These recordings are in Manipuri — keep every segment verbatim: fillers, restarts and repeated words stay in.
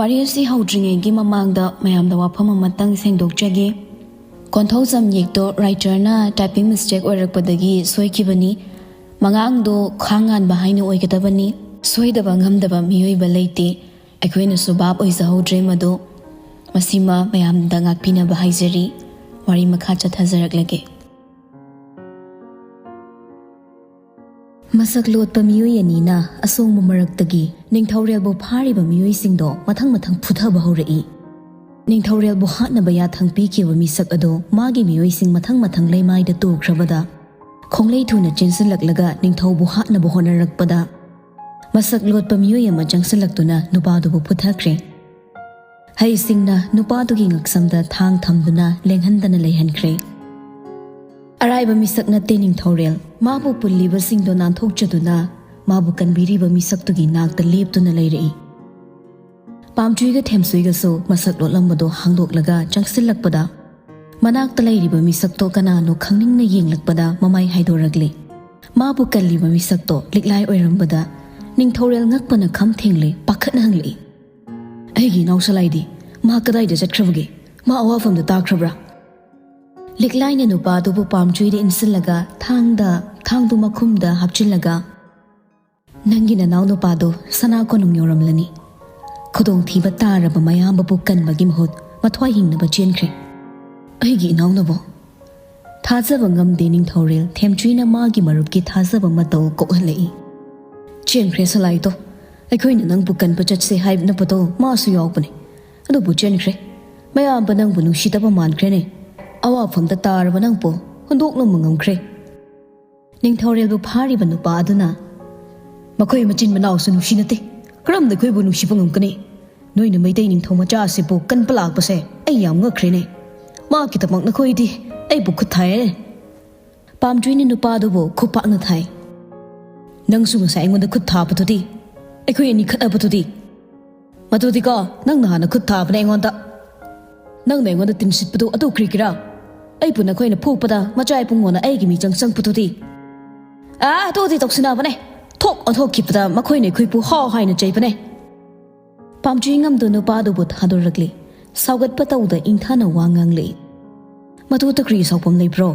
ꯋꯥꯔꯤ ꯑꯁꯤ ꯍꯧꯗ꯭ꯔꯤꯉꯩꯒꯤ ꯃꯃꯥꯡꯗ ꯃꯌꯥꯝꯗ ꯋꯥꯐꯝ ꯑꯃꯇꯪ ꯁꯦꯡꯗꯣꯛꯆꯒꯦ꯫ Konthoujam ꯌꯦꯛꯇꯣ writerꯅ typing mistake ꯑꯣꯏꯔꯛꯄꯗꯒꯤ ꯁꯣꯏꯈꯤꯕꯅꯤ꯫ ꯃꯉꯥꯡꯗꯣ ꯈꯥꯡ ꯉꯥꯟꯕ ꯍꯥꯏꯅ ꯑꯣꯏꯒꯗꯕꯅꯤ꯫ ꯁꯣꯏꯗꯕ ꯉꯝꯗꯕ ꯃꯤꯑꯣꯏꯕ ꯂꯩꯇꯦ꯫ ꯑꯩꯈꯣꯏꯅꯁꯨ ꯚꯥꯞ ꯑꯣꯏꯖꯍꯧꯗ꯭ꯔꯦ ꯃꯗꯨ꯫ ꯃꯁꯤꯃ ꯃꯌꯥꯝꯗ ꯉꯥꯛꯄꯤꯅꯕ ꯍꯥꯏꯖꯔꯤ꯫ ꯋꯥꯔꯤ ꯃꯈꯥ ꯆꯠꯊꯖꯔꯛꯂꯒꯦ꯫ ꯃꯁꯛ ꯂꯣꯠꯄ ꯃꯤꯑꯣꯏ ꯑꯅꯤꯅ ꯑꯁꯣꯡꯕ ꯃꯔꯛꯇꯒꯤ ꯅꯤꯡꯊꯧꯔꯦꯜꯕꯨ ꯐꯥꯔꯤꯕ ꯃꯤꯑꯣꯏꯁꯤꯡꯗꯣ ꯃꯊꯪ ꯃꯊꯪ ꯐꯨꯊꯕ ꯍꯧꯔꯛꯏ꯫ ꯅꯤꯡꯊꯧꯔꯦꯜꯕꯨ ꯍꯥꯠꯅꯕ ꯌꯥꯊꯪ ꯄꯤꯈꯤꯕ ꯃꯤꯁꯛ ꯑꯗꯣ ꯃꯥꯒꯤ ꯃꯤꯑꯣꯏꯁꯤꯡ ꯃꯊꯪ ꯃꯊꯪ ꯂꯩꯃꯥꯏꯗ ꯇꯨꯈ꯭ꯔꯕꯗ, ꯈꯣꯡꯂꯩ ꯊꯨꯅ ꯆꯦꯟꯁꯤꯜꯂꯛꯂꯒ ꯅꯤꯡꯊꯧꯕꯨ ꯍꯥꯠꯅꯕ ꯍꯣꯠꯅꯔꯛꯄꯗ, ꯃꯁꯛ ꯂꯣꯠꯄ ꯃꯤꯑꯣꯏ ꯑꯃ ꯆꯪꯁꯤꯜꯂꯛꯇꯨꯅ ꯅꯨꯄꯥꯗꯨꯕꯨ ꯐꯨꯊꯈ꯭ꯔꯦ꯫ ꯍꯩꯁꯤꯡꯅ ꯅꯨꯄꯥꯗꯨꯒꯤ ꯉꯛꯁꯝꯗ ꯊꯥꯡ ꯊꯝꯗꯨꯅ ꯂꯦꯡꯍꯟꯗꯅ ꯂꯩꯍꯟꯈ꯭ꯔꯦ꯫ ꯑꯔꯥꯏꯕ ꯃꯤꯁꯛ ꯅꯠꯇꯦ ꯅꯤꯡꯊꯧꯔꯦꯜ꯫ ꯃꯥꯕꯨ ꯄꯨꯜꯂꯤꯕꯁꯤꯡꯗꯣ ꯅꯥꯟꯊꯣꯛꯆꯗꯨꯅ ꯃꯥꯕꯨ ꯀꯟꯕꯤꯔꯤꯕ ꯃꯤꯁꯛꯇꯨꯒꯤ ꯅꯥꯛꯇ ꯂꯦꯞꯇꯨꯅ ꯂꯩꯔꯛꯏ꯫ ꯄꯥꯝꯆꯨꯏꯒ ꯊꯦꯝꯆꯨꯏꯒꯁꯨ ꯃꯁꯛ ꯂꯣꯠꯂꯝꯕꯗꯣ ꯍꯥꯡꯗꯣꯛꯂꯒ ꯆꯪꯁꯤꯜꯂꯛꯄꯗ, ꯃꯅꯥꯛꯇ ꯂꯩꯔꯤꯕ ꯃꯤꯁꯛꯇꯣ ꯀꯅꯥꯅꯣ ꯈꯪꯅꯤꯡꯅ ꯌꯦꯡꯂꯛꯄꯗ ꯃꯃꯥꯏ ꯍꯥꯏꯗꯣꯔꯛꯂꯦ꯫ ꯃꯥꯕꯨ ꯀꯜꯂꯤꯕ ꯃꯤꯁꯛꯇꯣ ꯂꯤꯛꯂꯥꯏ ꯑꯣꯏꯔꯝꯕꯗ, ꯅꯤꯡꯊꯧꯔꯦꯜ ꯉꯛꯄꯅ ꯈꯝ ꯊꯦꯡꯂꯦ, ꯄꯥꯈꯠꯅ ꯍꯪꯂꯛꯏ, "ꯑꯩꯒꯤ ꯏꯅꯥꯎ ꯁꯂꯥꯏꯗꯤ? ꯃꯥ ꯀꯗꯥꯏꯗ ꯆꯠꯈ꯭ꯔꯕꯒꯦ? ꯃꯥ ꯑꯋꯥꯐꯝꯗ ꯇꯥꯈ꯭ꯔꯕ꯭ꯔꯥ?" ꯂꯤꯛꯂꯥꯏꯅ ꯅꯨꯄꯥꯗꯨꯕꯨ ꯄꯥꯝꯆꯨꯏꯗ ꯏꯟꯁꯤꯜꯂꯒ ꯊꯥꯡꯗ, ꯊꯥꯡꯗꯨ ꯃꯈꯨꯝꯗ ꯍꯥꯞꯆꯤꯜꯂꯒ, "ꯅꯪꯒꯤ ꯅꯅꯥꯎ ꯅꯨꯄꯥꯗꯣ ꯁꯅꯥ ꯀꯣꯅꯨꯡ ꯌꯧꯔꯝꯂꯅꯤ꯫ ꯈꯨꯗꯣꯡꯊꯤꯕ ꯇꯥꯔꯕ ꯃꯌꯥꯝꯕꯕꯨ ꯀꯟꯕꯒꯤ ꯃꯍꯨꯠ ꯃꯊ꯭ꯋꯥꯏ ꯍꯤꯡꯅꯕ ꯆꯦꯟꯈ꯭ꯔꯦ꯫" "ꯑꯩꯒꯤ ꯏꯅꯥꯎꯅꯕꯣ?" ꯊꯥꯖꯕ ꯉꯝꯗꯦ ꯅꯤꯡꯊꯧꯔꯦꯜ꯫ ꯊꯦꯝꯆꯨꯏꯅ ꯃꯥꯒꯤ ꯃꯔꯨꯞꯀꯤ ꯊꯥꯖꯕ ꯃꯇꯧ ꯀꯣꯛꯍꯜꯂꯛꯏ꯫ "ꯆꯦꯟꯈ꯭ꯔꯦ ꯁꯂꯥꯏꯗꯣ꯫ ꯑꯩꯈꯣꯏꯅ ꯅꯪꯕꯨ ꯀꯟꯕ ꯆꯠꯁꯦ ꯍꯥꯏꯅꯕꯗꯣ ꯃꯥꯁꯨ ꯌꯥꯎꯕꯅꯦ꯫ ꯑꯗꯨꯕꯨ ꯆꯦꯟꯈ꯭ꯔꯦ꯫ ꯃꯌꯥꯝꯕ ꯅꯪꯕꯨ ꯅꯨꯡꯁꯤꯗꯕ ꯃꯥꯟꯈ꯭ꯔꯦꯅꯦ꯫ ꯑꯋꯥꯐꯝꯗ ꯇꯥꯔꯕ ꯅꯪꯕꯨ ꯍꯨꯟꯗꯣꯛꯂꯝꯕ ꯉꯝꯈ꯭ꯔꯦ꯫" ꯅꯤꯡꯊꯧꯔꯦꯜꯕꯨ ꯐꯥꯔꯤꯕ ꯅꯨꯄꯥ ꯑꯗꯨꯅ, "ꯃꯈꯣꯏ ꯃꯆꯤꯟ ꯃꯅꯥꯎꯁꯨ ꯅꯨꯡꯁꯤ ꯅꯠꯇꯦ꯫ ꯀꯔꯝꯅ ꯑꯩꯈꯣꯏꯕꯨ ꯅꯨꯡꯁꯤꯕ ꯉꯝꯒꯅꯤ? ꯅꯣꯏꯅ ꯃꯩꯇꯩ ꯅꯤꯡꯊꯧ ꯃꯆꯥ ꯑꯁꯤꯕꯨ ꯀꯟꯕ ꯂꯥꯛꯄꯁꯦ ꯑꯩ ꯌꯥꯝ ꯉꯛꯈ꯭ꯔꯦꯅꯦ꯫ ꯃꯍꯥꯛꯀꯤꯗꯃꯛ ꯅꯈꯣꯏꯗꯤ ꯑꯩꯕꯨ ꯈꯨꯠ ꯊꯥꯏꯌꯦ꯫" ꯄꯥꯝꯆꯨꯏꯅ ꯅꯨꯄꯥꯗꯨꯕꯨ ꯈꯨꯄꯥꯛꯅ ꯊꯥꯏ꯫ "ꯅꯪꯁꯨ ꯉꯁꯥꯏ ꯑꯩꯉꯣꯟꯗ ꯈꯨꯠ ꯊꯥꯕꯗꯨꯗꯤ? ꯑꯩꯈꯣꯏ ꯑꯅꯤ ꯈꯠꯅꯕꯗꯨꯗꯤ?" "ꯃꯗꯨꯗꯤꯀꯣ, ꯅꯪꯅ ꯍꯥꯟꯅ ꯈꯨꯠ ꯊꯥꯕꯅꯦ ꯑꯩꯉꯣꯟꯗ꯫ ꯅꯪꯅ ꯑꯩꯉꯣꯟꯗ ꯇꯤꯟꯁꯤꯠꯄꯗꯨ ꯑꯗꯨ ꯀꯔꯤꯒꯤꯔꯥ? ꯑꯩꯕꯨ ꯅꯈꯣꯏꯅ ꯐꯨꯄꯗ ꯃꯆꯥ ꯏꯕꯨꯡꯉꯣꯅ ꯑꯩꯒꯤ ꯃꯤꯆꯪ ꯆꯪꯕꯗꯨꯗꯤ?" "ꯑꯥ, ꯑꯗꯨꯗꯤ ꯇꯧꯁꯤꯟꯅꯕꯅꯦ꯫ ꯊꯣꯛ ꯑꯣꯟꯊꯣꯛꯈꯤꯕꯗ ꯃꯈꯣꯏꯅ ꯑꯩꯈꯣꯏꯕꯨ ꯍꯥꯎ ꯍꯥꯏꯅ ꯆꯩꯕꯅꯦ꯫" ꯄꯥꯝꯆꯨꯏꯉꯝꯗꯨ ꯅꯨꯄꯥꯗꯨꯕꯨ ꯊꯥꯗꯣꯔꯛꯂꯤ꯫ ꯁꯥꯎꯒꯠꯄ ꯇꯧꯗ ꯏꯪꯊꯥꯅ ꯋꯥ ꯉꯥꯡꯂꯛꯏ꯫ "ꯃꯗꯨꯗ ꯀꯔꯤ ꯁꯥꯎꯐꯝ ꯂꯩꯕ꯭ꯔꯣ?"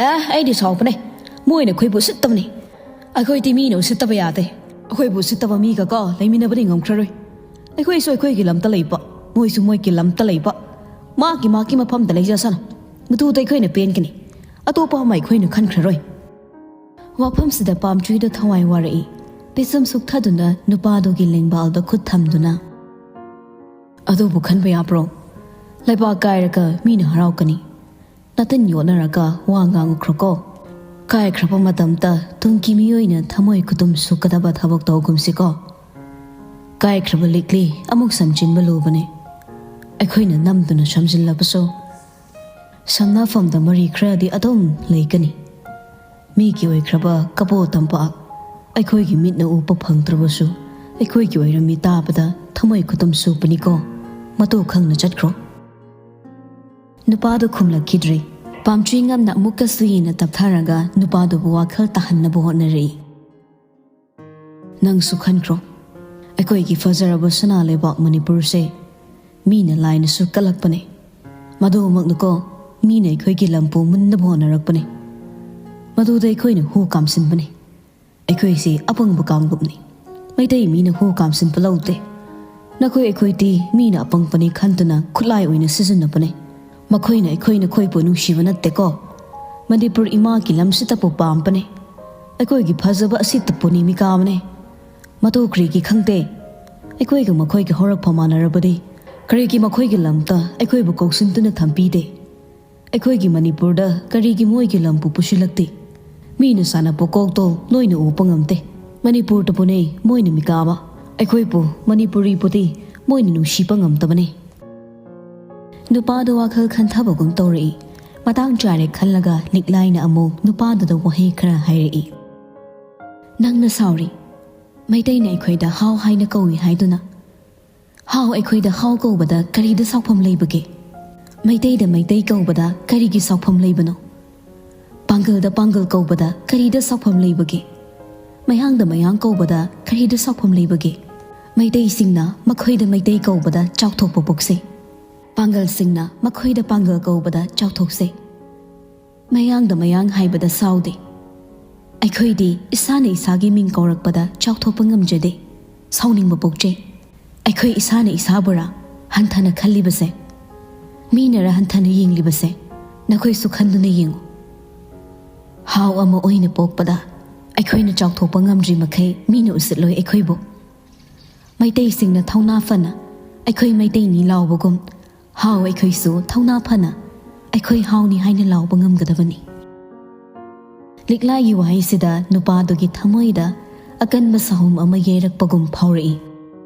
"ꯑꯦ, ꯑꯩꯗꯤ ꯁꯥꯎꯕꯅꯦ꯫ ꯃꯣꯏꯅ ꯑꯩꯈꯣꯏꯕꯨ ꯎꯁꯤꯠꯇꯕꯅꯤ꯫ ꯑꯩꯈꯣꯏꯗꯤ ꯃꯤꯅ ꯎꯁꯤꯠꯇꯕ ꯌꯥꯗꯦ꯫ ꯑꯩꯈꯣꯏꯕꯨ ꯎꯁꯤꯠꯇꯕ ꯃꯤꯒ ꯀꯣ ꯂꯩꯃꯤꯟꯅꯕꯗꯤ ꯉꯝꯈ꯭ꯔꯔꯣꯏ꯫ ꯑꯩꯈꯣꯏꯁꯨ ꯑꯩꯈꯣꯏꯒꯤ ꯂꯝꯇ ꯂꯩꯕ, ꯃꯣꯏꯁꯨ ꯃꯣꯏꯒꯤ ꯂꯝꯇ ꯂꯩꯕ, ꯃꯥꯒꯤ ꯃꯥꯒꯤ ꯃꯐꯝꯗ ꯂꯩꯖꯁꯅꯨ꯫ ꯃꯗꯨꯗ ꯑꯩꯈꯣꯏꯅ ꯄꯦꯟꯒꯅꯤ꯫ ꯑꯇꯣꯞꯄ ꯑꯃ ꯑꯩꯈꯣꯏꯅ ꯈꯟꯈ꯭ꯔꯔꯣꯏ꯫" ꯋꯥꯐꯝꯁꯤꯗ ꯄꯥꯝꯆꯨꯏꯗ ꯊꯋꯥꯏ ꯋꯥꯔꯛꯏ꯫ ꯄꯤꯁꯨꯝ ꯁꯨꯛꯊꯗꯨꯅ ꯅꯨꯄꯥꯗꯨꯒꯤ ꯂꯦꯡꯕꯥꯜꯗ ꯈꯨꯠ ꯊꯝꯗꯨꯅ, "ꯑꯗꯨꯕꯨ ꯈꯟꯕ ꯌꯥꯕ꯭ꯔꯣ? ꯂꯩꯕꯥꯛ ꯀꯥꯏꯔꯒ ꯃꯤꯅ ꯍꯔꯥꯎꯒꯅꯤ꯫ ꯅꯇꯟ ꯌꯣꯠꯅꯔꯒ ꯋꯥ ꯉꯥꯡꯉꯨꯈ꯭ꯔꯣꯀꯣ꯫ ꯀꯥꯏꯈ꯭ꯔꯕ ꯃꯇꯝꯗ ꯇꯨꯡꯒꯤ ꯃꯤꯑꯣꯏꯅ ꯊꯃꯣꯏ ꯈꯨꯗꯨꯝ ꯁꯨꯛꯀꯗꯕ ꯊꯕꯛ ꯇꯧꯒꯨꯝꯁꯤꯀꯣ꯫ ꯀꯥꯏꯈ꯭ꯔꯕ ꯂꯤꯛꯂꯤ ꯑꯃꯨꯛ ꯁꯝꯖꯤꯟꯕ ꯂꯨꯕꯅꯤ꯫ ꯑꯩꯈꯣꯏꯅ ꯅꯝꯗꯨꯅ ꯁꯝꯖꯤꯜꯂꯕꯁꯨ, ꯁꯝꯅꯐꯝꯗ ꯃꯔꯤ ꯈꯔꯗꯤ ꯑꯗꯨꯝ ꯂꯩꯒꯅꯤ꯫ ꯃꯤꯒꯤ ꯑꯣꯏꯈ꯭ꯔꯕ ꯀꯕꯣ ꯇꯝꯄꯥꯛ ꯑꯩꯈꯣꯏꯒꯤ ꯃꯤꯠꯅ ꯎꯕ ꯐꯪꯗ꯭ꯔꯕꯁꯨ, ꯑꯩꯈꯣꯏꯒꯤ ꯑꯣꯏꯔꯝꯃꯤ ꯇꯥꯕꯗ ꯊꯃꯣꯏ ꯈꯨꯗꯨꯝ ꯁꯨꯕꯅꯤꯀꯣ꯫ ꯃꯇꯧ ꯈꯪꯅ ꯆꯠꯈ꯭ꯔꯣ꯫" ꯅꯨꯄꯥꯗꯨ ꯈꯨꯝꯂꯛꯈꯤꯗ꯭ꯔꯦ꯫ ꯄꯥꯝꯆꯨꯏꯉꯝꯅ ꯑꯃꯨꯛꯀꯁꯨ ꯍꯦꯟꯅ ꯇꯞꯊꯔꯒ ꯅꯨꯄꯥꯗꯨꯕꯨ ꯋꯥꯈꯜ ꯇꯥꯍꯟꯅꯕ ꯍꯣꯠꯅꯔꯛꯏ꯫ "ꯅꯪꯁꯨ ꯈꯟꯈ꯭ꯔꯣ, ꯑꯩꯈꯣꯏꯒꯤ ꯐꯖꯔꯕ ꯁꯅꯥ ꯂꯩꯕꯥꯛ ꯃꯅꯤꯄꯨꯔꯁꯦ ꯃꯤꯅ ꯂꯥꯏꯅꯁꯨ ꯀꯜꯂꯛꯄꯅꯦ꯫ ꯃꯗꯨꯃꯛꯅꯀꯣ, ꯃꯤꯅ ꯑꯩꯈꯣꯏꯒꯤ ꯂꯝꯕꯨ ꯃꯨꯟꯅꯕ ꯍꯣꯠꯅꯔꯛꯄꯅꯦ꯫ ꯃꯗꯨꯗ ꯑꯩꯈꯣꯏꯅ ꯍꯨ ꯀꯥꯝꯁꯤꯟꯕꯅꯦ꯫ ꯑꯩꯈꯣꯏꯁꯤ ꯑꯄꯪꯕ ꯀꯥꯡꯂꯨꯞꯅꯤ꯫ ꯃꯩꯇꯩ ꯃꯤꯅ ꯍꯨ ꯀꯥꯝꯁꯤꯟꯕ ꯂꯧꯗꯦ꯫ ꯅꯈꯣꯏ ꯑꯩꯈꯣꯏꯗꯤ ꯃꯤꯅ ꯑꯄꯪꯕꯅꯤ ꯈꯟꯗꯨꯅ ꯈꯨꯠꯂꯥꯏ ꯑꯣꯏꯅ ꯁꯤꯖꯤꯟꯅꯕꯅꯦ꯫ ꯃꯈꯣꯏꯅ ꯑꯩꯈꯣꯏ ꯅꯈꯣꯏꯕꯨ ꯅꯨꯡꯁꯤꯕ ꯅꯠꯇꯦꯀꯣ꯫ ꯃꯅꯤꯄꯨꯔ ꯏꯃꯥꯒꯤ ꯂꯝꯁꯤꯗꯕꯨ ꯄꯥꯝꯕꯅꯦ꯫ ꯑꯩꯈꯣꯏꯒꯤ ꯐꯖꯕ ꯑꯁꯤꯗꯕꯨ ꯃꯤꯀꯥꯕꯅꯦ꯫ ꯃꯗꯨ ꯀꯔꯤꯒꯤ ꯈꯪꯗꯦ? ꯑꯩꯈꯣꯏꯒ ꯃꯈꯣꯏꯒꯤ ꯍꯧꯔꯛꯐꯝ ꯃꯥꯟꯅꯔꯕꯗꯤ ꯀꯔꯤꯒꯤ ꯃꯈꯣꯏꯒꯤ ꯂꯝꯗ ꯑꯩꯈꯣꯏꯕꯨ ꯀꯧꯁꯤꯟꯗꯨꯅ ꯊꯝꯕꯤꯗꯦ? ꯑꯩꯈꯣꯏꯒꯤ ꯃꯅꯤꯄꯨꯔꯗ ꯀꯔꯤꯒꯤ ꯃꯣꯏꯒꯤ ꯂꯝꯕꯨ ꯄꯨꯁꯤꯜꯂꯛꯇꯦ? ꯃꯤꯅ ꯁꯥꯟꯅꯕ ꯀꯣꯛꯇꯣ ꯅꯣꯏꯅ ꯎꯕ ꯉꯝꯗꯦ꯫ ꯃꯅꯤꯄꯨꯔꯗꯕꯨꯅꯦ ꯃꯣꯏꯅ ꯃꯤꯀꯥꯕ꯫ ꯑꯩꯈꯣꯏꯕꯨ ꯃꯅꯤꯄꯨꯔꯤꯕꯨꯗꯤ ꯃꯣꯏꯅ ꯅꯨꯡꯁꯤꯕ ꯉꯝꯗꯕꯅꯦ꯫" ꯅꯨꯄꯥꯗꯨ ꯋꯥꯈꯜ ꯈꯟꯊꯕꯒꯨꯝ ꯇꯧꯔꯛꯏ꯫ ꯃꯇꯥꯡ ꯆꯥꯔꯦ ꯈꯜꯂꯒ ꯂꯤꯛꯂꯥꯏꯅ ꯑꯃꯨꯛ ꯅꯨꯄꯥꯗꯨꯗ ꯋꯥꯍꯩ ꯈꯔ ꯍꯥꯏꯔꯛꯏ꯫ "ꯅꯪꯅ ꯁꯥꯎꯔꯤ꯫ ꯃꯩꯇꯩꯅ ꯑꯩꯈꯣꯏꯗ ꯍꯥꯎ ꯍꯥꯏꯅ ꯀꯧꯏ ꯍꯥꯏꯗꯨꯅ꯫ ꯍꯥꯎ ꯑꯩꯈꯣꯏꯗ ꯍꯥꯎ ꯀꯧꯕꯗ ꯀꯔꯤꯗ ꯁꯥꯎꯐꯝ ꯂꯩꯕꯒꯦ? ꯃꯩꯇꯩꯗ ꯃꯩꯇꯩ ꯀꯧꯕꯗ ꯀꯔꯤꯒꯤ ꯁꯥꯎꯐꯝ ꯂꯩꯕꯅꯣ? ꯄꯥꯡꯒꯜꯗ ꯄꯥꯡꯒꯜ ꯀꯧꯕꯗ ꯀꯔꯤꯗ ꯁꯥꯎꯐꯝ ꯂꯩꯕꯒꯦ? ꯃꯌꯥꯡꯗ ꯃꯌꯥꯡ ꯀꯧꯕꯗ ꯀꯔꯤꯗ ꯁꯥꯎꯐꯝ ꯂꯩꯕꯒꯦ? ꯃꯩꯇꯩꯁꯤꯡꯅ ꯃꯈꯣꯏꯗ ꯃꯩꯇꯩ ꯀꯧꯕꯗ ꯆꯥꯎꯊꯣꯛꯄ ꯄꯣꯛꯆꯩ꯫ ꯄꯥꯡꯒꯜꯁꯤꯡꯅ ꯃꯈꯣꯏꯗ ꯄꯥꯡꯒꯜ ꯀꯧꯕꯗ ꯆꯥꯎꯊꯣꯛꯆꯩ꯫ ꯃꯌꯥꯡꯗ ꯃꯌꯥꯡ ꯍꯥꯏꯕꯗ ꯁꯥꯎꯗꯦ꯫ ꯑꯩꯈꯣꯏꯗꯤ ꯏꯁꯥꯅ ꯏꯁꯥꯒꯤ ꯃꯤꯡ ꯀꯧꯔꯛꯄꯗ ꯆꯥꯎꯊꯣꯛꯄ ꯉꯝꯖꯗꯦ, ꯁꯥꯎꯅꯤꯡꯕ ꯄꯣꯛꯆꯩ꯫ ꯑꯩꯈꯣꯏ ꯏꯁꯥꯅ ꯏꯁꯥꯕꯨꯔꯥ ꯍꯟꯊꯅ ꯈꯜꯂꯤꯕꯁꯦ? ꯃꯤꯅꯔ ꯍꯟꯊꯅ ꯌꯦꯡꯂꯤꯕꯁꯦ? ꯅꯈꯣꯏꯁꯨ ꯈꯟꯗꯨꯅ ꯌꯦꯡꯉꯨ꯫ ꯍꯥꯎ ꯑꯃ ꯑꯣꯏꯅ ꯄꯣꯛꯄꯗ ꯑꯩꯈꯣꯏꯅ ꯆꯥꯎꯊꯣꯛꯄ ꯉꯝꯗ꯭ꯔꯤ ꯃꯈꯩ ꯃꯤꯅ ꯎꯁꯤꯠꯂꯣꯏ ꯑꯩꯈꯣꯏꯕꯨ꯫ ꯃꯩꯇꯩꯁꯤꯡꯅ ꯊꯧꯅꯥ ꯐꯅ "ꯑꯩꯈꯣꯏ ꯃꯩꯇꯩꯅꯤ" ꯂꯥꯎꯕꯒꯨꯝ, ꯍꯥꯎ ꯑꯩꯈꯣꯏꯁꯨ ꯊꯧꯅꯥ ꯐꯅ "ꯑꯩꯈꯣꯏ ꯍꯥꯎꯅꯤ" ꯍꯥꯏꯅ ꯂꯥꯎꯕ ꯉꯝꯒꯗꯕꯅꯤ꯫ ꯂꯤꯛꯂꯥꯒꯤ ꯋꯥꯍꯩꯁꯤꯗ ꯅꯨꯄꯥꯗꯨꯒꯤ ꯊꯃꯣꯏꯗ ꯑꯀꯟꯕ ꯁꯥꯍꯨꯝ ꯑꯃ ꯌꯩꯔꯛꯄꯒꯨꯝ ꯐꯥꯎꯔꯛꯏ꯫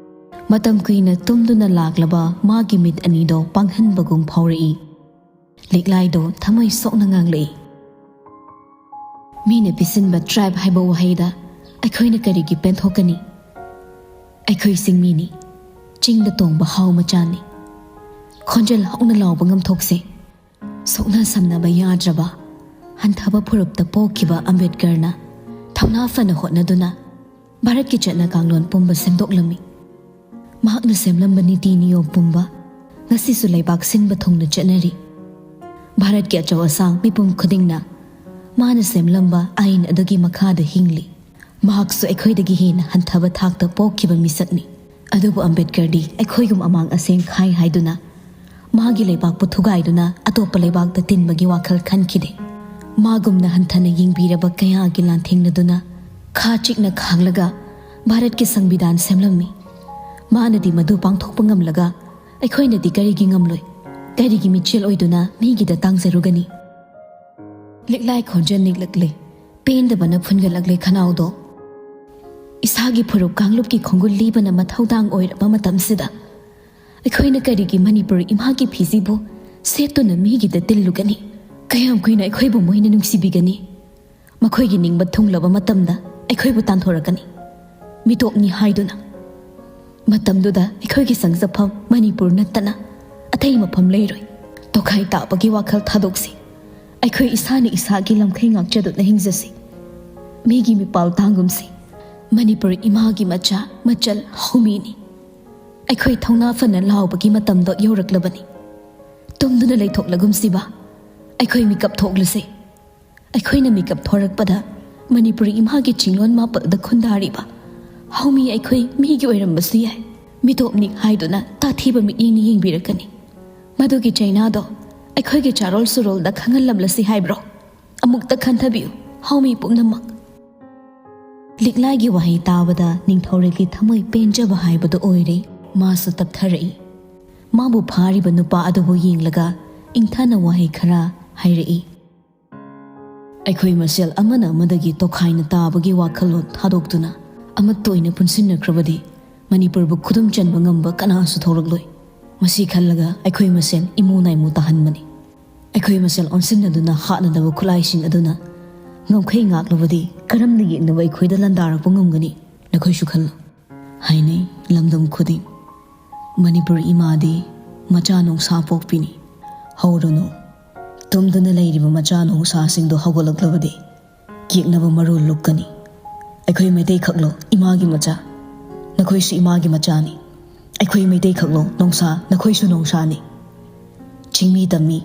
ꯃꯇꯝ ꯀꯨꯏꯅ ꯇꯨꯝꯗꯨꯅ ꯂꯥꯛꯂꯕ ꯃꯥꯒꯤ ꯃꯤꯠ ꯑꯅꯤꯗꯣ ꯄꯥꯡꯍꯟꯕꯒꯨꯝ ꯐꯥꯎꯔꯛꯏ꯫ ꯂꯤꯛꯂꯥꯏꯗꯣ ꯊꯃꯣꯏ ꯁꯣꯛꯅ ꯉꯥꯡꯂꯛꯏ꯫ ꯃꯤꯅ ꯄꯤꯁꯤꯟꯕ "tribe" ꯍꯥꯏꯕ ꯋꯥꯍꯩꯗ ꯑꯩꯈꯣꯏꯅ ꯀꯔꯤꯒꯤ ꯄꯦꯟꯊꯣꯛꯀꯅꯤ? ꯑꯩꯈꯣꯏ ꯆꯤꯡꯃꯤꯅꯤ, ꯆꯤꯡꯗ ꯇꯣꯡꯕ ꯍꯥꯎ ꯃꯆꯥꯅꯤ꯫ ꯈꯣꯟꯖꯦꯜ ꯍꯧꯅ ꯂꯥꯎꯕ ꯉꯝꯊꯣꯛꯁꯦ꯫ ꯁꯣꯛꯅ ꯁꯝꯅꯕ ꯌꯥꯗ꯭ꯔꯕ ꯍꯟꯊꯕ ꯐꯨꯔꯨꯞꯇ ꯄꯣꯛꯈꯤꯕ ꯑꯝꯕꯦꯗꯀꯔꯅ ꯊꯧꯅꯥ ꯐꯅ ꯍꯣꯠꯅꯗꯨꯅ ꯚꯥꯔꯠꯀꯤ ꯆꯠꯅ ꯀꯥꯡꯂꯣꯟ ꯄꯨꯝꯕ ꯁꯦꯝꯗꯣꯛꯂꯝꯃꯤ꯫ ꯃꯍꯥꯛꯅ ꯁꯦꯝꯂꯝꯕ ꯅꯤꯇꯤ ꯅꯤꯌꯣꯝ ꯄꯨꯝꯕ ꯉꯁꯤꯁꯨ ꯂꯩꯕꯥꯛ ꯁꯤꯟꯕ ꯊꯨꯡꯅ ꯆꯠꯅꯔꯤ꯫ ꯚꯥꯔꯠꯀꯤ ꯑꯆꯧ ꯑꯁꯥꯡ ꯃꯤꯄꯨꯝ ꯈꯨꯗꯤꯡꯅ ꯃꯥꯅ ꯁꯦꯝꯂꯝꯕ ꯑꯥꯏꯟ ꯑꯗꯨꯒꯤ ꯃꯈꯥꯗ ꯍꯤꯡꯂꯤ꯫ ꯃꯍꯥꯛꯁꯨ ꯑꯩꯈꯣꯏꯗꯒꯤ ꯍꯦꯟꯅ ꯍꯟꯊꯕ ꯊꯥꯛꯇ ꯄꯣꯛꯈꯤꯕ ꯃꯤꯁꯛꯅꯤ꯫ ꯑꯗꯨꯕꯨ ꯑꯝꯕꯦꯗꯀꯔꯗꯤ ꯑꯩꯈꯣꯏꯒꯨꯝ ꯑꯃꯥꯡ ꯑꯁꯦꯡ ꯈꯥꯏ ꯍꯥꯏꯗꯨꯅ ꯃꯥꯒꯤ ꯂꯩꯕꯥꯛꯄꯨ ꯊꯨꯒꯥꯏꯗꯨꯅ ꯑꯇꯣꯞꯄ ꯂꯩꯕꯥꯛꯇ ꯇꯤꯟꯕꯒꯤ ꯋꯥꯈꯜ ꯈꯟꯈꯤꯗꯦ꯫ ꯃꯥꯒꯨꯝꯅ ꯍꯟꯊꯅ ꯌꯦꯡꯕꯤꯔꯕ ꯀꯌꯥꯒꯤ ꯂꯥꯟꯊꯦꯡꯅꯗꯨꯅ ꯈꯥ ꯆꯤꯛꯅ ꯈꯥꯡꯂꯒ ꯚꯥꯔꯠꯀꯤ ꯁꯪꯕꯤꯙꯥꯟ ꯁꯦꯝꯂꯝꯃꯤ꯫ ꯃꯥꯅꯗꯤ ꯃꯗꯨ ꯄꯥꯡꯊꯣꯛꯄ ꯉꯝꯂꯒ ꯑꯩꯈꯣꯏꯅꯗꯤ ꯀꯔꯤꯒꯤ ꯉꯝꯂꯣꯏ? ꯀꯔꯤꯒꯤ ꯃꯤꯠꯆꯦꯜ ꯑꯣꯏꯗꯨꯅ ꯃꯤꯒꯤꯗ ꯇꯥꯡꯖꯔꯨꯒꯅꯤ? ꯂꯤꯛꯂꯥꯏ ꯈꯣꯟꯖꯦꯜ ꯅꯤꯛꯂꯛꯂꯦ꯫ ꯄꯦꯟꯗꯕꯅ ꯐꯨꯟꯒꯠꯂꯛꯂꯦ ꯈꯅꯥꯎꯗꯣ꯫ ꯏꯁꯥꯒꯤ ꯐꯨꯔꯨꯞ ꯀꯥꯡꯂꯨꯞꯀꯤ ꯈꯣꯡꯒꯨꯜ ꯂꯤꯕꯅ ꯃꯊꯧꯗꯥꯡ ꯑꯣꯏꯔꯕ ꯃꯇꯝꯁꯤꯗ ꯑꯩꯈꯣꯏꯅ ꯀꯔꯤꯒꯤ ꯃꯅꯤꯄꯨꯔ ꯏꯃꯥꯒꯤ ꯐꯤꯖꯤꯕꯨ ꯁꯦꯠꯇꯨꯅ ꯃꯤꯒꯤꯗ ꯇꯤꯜꯂꯨꯒꯅꯤ? ꯀꯌꯥꯝ ꯀꯨꯏꯅ ꯑꯩꯈꯣꯏꯕꯨ ꯃꯣꯏꯅ ꯅꯨꯡꯁꯤꯕꯤꯒꯅꯤ? ꯃꯈꯣꯏꯒꯤ ꯅꯤꯡꯕ ꯊꯨꯡꯂꯕ ꯃꯇꯝꯗ ꯑꯩꯈꯣꯏꯕꯨ ꯇꯥꯟꯊꯣꯔꯛꯀꯅꯤ꯫ ꯃꯤꯇꯣꯞꯅꯤ ꯍꯥꯏꯗꯨꯅ꯫ ꯃꯇꯝꯗꯨꯗ ꯑꯩꯈꯣꯏꯒꯤ ꯆꯪꯖꯐꯝ ꯃꯅꯤꯄꯨꯔ ꯅꯠꯇꯅ ꯑꯇꯩ ꯃꯐꯝ ꯂꯩꯔꯣꯏ꯫ ꯇꯣꯈꯥꯏ ꯇꯥꯕꯒꯤ ꯋꯥꯈꯜ ꯊꯥꯗꯣꯛꯁꯤ꯫ ꯑꯩꯈꯣꯏ ꯏꯁꯥꯅ ꯏꯁꯥꯒꯤ ꯂꯝꯈꯩ ꯉꯥꯛꯆꯗꯨꯅ ꯍꯤꯡꯖꯁꯤ꯫ ꯃꯤꯒꯤ ꯃꯤꯄꯥꯜ ꯇꯥꯡꯒꯨꯝꯁꯤ꯫ ꯃꯅꯤꯄꯨꯔ ꯏꯃꯥꯒꯤ ꯃꯆꯥ ꯃꯆꯜ ꯍꯧꯃꯤꯅꯤ꯫ ꯑꯩꯈꯣꯏ ꯊꯧꯅꯥ ꯐꯅ ꯂꯥꯎꯕꯒꯤ ꯃꯇꯝꯗꯣ ꯌꯧꯔꯛꯂꯕꯅꯤ꯫ ꯇꯨꯝꯗꯨꯅ ꯂꯩꯊꯣꯛꯂꯒꯨꯝꯁꯤꯕ, ꯑꯩꯈꯣꯏ ꯃꯤꯀꯞ ꯊꯣꯛꯂꯁꯦ꯫ ꯑꯩꯈꯣꯏꯅ ꯃꯤꯀꯞ ꯊꯣꯔꯛꯄꯗ ꯃꯅꯤꯄꯨꯔꯤ ꯏꯃꯥꯒꯤ ꯆꯤꯡꯂꯣꯟ ꯃꯥꯄꯜꯗ ꯈꯨꯟꯗꯥꯔꯤꯕ ꯍꯧꯃꯤ ꯑꯩꯈꯣꯏ ꯃꯤꯒꯤ ꯑꯣꯏꯔꯝꯕꯁꯨ ꯌꯥꯏ꯫ ꯃꯤꯇꯣꯞꯅꯤ ꯍꯥꯏꯗꯨꯅ ꯇꯥꯊꯤꯕ ꯃꯤꯠꯌꯦꯡꯅ ꯌꯦꯡꯕꯤꯔꯛꯀꯅꯤ꯫ ꯃꯗꯨꯒꯤ ꯆꯩꯅꯥꯗꯣ ꯑꯩꯈꯣꯏꯒꯤ ꯆꯥꯔꯣꯜ ꯁꯨꯔꯣꯜꯗ ꯈꯪꯍꯜꯂꯝꯂꯁꯤ ꯍꯥꯏꯕ꯭ꯔꯣ? ꯑꯃꯨꯛꯇ ꯈꯟꯊꯕꯤꯌꯨ, ꯍꯧꯃꯤ ꯄꯨꯝꯅꯃꯛ꯫ ꯂꯤꯛꯂꯥꯏꯒꯤ ꯋꯥꯍꯩ ꯇꯥꯕꯗ ꯅꯤꯡꯊꯧꯔꯦꯜꯒꯤ ꯊꯃꯣꯏ ꯄꯦꯟꯖꯕ ꯍꯥꯏꯕꯗꯨ ꯑꯣꯏꯔꯦ꯫ ꯃꯥꯁꯨ ꯇꯞꯊꯔꯛꯏ꯫ ꯃꯥꯕꯨ ꯐꯥꯔꯤꯕ ꯅꯨꯄꯥ ꯑꯗꯨꯕꯨ ꯌꯦꯡꯂꯒ ꯏꯪꯊꯅ ꯋꯥꯍꯩ ꯈꯔ ꯍꯥꯏꯔꯛꯏ꯫ ꯑꯩꯈꯣꯏ ꯃꯁꯦꯜ ꯑꯃꯅ ꯑꯃꯗꯒꯤ ꯇꯣꯈꯥꯏꯅ ꯇꯥꯕꯒꯤ ꯋꯥꯈꯜꯂꯣꯟ ꯊꯥꯗꯣꯛꯇꯨꯅ ꯑꯃꯠꯇ ꯑꯣꯏꯅ ꯄꯨꯟꯁꯤꯟꯅꯈ꯭ꯔꯕꯗꯤ ꯃꯅꯤꯄꯨꯔꯕꯨ ꯈꯨꯗꯨꯝ ꯆꯟꯕ ꯉꯝꯕ ꯀꯅꯥꯁꯨ ꯊꯣꯔꯛꯂꯣꯏ꯫ ꯃꯁꯤ ꯈꯜꯂꯒ ꯑꯩꯈꯣꯏ ꯃꯁꯦꯜ ꯏꯃꯨ ꯅꯥꯏꯃꯨ ꯇꯥꯍꯟꯕꯅꯤ꯫ ꯑꯩꯈꯣꯏ ꯃꯁꯦꯜ ꯑꯣꯟꯁꯤꯟꯅꯗꯨꯅ ꯍꯥꯠꯅꯗꯕ ꯈꯨꯠꯂꯥꯏꯁꯤꯡ ꯑꯗꯨꯅ ꯉꯝꯈꯩ ꯉꯥꯛꯂꯕꯗꯤ ꯀꯔꯝꯅ ꯌꯦꯛꯅꯕ ꯑꯩꯈꯣꯏꯗ ꯂꯥꯟꯗꯥꯔꯛꯄ ꯉꯝꯒꯅꯤ? ꯅꯈꯣꯏꯁꯨ ꯈꯜꯂꯨ꯫ ꯍꯥꯏꯅꯩ ꯂꯝꯗꯝ ꯈꯨꯗꯤꯡ, ꯃꯅꯤꯄꯨꯔ ꯏꯃꯥꯗꯤ ꯃꯆꯥ ꯅꯣꯡꯁꯥ ꯄꯣꯛꯄꯤꯅꯤ꯫ ꯍꯧꯔꯨꯅꯨ, ꯇꯨꯝꯗꯨꯅ ꯂꯩꯔꯤꯕ ꯃꯆꯥ ꯅꯣꯡꯁꯥꯁꯤꯡꯗꯣ ꯍꯧꯒꯠꯂꯛꯂꯕꯗꯤ ꯌꯦꯛꯅꯕ ꯃꯔꯨ ꯂꯨꯞꯀꯅꯤ꯫ ꯑꯩꯈꯣꯏ ꯃꯩꯇꯩ ꯈꯛꯂꯣ ꯏꯃꯥꯒꯤ ꯃꯆꯥ? ꯅꯈꯣꯏꯁꯨ ꯏꯃꯥꯒꯤ ꯃꯆꯥꯅꯤ꯫ ꯑꯩꯈꯣꯏ ꯃꯩꯇꯩ ꯈꯛꯂꯣ ꯅꯣꯡꯁꯥ? ꯅꯈꯣꯏꯁꯨ ꯅꯣꯡꯁꯥꯅꯤ꯫ ꯆꯤꯡꯃꯤ ꯇꯝꯃꯤ,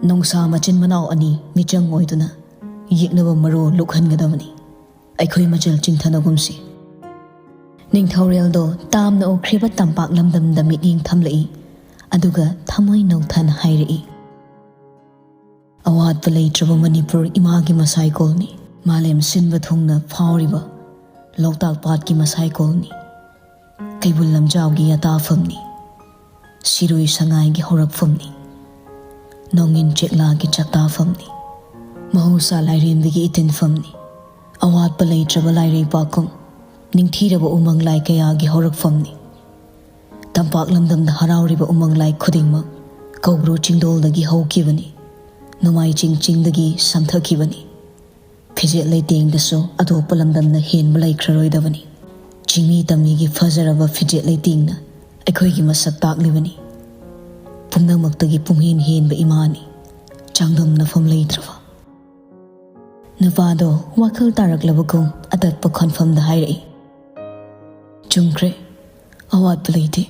ꯅꯣꯡꯁꯥ ꯃꯆꯤꯟ ꯃꯅꯥꯎ ꯑꯅꯤ ꯃꯤꯆꯪ ꯑꯣꯏꯗꯨꯅ ꯌꯦꯛꯅꯕ ꯃꯔꯨ ꯂꯨꯞꯍꯟꯒꯗꯕꯅꯤ꯫ ꯑꯩꯈꯣꯏ ꯃꯆꯜ ꯆꯤꯡꯊꯅꯒꯨꯝꯁꯤ꯫ ꯅꯤꯡꯊꯧꯔꯦꯜꯗꯣ ꯇꯥꯝꯅ ꯎꯈ꯭ꯔꯤꯕ ꯇꯝꯄꯥꯛ ꯂꯝꯗꯝꯗ ꯃꯤꯠꯌꯦꯡ ꯊꯝꯂꯛꯏ, ꯑꯗꯨꯒ ꯊꯃꯣꯏ ꯅꯧꯊꯅ ꯍꯥꯏꯔꯛꯏ, ꯑꯋꯥꯠꯄ ꯂꯩꯇ꯭ꯔꯕ ꯃꯅꯤꯄꯨꯔ ꯏꯃꯥꯒꯤ ꯃꯁꯥꯏꯀꯣꯜꯅꯤ꯫ ꯃꯥꯂꯦꯝ ꯁꯤꯟꯕ ꯊꯨꯡꯅ ꯐꯥꯎꯔꯤꯕ ꯂꯣꯛꯇꯥꯛ ꯄꯥꯠꯀꯤ ꯃꯁꯥꯏꯀꯣꯜꯅꯤ꯫ ꯀꯩꯕꯨꯜ ꯂꯝꯖꯥꯎꯒꯤ ꯑꯇꯥꯐꯝꯅꯤ꯫ ꯁꯤꯔꯣꯏ ꯁꯉꯥꯏꯒꯤ ꯍꯧꯔꯛꯐꯝꯅꯤ꯫ ꯅꯣꯡꯏꯟ ꯆꯦꯛꯂꯥꯒꯤ ꯆꯥꯛꯇꯥꯐꯝꯅꯤ꯫ ꯃꯍꯧꯁꯥ ꯂꯥꯏꯔꯦꯝꯕꯤꯒꯤ ꯏꯇꯤꯟꯐꯝꯅꯤ꯫ ꯑꯋꯥꯠꯄ ꯂꯩꯇ꯭ꯔꯕ ꯂꯥꯏꯔꯩ ꯄꯥꯛꯈꯨꯝ, ꯅꯤꯡꯊꯤꯔꯕ ꯎꯃꯪ ꯂꯥꯏ ꯀꯌꯥꯒꯤ ꯍꯧꯔꯛꯐꯝꯅꯤ꯫ ꯇꯝꯄꯥꯛ ꯂꯝꯗꯝꯗ ꯍꯔꯥꯎꯔꯤꯕ ꯎꯃꯪ ꯂꯥꯏ ꯈꯨꯗꯤꯡꯃꯛ ꯀꯧꯕ꯭ꯔꯨ ꯆꯤꯡꯗꯣꯜꯗꯒꯤ ꯍꯧꯈꯤꯕꯅꯤ꯫ ꯅꯣꯡꯃꯥꯏꯆꯤꯡ ꯆꯤꯡꯗꯒꯤ ꯁꯝꯊꯈꯤꯕꯅꯤ꯫ ꯐꯤꯖꯦꯠ ꯂꯩꯇꯦꯡꯗꯁꯨ ꯑꯇꯣꯞꯄ ꯂꯝꯗꯝꯅ ꯍꯦꯟꯕ ꯂꯩꯈ꯭ꯔꯔꯣꯏꯗꯕꯅꯤ꯫ ꯆꯤꯡꯃꯤ ꯇꯝꯃꯤꯒꯤ ꯐꯖꯔꯕ ꯐꯤꯖꯦꯠ ꯂꯩꯇꯦꯡꯅ ꯑꯩꯈꯣꯏꯒꯤ ꯃꯁꯛ ꯇꯥꯛꯂꯤꯕꯅꯤ꯫ ꯄꯨꯝꯅꯃꯛꯇꯒꯤ ꯄꯨꯡꯍꯦꯟ ꯍꯦꯟꯕ ꯏꯃꯥꯅꯤ, ꯆꯥꯡꯗꯝꯅꯐꯝ ꯂꯩꯇ꯭ꯔꯕ꯫ ꯅꯨꯄꯥꯗꯣ ꯋꯥꯈꯜ ꯇꯥꯔꯛꯂꯕꯒꯨꯝ ꯑꯇꯠꯄ ꯈꯣꯟꯐꯝꯗ ꯍꯥꯏꯔꯛꯏ꯫ "ꯆꯨꯝꯈ꯭ꯔꯦ, ꯑꯋꯥꯠꯄ ꯂꯩꯇꯦ꯫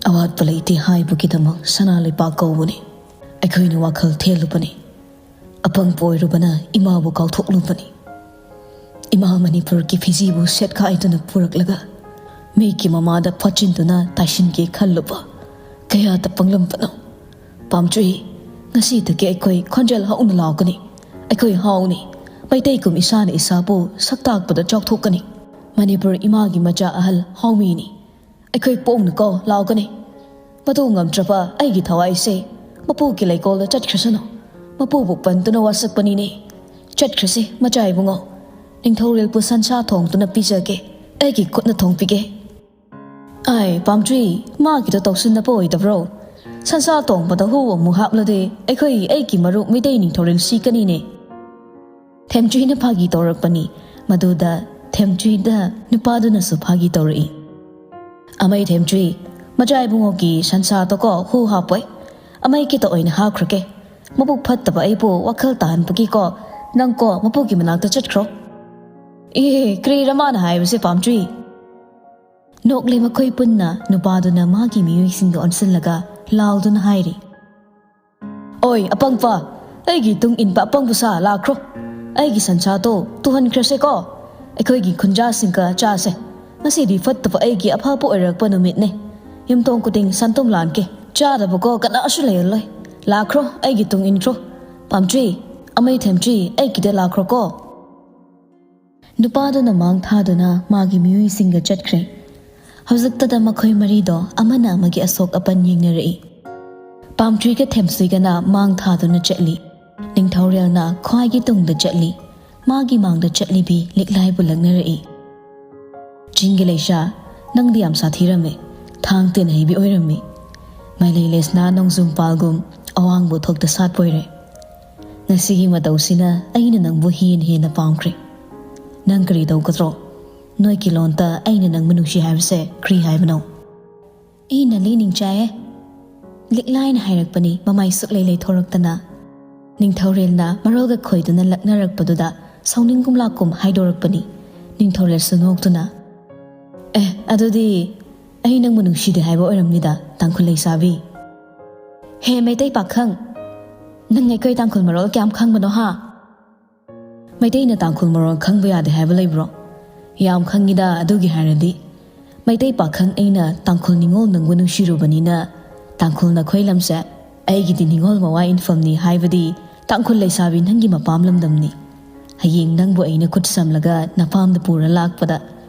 ꯑꯋꯥꯠꯄ ꯂꯩꯇꯦ ꯍꯥꯏꯕꯒꯤꯗꯃꯛ ꯁꯅꯥ ꯂꯩꯄꯥꯛ ꯀꯧꯕꯅꯤ꯫ ꯑꯩꯈꯣꯏꯅ ꯋꯥꯈꯜ ꯊꯦꯜꯂꯨꯕꯅꯤ꯫ ꯑꯄꯪꯕ ꯑꯣꯏꯔꯨꯕꯅ ꯏꯃꯥꯕꯨ ꯀꯥꯎꯊꯣꯛꯂꯨꯕꯅꯤ꯫ ꯏꯃꯥ ꯃꯅꯤꯄꯨꯔꯒꯤ ꯐꯤꯖꯤꯕꯨ ꯁꯦꯠꯈꯥꯏꯗꯨꯅ ꯄꯨꯔꯛꯂꯒ ꯃꯤꯒꯤ ꯃꯃꯥꯗ ꯐꯣꯠꯆꯤꯟꯗꯨꯅ ꯇꯥꯏꯁꯤꯟꯒꯦ ꯈꯜꯂꯨꯕ ꯀꯌꯥꯗ ꯄꯪꯂꯝꯕꯅꯣ꯫ ꯄꯥꯝꯆꯨꯏ, ꯉꯁꯤꯗꯒꯤ ꯑꯩꯈꯣꯏ ꯈꯣꯟꯖꯦꯜ ꯍꯧꯅ ꯂꯥꯎꯒꯅꯤ꯫ ꯑꯩꯈꯣꯏ ꯍꯥꯎꯅꯤ꯫ ꯃꯩꯇꯩ ꯀꯨꯝ ꯏꯁꯥꯅ ꯏꯁꯥꯕꯨ ꯁꯛ ꯇꯥꯛꯄꯗ ꯆꯥꯎꯊꯣꯛꯀꯅꯤ꯫ ꯃꯅꯤꯄꯨꯔ ꯏꯃꯥꯒꯤ ꯃꯆꯥ ꯑꯍꯜ ꯍꯥꯎꯃꯤꯅꯤ꯫ ꯑꯩꯈꯣꯏ ꯄꯣꯛꯅꯀꯣ ꯂꯥꯎꯒꯅꯤ꯫ ꯃꯗꯨ ꯉꯝꯗ꯭ꯔꯕ ꯑꯩꯒꯤ ꯊꯋꯥꯏꯁꯦ ꯃꯄꯨꯒꯤ ꯂꯩꯀꯣꯜꯗ ꯆꯠꯈ꯭ꯔꯁꯅꯨ꯫ ꯃꯄꯨꯕꯨ ꯄꯟꯗꯨꯅ ꯋꯥꯁꯛꯄꯅꯤꯅꯦ꯫ ꯆꯠꯈ꯭ꯔꯁꯤ, ꯃꯆꯥ ꯏꯕꯨꯡꯉꯣ꯫ ꯅꯤꯡꯊꯧꯔꯦꯜꯕꯨ ꯁꯟꯁꯥ ꯊꯣꯡꯗꯨꯅ ꯄꯤꯖꯒꯦ꯫ ꯑꯩꯒꯤ ꯈꯨꯠꯅ ꯊꯣꯡꯕꯤꯒꯦ꯫" "ꯑꯥꯏ, ꯄꯥꯝꯆꯨꯏ, ꯃꯥꯒꯤꯗꯣ ꯇꯧꯁꯤꯟꯅꯕ ꯑꯣꯏꯗꯕ꯭ꯔꯣ? ꯁꯟꯁꯥ ꯊꯣꯡꯕꯗ ꯍꯨ ꯑꯃꯨꯛ ꯍꯥꯞꯂꯗꯤ ꯑꯩꯈꯣꯏ, ꯑꯩꯒꯤ ꯃꯔꯨꯞ ꯃꯩꯇꯩ ꯅꯤꯡꯊꯧꯔꯦꯜ ꯁꯤꯀꯅꯤꯅꯦ꯫" ꯊꯦꯝꯆꯨꯏꯅ ꯐꯥꯒꯤ ꯇꯧꯔꯛꯄꯅꯤ꯫ ꯃꯗꯨꯗ ꯊꯦꯝꯆꯨꯏꯗ ꯅꯨꯄꯥꯗꯨꯅꯁꯨ ꯐꯥꯒꯤ ꯇꯧꯔꯛꯏ꯫ "ꯑꯃꯩ ꯊꯦꯝꯆꯨꯏ, ꯃꯆꯥ ꯏꯕꯨꯡꯉꯣꯒꯤ ꯁꯟꯁꯥꯗꯣꯀꯣ ꯍꯨ ꯍꯥꯞꯄꯣꯏ꯫ ꯑꯃꯩ ꯈꯤꯇ ꯑꯣꯏꯅ ꯍꯥꯞꯈ꯭ꯔꯒꯦ꯫ ꯃꯕꯨꯛ ꯐꯠꯇꯕ ꯑꯩꯕꯨ ꯋꯥꯈꯜ ꯇꯥꯍꯟꯕꯒꯤꯀꯣ ꯅꯪꯀꯣ ꯃꯄꯨꯒꯤ ꯃꯅꯥꯛꯇ ꯆꯠꯈ꯭ꯔꯣ꯫" "ꯑꯦ, ꯀꯔꯤꯔ ꯃꯥꯅ ꯍꯥꯏꯕꯁꯦ, ꯄꯥꯝꯆꯨꯏ?" ꯅꯣꯛꯂꯦ ꯃꯈꯣꯏ ꯄꯨꯟꯅ꯫ ꯅꯨꯄꯥꯗꯨꯅ ꯃꯥꯒꯤ ꯃꯤꯑꯣꯏꯁꯤꯡꯗ ꯑꯣꯟꯁꯤꯜꯂꯒ ꯂꯥꯎꯗꯨꯅ ꯍꯥꯏꯔꯤ, "ꯑꯣꯏ ꯑꯄꯪꯕ, ꯑꯩꯒꯤ ꯇꯨꯡ ꯏꯟꯕ ꯑꯄꯪꯕ ꯁꯥ, ꯂꯥꯛꯈ꯭ꯔꯣ꯫ ꯑꯩꯒꯤ ꯁꯟꯁꯥꯗꯣ ꯇꯨꯍꯟꯈ꯭ꯔꯁꯦꯀꯣ꯫ ꯑꯩꯈꯣꯏꯒꯤ ꯈꯨꯟꯖꯥꯁꯤꯡꯒ ꯆꯥꯁꯦ꯫ ꯉꯁꯤꯗꯤ ꯐꯠꯇꯕ ꯑꯩꯒꯤ ꯑꯐꯕ ꯑꯣꯏꯔꯛꯄ ꯅꯨꯃꯤꯠꯅꯦ꯫ ꯌꯨꯝꯊꯣꯡ ꯈꯨꯗꯤꯡ ꯁꯟꯇꯣꯝ ꯂꯥꯟꯒꯦ꯫ ꯆꯥꯗꯕꯀꯣ ꯀꯅꯥꯁꯨ ꯂꯩꯔꯜꯂꯣꯏ꯫ ꯂꯥꯛꯈ꯭ꯔꯣ, ꯑꯩꯒꯤ ꯇꯨꯡ ꯏꯟꯈ꯭ꯔꯣ꯫ ꯄꯥꯝꯆꯨꯏ, ꯑꯃꯩ ꯊꯦꯝꯆꯨꯏ, ꯑꯩꯒꯤꯗ ꯂꯥꯛꯈ꯭ꯔꯣꯀꯣ꯫" ꯅꯨꯄꯥꯗꯨꯅ ꯃꯥꯡ ꯊꯥꯗꯨꯅ ꯃꯥꯒꯤ ꯃꯤꯑꯣꯏꯁꯤꯡꯒ ꯆꯠꯈ꯭ꯔꯦ꯫ ꯍꯧꯖꯤꯛꯇꯗ ꯃꯈꯣꯏ ꯃꯔꯤꯗꯣ ꯑꯃꯅ ꯑꯃꯒꯤ ꯑꯁꯣꯛ ꯑꯄꯟ ꯌꯦꯡꯅꯔꯛꯏ꯫ ꯄꯥꯝꯆꯨꯏꯒ ꯊꯦꯝꯆꯨꯏꯒꯅ ꯃꯥꯡ ꯊꯥꯗꯨꯅ ꯆꯠꯂꯤ꯫ ꯅꯤꯡꯊꯧꯔꯦꯜꯅ ꯈ꯭ꯋꯥꯏꯒꯤ ꯇꯨꯡꯗ ꯆꯠꯂꯤ꯫ ꯃꯥꯒꯤ ꯃꯥꯡꯗ ꯆꯠꯂꯤꯕꯤ ꯂꯤꯛꯂꯥꯏꯕꯨ ꯂꯛꯅꯔꯛꯏ꯫ "ꯆꯤꯡꯒꯤ ꯂꯩꯁꯥ, ꯅꯪꯗꯤ ꯌꯥꯝ ꯁꯥꯊꯤꯔꯝꯃꯦ꯫ ꯊꯥꯡ ꯇꯦꯟ ꯍꯩꯕꯤ ꯑꯣꯏꯔꯝꯃꯤ꯫ ꯃꯥꯏꯂꯩ ꯂꯩꯁꯅꯥ ꯅꯣꯡꯖꯨꯝ ꯄꯥꯜꯒꯨꯝ ꯑꯋꯥꯡꯕ ꯊꯣꯛꯇ ꯁꯥꯠꯄ ꯑꯣꯏꯔꯦ꯫ ꯉꯁꯤꯒꯤ ꯃꯇꯧꯁꯤꯅ ꯑꯩꯅ ꯅꯪꯕꯨ ꯍꯦꯟꯅ ꯍꯦꯟꯅ ꯄꯥꯝꯈ꯭ꯔꯦ꯫ ꯅꯪ ꯀꯔꯤ ꯇꯧꯒꯗ꯭ꯔꯣ? ꯅꯣꯏꯒꯤ ꯂꯣꯟꯇ ꯑꯩꯅ ꯅꯪꯕꯨ ꯅꯨꯡꯁꯤ ꯍꯥꯏꯕꯁꯦ ꯀꯔꯤ ꯍꯥꯏꯕꯅꯣ?" "ꯑꯩꯅ ꯂꯤ ꯅꯤꯡꯆꯥꯏꯌꯦ꯫" ꯂꯤꯛꯂꯥꯏꯅ ꯍꯥꯏꯔꯛꯄꯅꯤ, ꯃꯃꯥꯏ ꯁꯨꯛꯂꯩ ꯂꯩꯊꯣꯔꯛꯇꯅ꯫ ꯅꯤꯡꯊꯧꯔꯦꯜꯅ ꯃꯔꯣꯜꯒ ꯈꯣꯏꯗꯨꯅ ꯂꯛꯅꯔꯛꯄꯗꯨꯗ ꯁꯥꯎꯅꯤꯡꯒꯨꯝ ꯂꯥꯛꯀꯨꯝ ꯍꯥꯏꯗꯣꯔꯛꯄꯅꯤ꯫ ꯅꯤꯡꯊꯧꯔꯦꯜꯁꯨ ꯅꯣꯛꯇꯨꯅ, "ꯑꯦ, ꯑꯗꯨꯗꯤ ꯑꯩ ꯅꯪꯕꯨ ꯅꯨꯡꯁꯤꯗꯦ ꯍꯥꯏꯕ ꯑꯣꯏꯔꯝꯅꯤꯗ, ꯇꯥꯡꯈꯨꯜ ꯂꯩꯁꯥꯕꯤ"꯫ "ꯍꯦ ꯃꯩꯇꯩ ꯄꯥꯈꯪ, ꯅꯪ ꯑꯩꯈꯣꯏ ꯇꯥꯡꯈꯨꯜ ꯃꯔꯣꯜ ꯀꯌꯥꯝ ꯈꯪꯕꯅꯣ ꯍꯥ? ꯃꯩꯇꯩꯅ ꯇꯥꯡꯈꯨꯜ ꯃꯔꯣꯜ ꯈꯪꯕ ꯌꯥꯗꯦ ꯍꯥꯏꯕ ꯂꯩꯕ꯭ꯔꯣ? ꯌꯥꯝ ꯈꯪꯉꯤꯗ ꯑꯗꯨꯒꯤ ꯍꯥꯏꯔꯗꯤ꯫ ꯃꯩꯇꯩ ꯄꯥꯈꯪ ꯑꯩꯅ ꯇꯥꯡꯈꯨꯜ ꯅꯤꯉꯣꯜ ꯅꯪꯕꯨ ꯅꯨꯡꯁꯤꯔꯨꯕꯅꯤꯅ ꯇꯥꯡꯈꯨꯜ ꯅꯈꯣꯏ ꯂꯝꯁꯦ ꯑꯩꯒꯤꯗꯤ ꯅꯤꯉꯣꯜ ꯃꯋꯥ ꯏꯟꯐꯝꯅꯤ ꯍꯥꯏꯕꯗꯤ ꯇꯥꯡꯈꯨꯜ ꯂꯩꯁꯥꯕꯤ ꯅꯪꯒꯤ ꯃꯄꯥꯝ ꯂꯝꯗꯝꯅꯤ꯫ ꯍꯌꯦꯡ ꯅꯪꯕꯨ ꯑꯩꯅ ꯈꯨꯠ ꯁꯝꯂꯒ ꯅꯄꯥꯝꯗ ꯄꯨꯔ ꯂꯥꯛꯄꯗ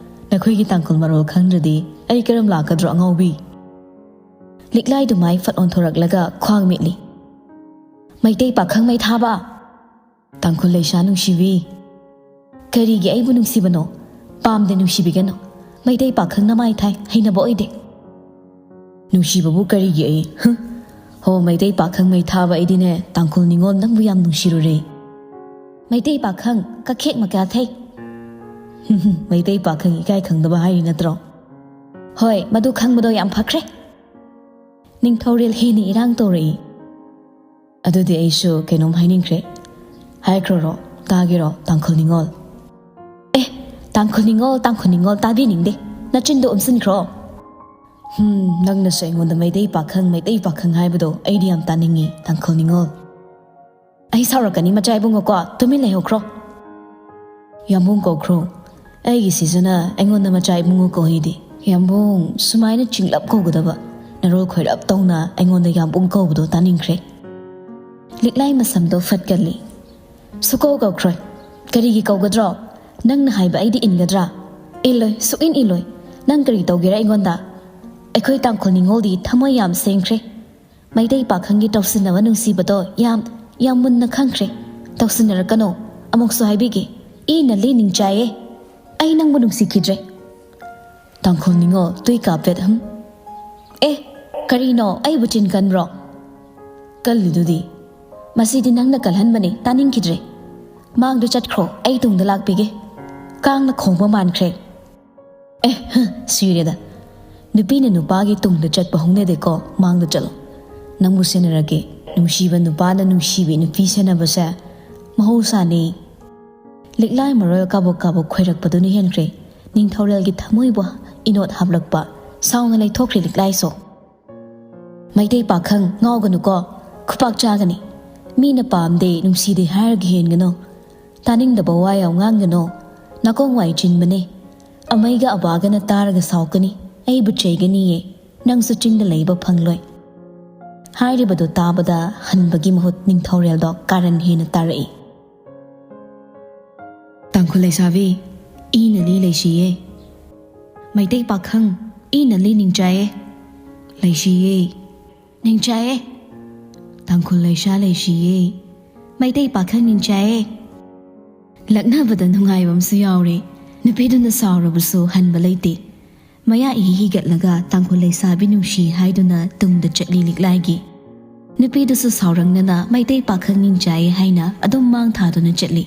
ꯅꯈꯣꯏꯒꯤ ꯇꯥꯡꯈꯨꯜ ꯃꯔꯣꯜ ꯈꯪꯗ꯭ꯔꯗꯤ ꯑꯩ ꯀꯔꯝ ꯂꯥꯛꯀꯗ꯭ꯔꯣ ꯑꯉꯥꯎꯕꯤ?" ꯂꯤꯛꯂꯥꯏꯗꯨ ꯃꯥꯏ ꯐꯠ ꯑꯣꯟꯊꯣꯔꯛꯂꯒ ꯈ꯭ꯋꯥꯡ ꯃꯤꯠꯂꯤ꯫ "ꯃꯩꯇꯩ ꯄꯥꯈꯪ ꯃꯩ ꯊꯥꯕ! ꯇꯥꯡꯈꯨꯜ ꯂꯩꯁꯥ ꯅꯨꯡꯁꯤꯕꯤ, ꯀꯔꯤꯒꯤ ꯑꯩꯕꯨ ꯅꯨꯡꯁꯤꯕꯅꯣ? ꯄꯥꯝꯗꯦ, ꯅꯨꯡꯁꯤꯕꯤꯒꯅꯨ꯫ ꯃꯩꯇꯩ ꯄꯥꯈꯪ ꯅꯃꯥꯏ ꯊꯥꯏ, ꯍꯩꯅꯕ ꯑꯣꯏꯗꯦ"꯫ "ꯅꯨꯡꯁꯤꯕꯕꯨ ꯀꯔꯤꯒꯤ ꯑꯩ? ꯍꯨꯝ! ꯍꯣ, ꯃꯩꯇꯩ ꯄꯥꯈꯪ ꯃꯩ ꯊꯥꯕ ꯑꯩꯗꯤꯅꯦ, ꯇꯥꯡꯈꯨꯜ ꯅꯤꯉꯣꯜ ꯅꯪꯕꯨ ꯌꯥꯝ ꯅꯨꯡꯁꯤꯔꯨꯔꯦ"꯫ "ꯃꯩꯇꯩ ꯄꯥꯈꯪ ꯀꯈꯦꯛ ꯃꯀꯥ ꯊꯩ"꯫ "ꯍꯨꯝ, ꯍꯨꯝ, ꯃꯩꯇꯩ ꯄꯥꯈꯪ ꯏꯀꯥꯏ ꯈꯪꯗꯕ ꯍꯥꯏꯔꯤ ꯅꯠꯇ꯭ꯔꯣ?" "ꯍꯣꯏ, ꯃꯗꯨ ꯈꯪꯕꯗꯣ ꯌꯥꯝ ꯐꯈ꯭ꯔꯦ"꯫ ꯅꯤꯡꯊꯧꯔꯦꯜ ꯍꯦꯟꯅ ꯏꯔꯥꯡ ꯇꯧꯔꯛꯏ꯫ "ꯑꯗꯨꯗꯤ ꯑꯩꯁꯨ ꯀꯩꯅꯣꯝ ꯍꯥꯏꯅꯤꯡꯈ꯭ꯔꯦ꯫ ꯍꯥꯏꯈ꯭ꯔꯣꯔꯣ, ꯇꯥꯒꯦꯔꯣ, ꯇꯥꯡꯈꯨꯜ ꯅꯤꯉꯣꯜ?" "ꯑꯦ, ꯇꯥꯡꯈꯨꯜ ꯅꯤꯉꯣꯜ, ꯇꯥꯡꯈꯨꯜ ꯅꯤꯉꯣꯜ ꯇꯥꯕꯤꯅꯤꯡꯗꯦ꯫ ꯅꯆꯤꯟꯗꯣ ꯎꯝꯁꯤꯟꯈ꯭ꯔꯣ"꯫ "ꯍꯨꯝ, ꯅꯪꯅꯁꯨ ꯑꯩꯉꯣꯟꯗ ꯃꯩꯇꯩ ꯄꯥꯈꯪ, ꯃꯩꯇꯩ ꯄꯥꯈꯪ ꯍꯥꯏꯕꯗꯣ ꯑꯩꯗꯤ ꯌꯥꯝ ꯇꯥꯅꯤꯡꯉꯤ, ꯇꯥꯡꯈꯨꯜ ꯅꯤꯉꯣꯜ"꯫ "ꯑꯩ ꯁꯥꯎꯔꯛꯀꯅꯤ, ꯃꯆꯥ ꯏꯕꯨꯡꯉꯣꯀꯣ, ꯇꯨꯃꯤꯟ ꯂꯩꯍꯧꯈ꯭ꯔꯣ"꯫ "ꯌꯥꯝꯕꯨꯡ ꯀꯧꯈ꯭ꯔꯣ꯫ ꯑꯩꯒꯤ ꯁꯤꯖꯅ ꯑꯩꯉꯣꯟꯗ ꯃꯆꯥ ꯏꯕꯨꯡꯉꯣ ꯀꯧꯍꯩꯗꯦ꯫ ꯌꯥꯝꯕꯨꯡ, ꯁꯨꯃꯥꯏꯅ ꯆꯤꯡꯂꯞ ꯀꯧꯒꯗꯕ, ꯅꯔꯣꯜ ꯈꯣꯏꯔꯞ ꯇꯧꯅ ꯑꯩꯉꯣꯟꯗ ꯌꯥꯝꯕꯨꯡ ꯀꯧꯕꯗꯣ ꯇꯥꯅꯤꯡꯈ꯭ꯔꯦ"꯫ ꯂꯤꯛꯂꯥꯏ ꯃꯁꯝꯗꯣ ꯐꯠꯀꯜꯂꯤ꯫ "ꯁꯨꯀꯧ ꯀꯧꯈ꯭ꯔꯣꯏ꯫ ꯀꯔꯤꯒꯤ ꯀꯧꯒꯗ꯭ꯔꯣ? ꯅꯪꯅ ꯍꯥꯏꯕ ꯑꯩꯗꯤ ꯏꯟꯒꯗ꯭ꯔꯥ? ꯏꯜꯂꯣꯏ, ꯁꯨꯛꯏꯟ ꯏꯜꯂꯣꯏ꯫ ꯅꯪ ꯀꯔꯤ ꯇꯧꯒꯦꯔꯥ ꯑꯩꯉꯣꯟꯗ? ꯑꯩꯈꯣꯏ ꯇꯥꯡꯈꯨꯜ ꯅꯤꯉꯣꯜꯗꯤ ꯊꯃꯣꯏ ꯌꯥꯝ ꯁꯦꯡꯈ꯭ꯔꯦ꯫ ꯃꯩꯇꯩ ꯄꯥꯈꯪꯒꯤ ꯇꯧꯁꯤꯟꯅꯕ ꯅꯨꯡꯁꯤꯕꯗꯣ ꯌꯥꯝ, ꯌꯥꯝ ꯃꯨꯟꯅ ꯈꯪꯈ꯭ꯔꯦ꯫ ꯇꯧꯁꯤꯟꯅꯔꯛꯀꯅꯣ꯫ ꯑꯃꯨꯛꯁꯨ ꯍꯥꯏꯕꯤꯒꯦ, ꯏ ꯅꯂꯤ ꯅꯤꯡꯆꯥꯏꯌꯦ꯫ ꯑꯩ ꯅꯪꯕꯨ ꯅꯨꯡꯁꯤꯈꯤꯗ꯭ꯔꯦ"꯫ ꯇꯥꯡꯈꯨꯜ ꯅꯤꯉꯣꯜ ꯇꯨꯏ ꯀꯥꯞꯄꯦꯠ, ꯍꯝ? "ꯑꯦ, ꯀꯔꯤꯅꯣ? ꯑꯩꯕꯨ ꯆꯤꯟ ꯀꯟꯕ꯭ꯔꯣ?" "ꯀꯜꯂꯤꯗꯨꯗꯤ"꯫ "ꯃꯁꯤꯗꯤ ꯅꯪꯅ ꯀꯜꯍꯟꯕꯅꯤ, ꯇꯥꯅꯤꯡꯈꯤꯗ꯭ꯔꯦ꯫ ꯃꯥꯡꯗ ꯆꯠꯈ꯭ꯔꯣ, ꯑꯩ ꯇꯨꯡꯗ ꯂꯥꯛꯄꯤꯒꯦ"꯫ ꯀꯥꯡꯅ ꯈꯣꯡꯕ ꯃꯥꯟꯈ꯭ꯔꯦ꯫ "ꯑꯦ, ꯍ, ꯁꯤꯔꯦꯗ꯫ ꯅꯨꯄꯤꯅ ꯅꯨꯄꯥꯒꯤ ꯇꯨꯡꯗ ꯆꯠꯄ ꯍꯧꯅꯗꯦꯀꯣ, ꯃꯥꯡꯗ ꯆꯠꯂꯣ꯫ ꯅꯪꯕꯨ ꯁꯦꯟꯅꯔꯒꯦ"꯫ ꯅꯨꯡꯁꯤꯕ ꯅꯨꯄꯥꯅ ꯅꯨꯡꯁꯤꯕꯤ ꯅꯨꯄꯤ ꯁꯦꯟꯅꯕꯁꯦ ꯃꯍꯧꯁꯥꯅꯤ꯫ ꯂꯤꯛꯂꯥꯏ ꯃꯔꯣꯜ ꯀꯥꯕꯣꯛ ꯀꯥꯕꯣꯛ ꯈꯣꯏꯔꯛꯄꯗꯨꯅ ꯍꯦꯟꯈ꯭ꯔꯦ ꯅꯤꯡꯊꯧꯔꯦꯜꯒꯤ ꯊꯃꯣꯏꯕꯨ ꯏꯅꯣꯠ ꯍꯥꯞꯂꯛꯄ꯫ ꯁꯥꯎꯅ ꯂꯩꯊꯣꯛꯈ꯭ꯔꯦ ꯂꯤꯛꯂꯥꯏꯁꯨ꯫ "ꯃꯩꯇꯩ ꯄꯥꯈꯪ, ꯉꯥꯎꯒꯅꯨꯀꯣ, ꯈꯨꯄꯥꯛ ꯆꯥꯒꯅꯤ꯫ ꯃꯤꯅ ꯄꯥꯝꯗꯦ, ꯅꯨꯡꯁꯤꯗꯦ ꯍꯥꯏꯔꯒ ꯍꯦꯟꯒꯅꯨ꯫ ꯇꯥꯅꯤꯡꯗꯕ ꯋꯥ ꯌꯥꯝ ꯉꯥꯡꯒꯅꯨ꯫ ꯅꯥꯀꯣꯡ ꯋꯥꯏ ꯆꯤꯟꯕꯅꯦ꯫ ꯑꯃꯩꯒ ꯑꯕꯥꯒꯅ ꯇꯥꯔꯒ ꯁꯥꯎꯒꯅꯤ, ꯑꯩꯕꯨ ꯆꯩꯒꯅꯤꯌꯦ꯫ ꯅꯪꯁꯨ ꯆꯤꯡꯗ ꯂꯩꯕ ꯐꯪꯂꯣꯏ꯫" ꯍꯥꯏꯔꯤꯕꯗꯨ ꯇꯥꯕꯗ ꯍꯟꯕꯒꯤ ꯃꯍꯨꯠ ꯅꯤꯡꯊꯧꯔꯦꯜꯗꯣ ꯀꯥꯔꯟ ꯍꯦꯟꯅ ꯇꯥꯔꯛꯏ꯫ "ꯇꯥꯡꯈꯨꯜ ꯂꯩꯁꯥꯕꯤ, ꯏꯅ ꯂꯤ ꯂꯩꯁꯤꯌꯦ꯫ ꯃꯩꯇꯩ ꯄꯥꯈꯪ, ꯏꯅ ꯂꯤ ꯅꯤꯡꯆꯥꯏꯌꯦ꯫ ꯂꯩꯁꯤꯌꯦ, ꯅꯤꯡꯆꯥꯏꯌꯦ꯫ ꯇꯥꯡꯈꯨꯜ ꯂꯩꯁꯥ ꯂꯩꯁꯤꯌꯦ꯫ ꯃꯩꯇꯩ ꯄꯥꯈꯪ ꯅꯤꯡꯆꯥꯏꯌꯦ꯫" ꯂꯛꯅꯕꯗ ꯅꯨꯡꯉꯥꯏꯕ ꯑꯃꯁꯨ ꯌꯥꯎꯔꯦ꯫ ꯅꯨꯄꯤꯗꯨꯅ ꯁꯥꯎꯔꯕꯁꯨ ꯍꯟꯕ ꯂꯩꯇꯦ꯫ ꯃꯌꯥ ꯏꯍꯤ ꯍꯤꯒꯠꯂꯒ ꯇꯥꯡꯈꯨꯜ ꯂꯩꯁꯥꯕꯤ ꯅꯨꯡꯁꯤ ꯍꯥꯏꯗꯨꯅ ꯇꯨꯡꯗ ꯆꯠꯂꯤ ꯂꯤꯛꯂꯥꯏꯒꯤ꯫ ꯅꯨꯄꯤꯗꯨꯁꯨ ꯁꯥꯎꯔꯪꯅꯅ ꯃꯩꯇꯩ ꯄꯥꯈꯪ ꯅꯤꯡꯆꯥꯏ ꯍꯥꯏꯅ ꯑꯗꯨꯝ ꯃꯥꯡ ꯊꯥꯗꯨꯅ ꯆꯠꯂꯤ꯫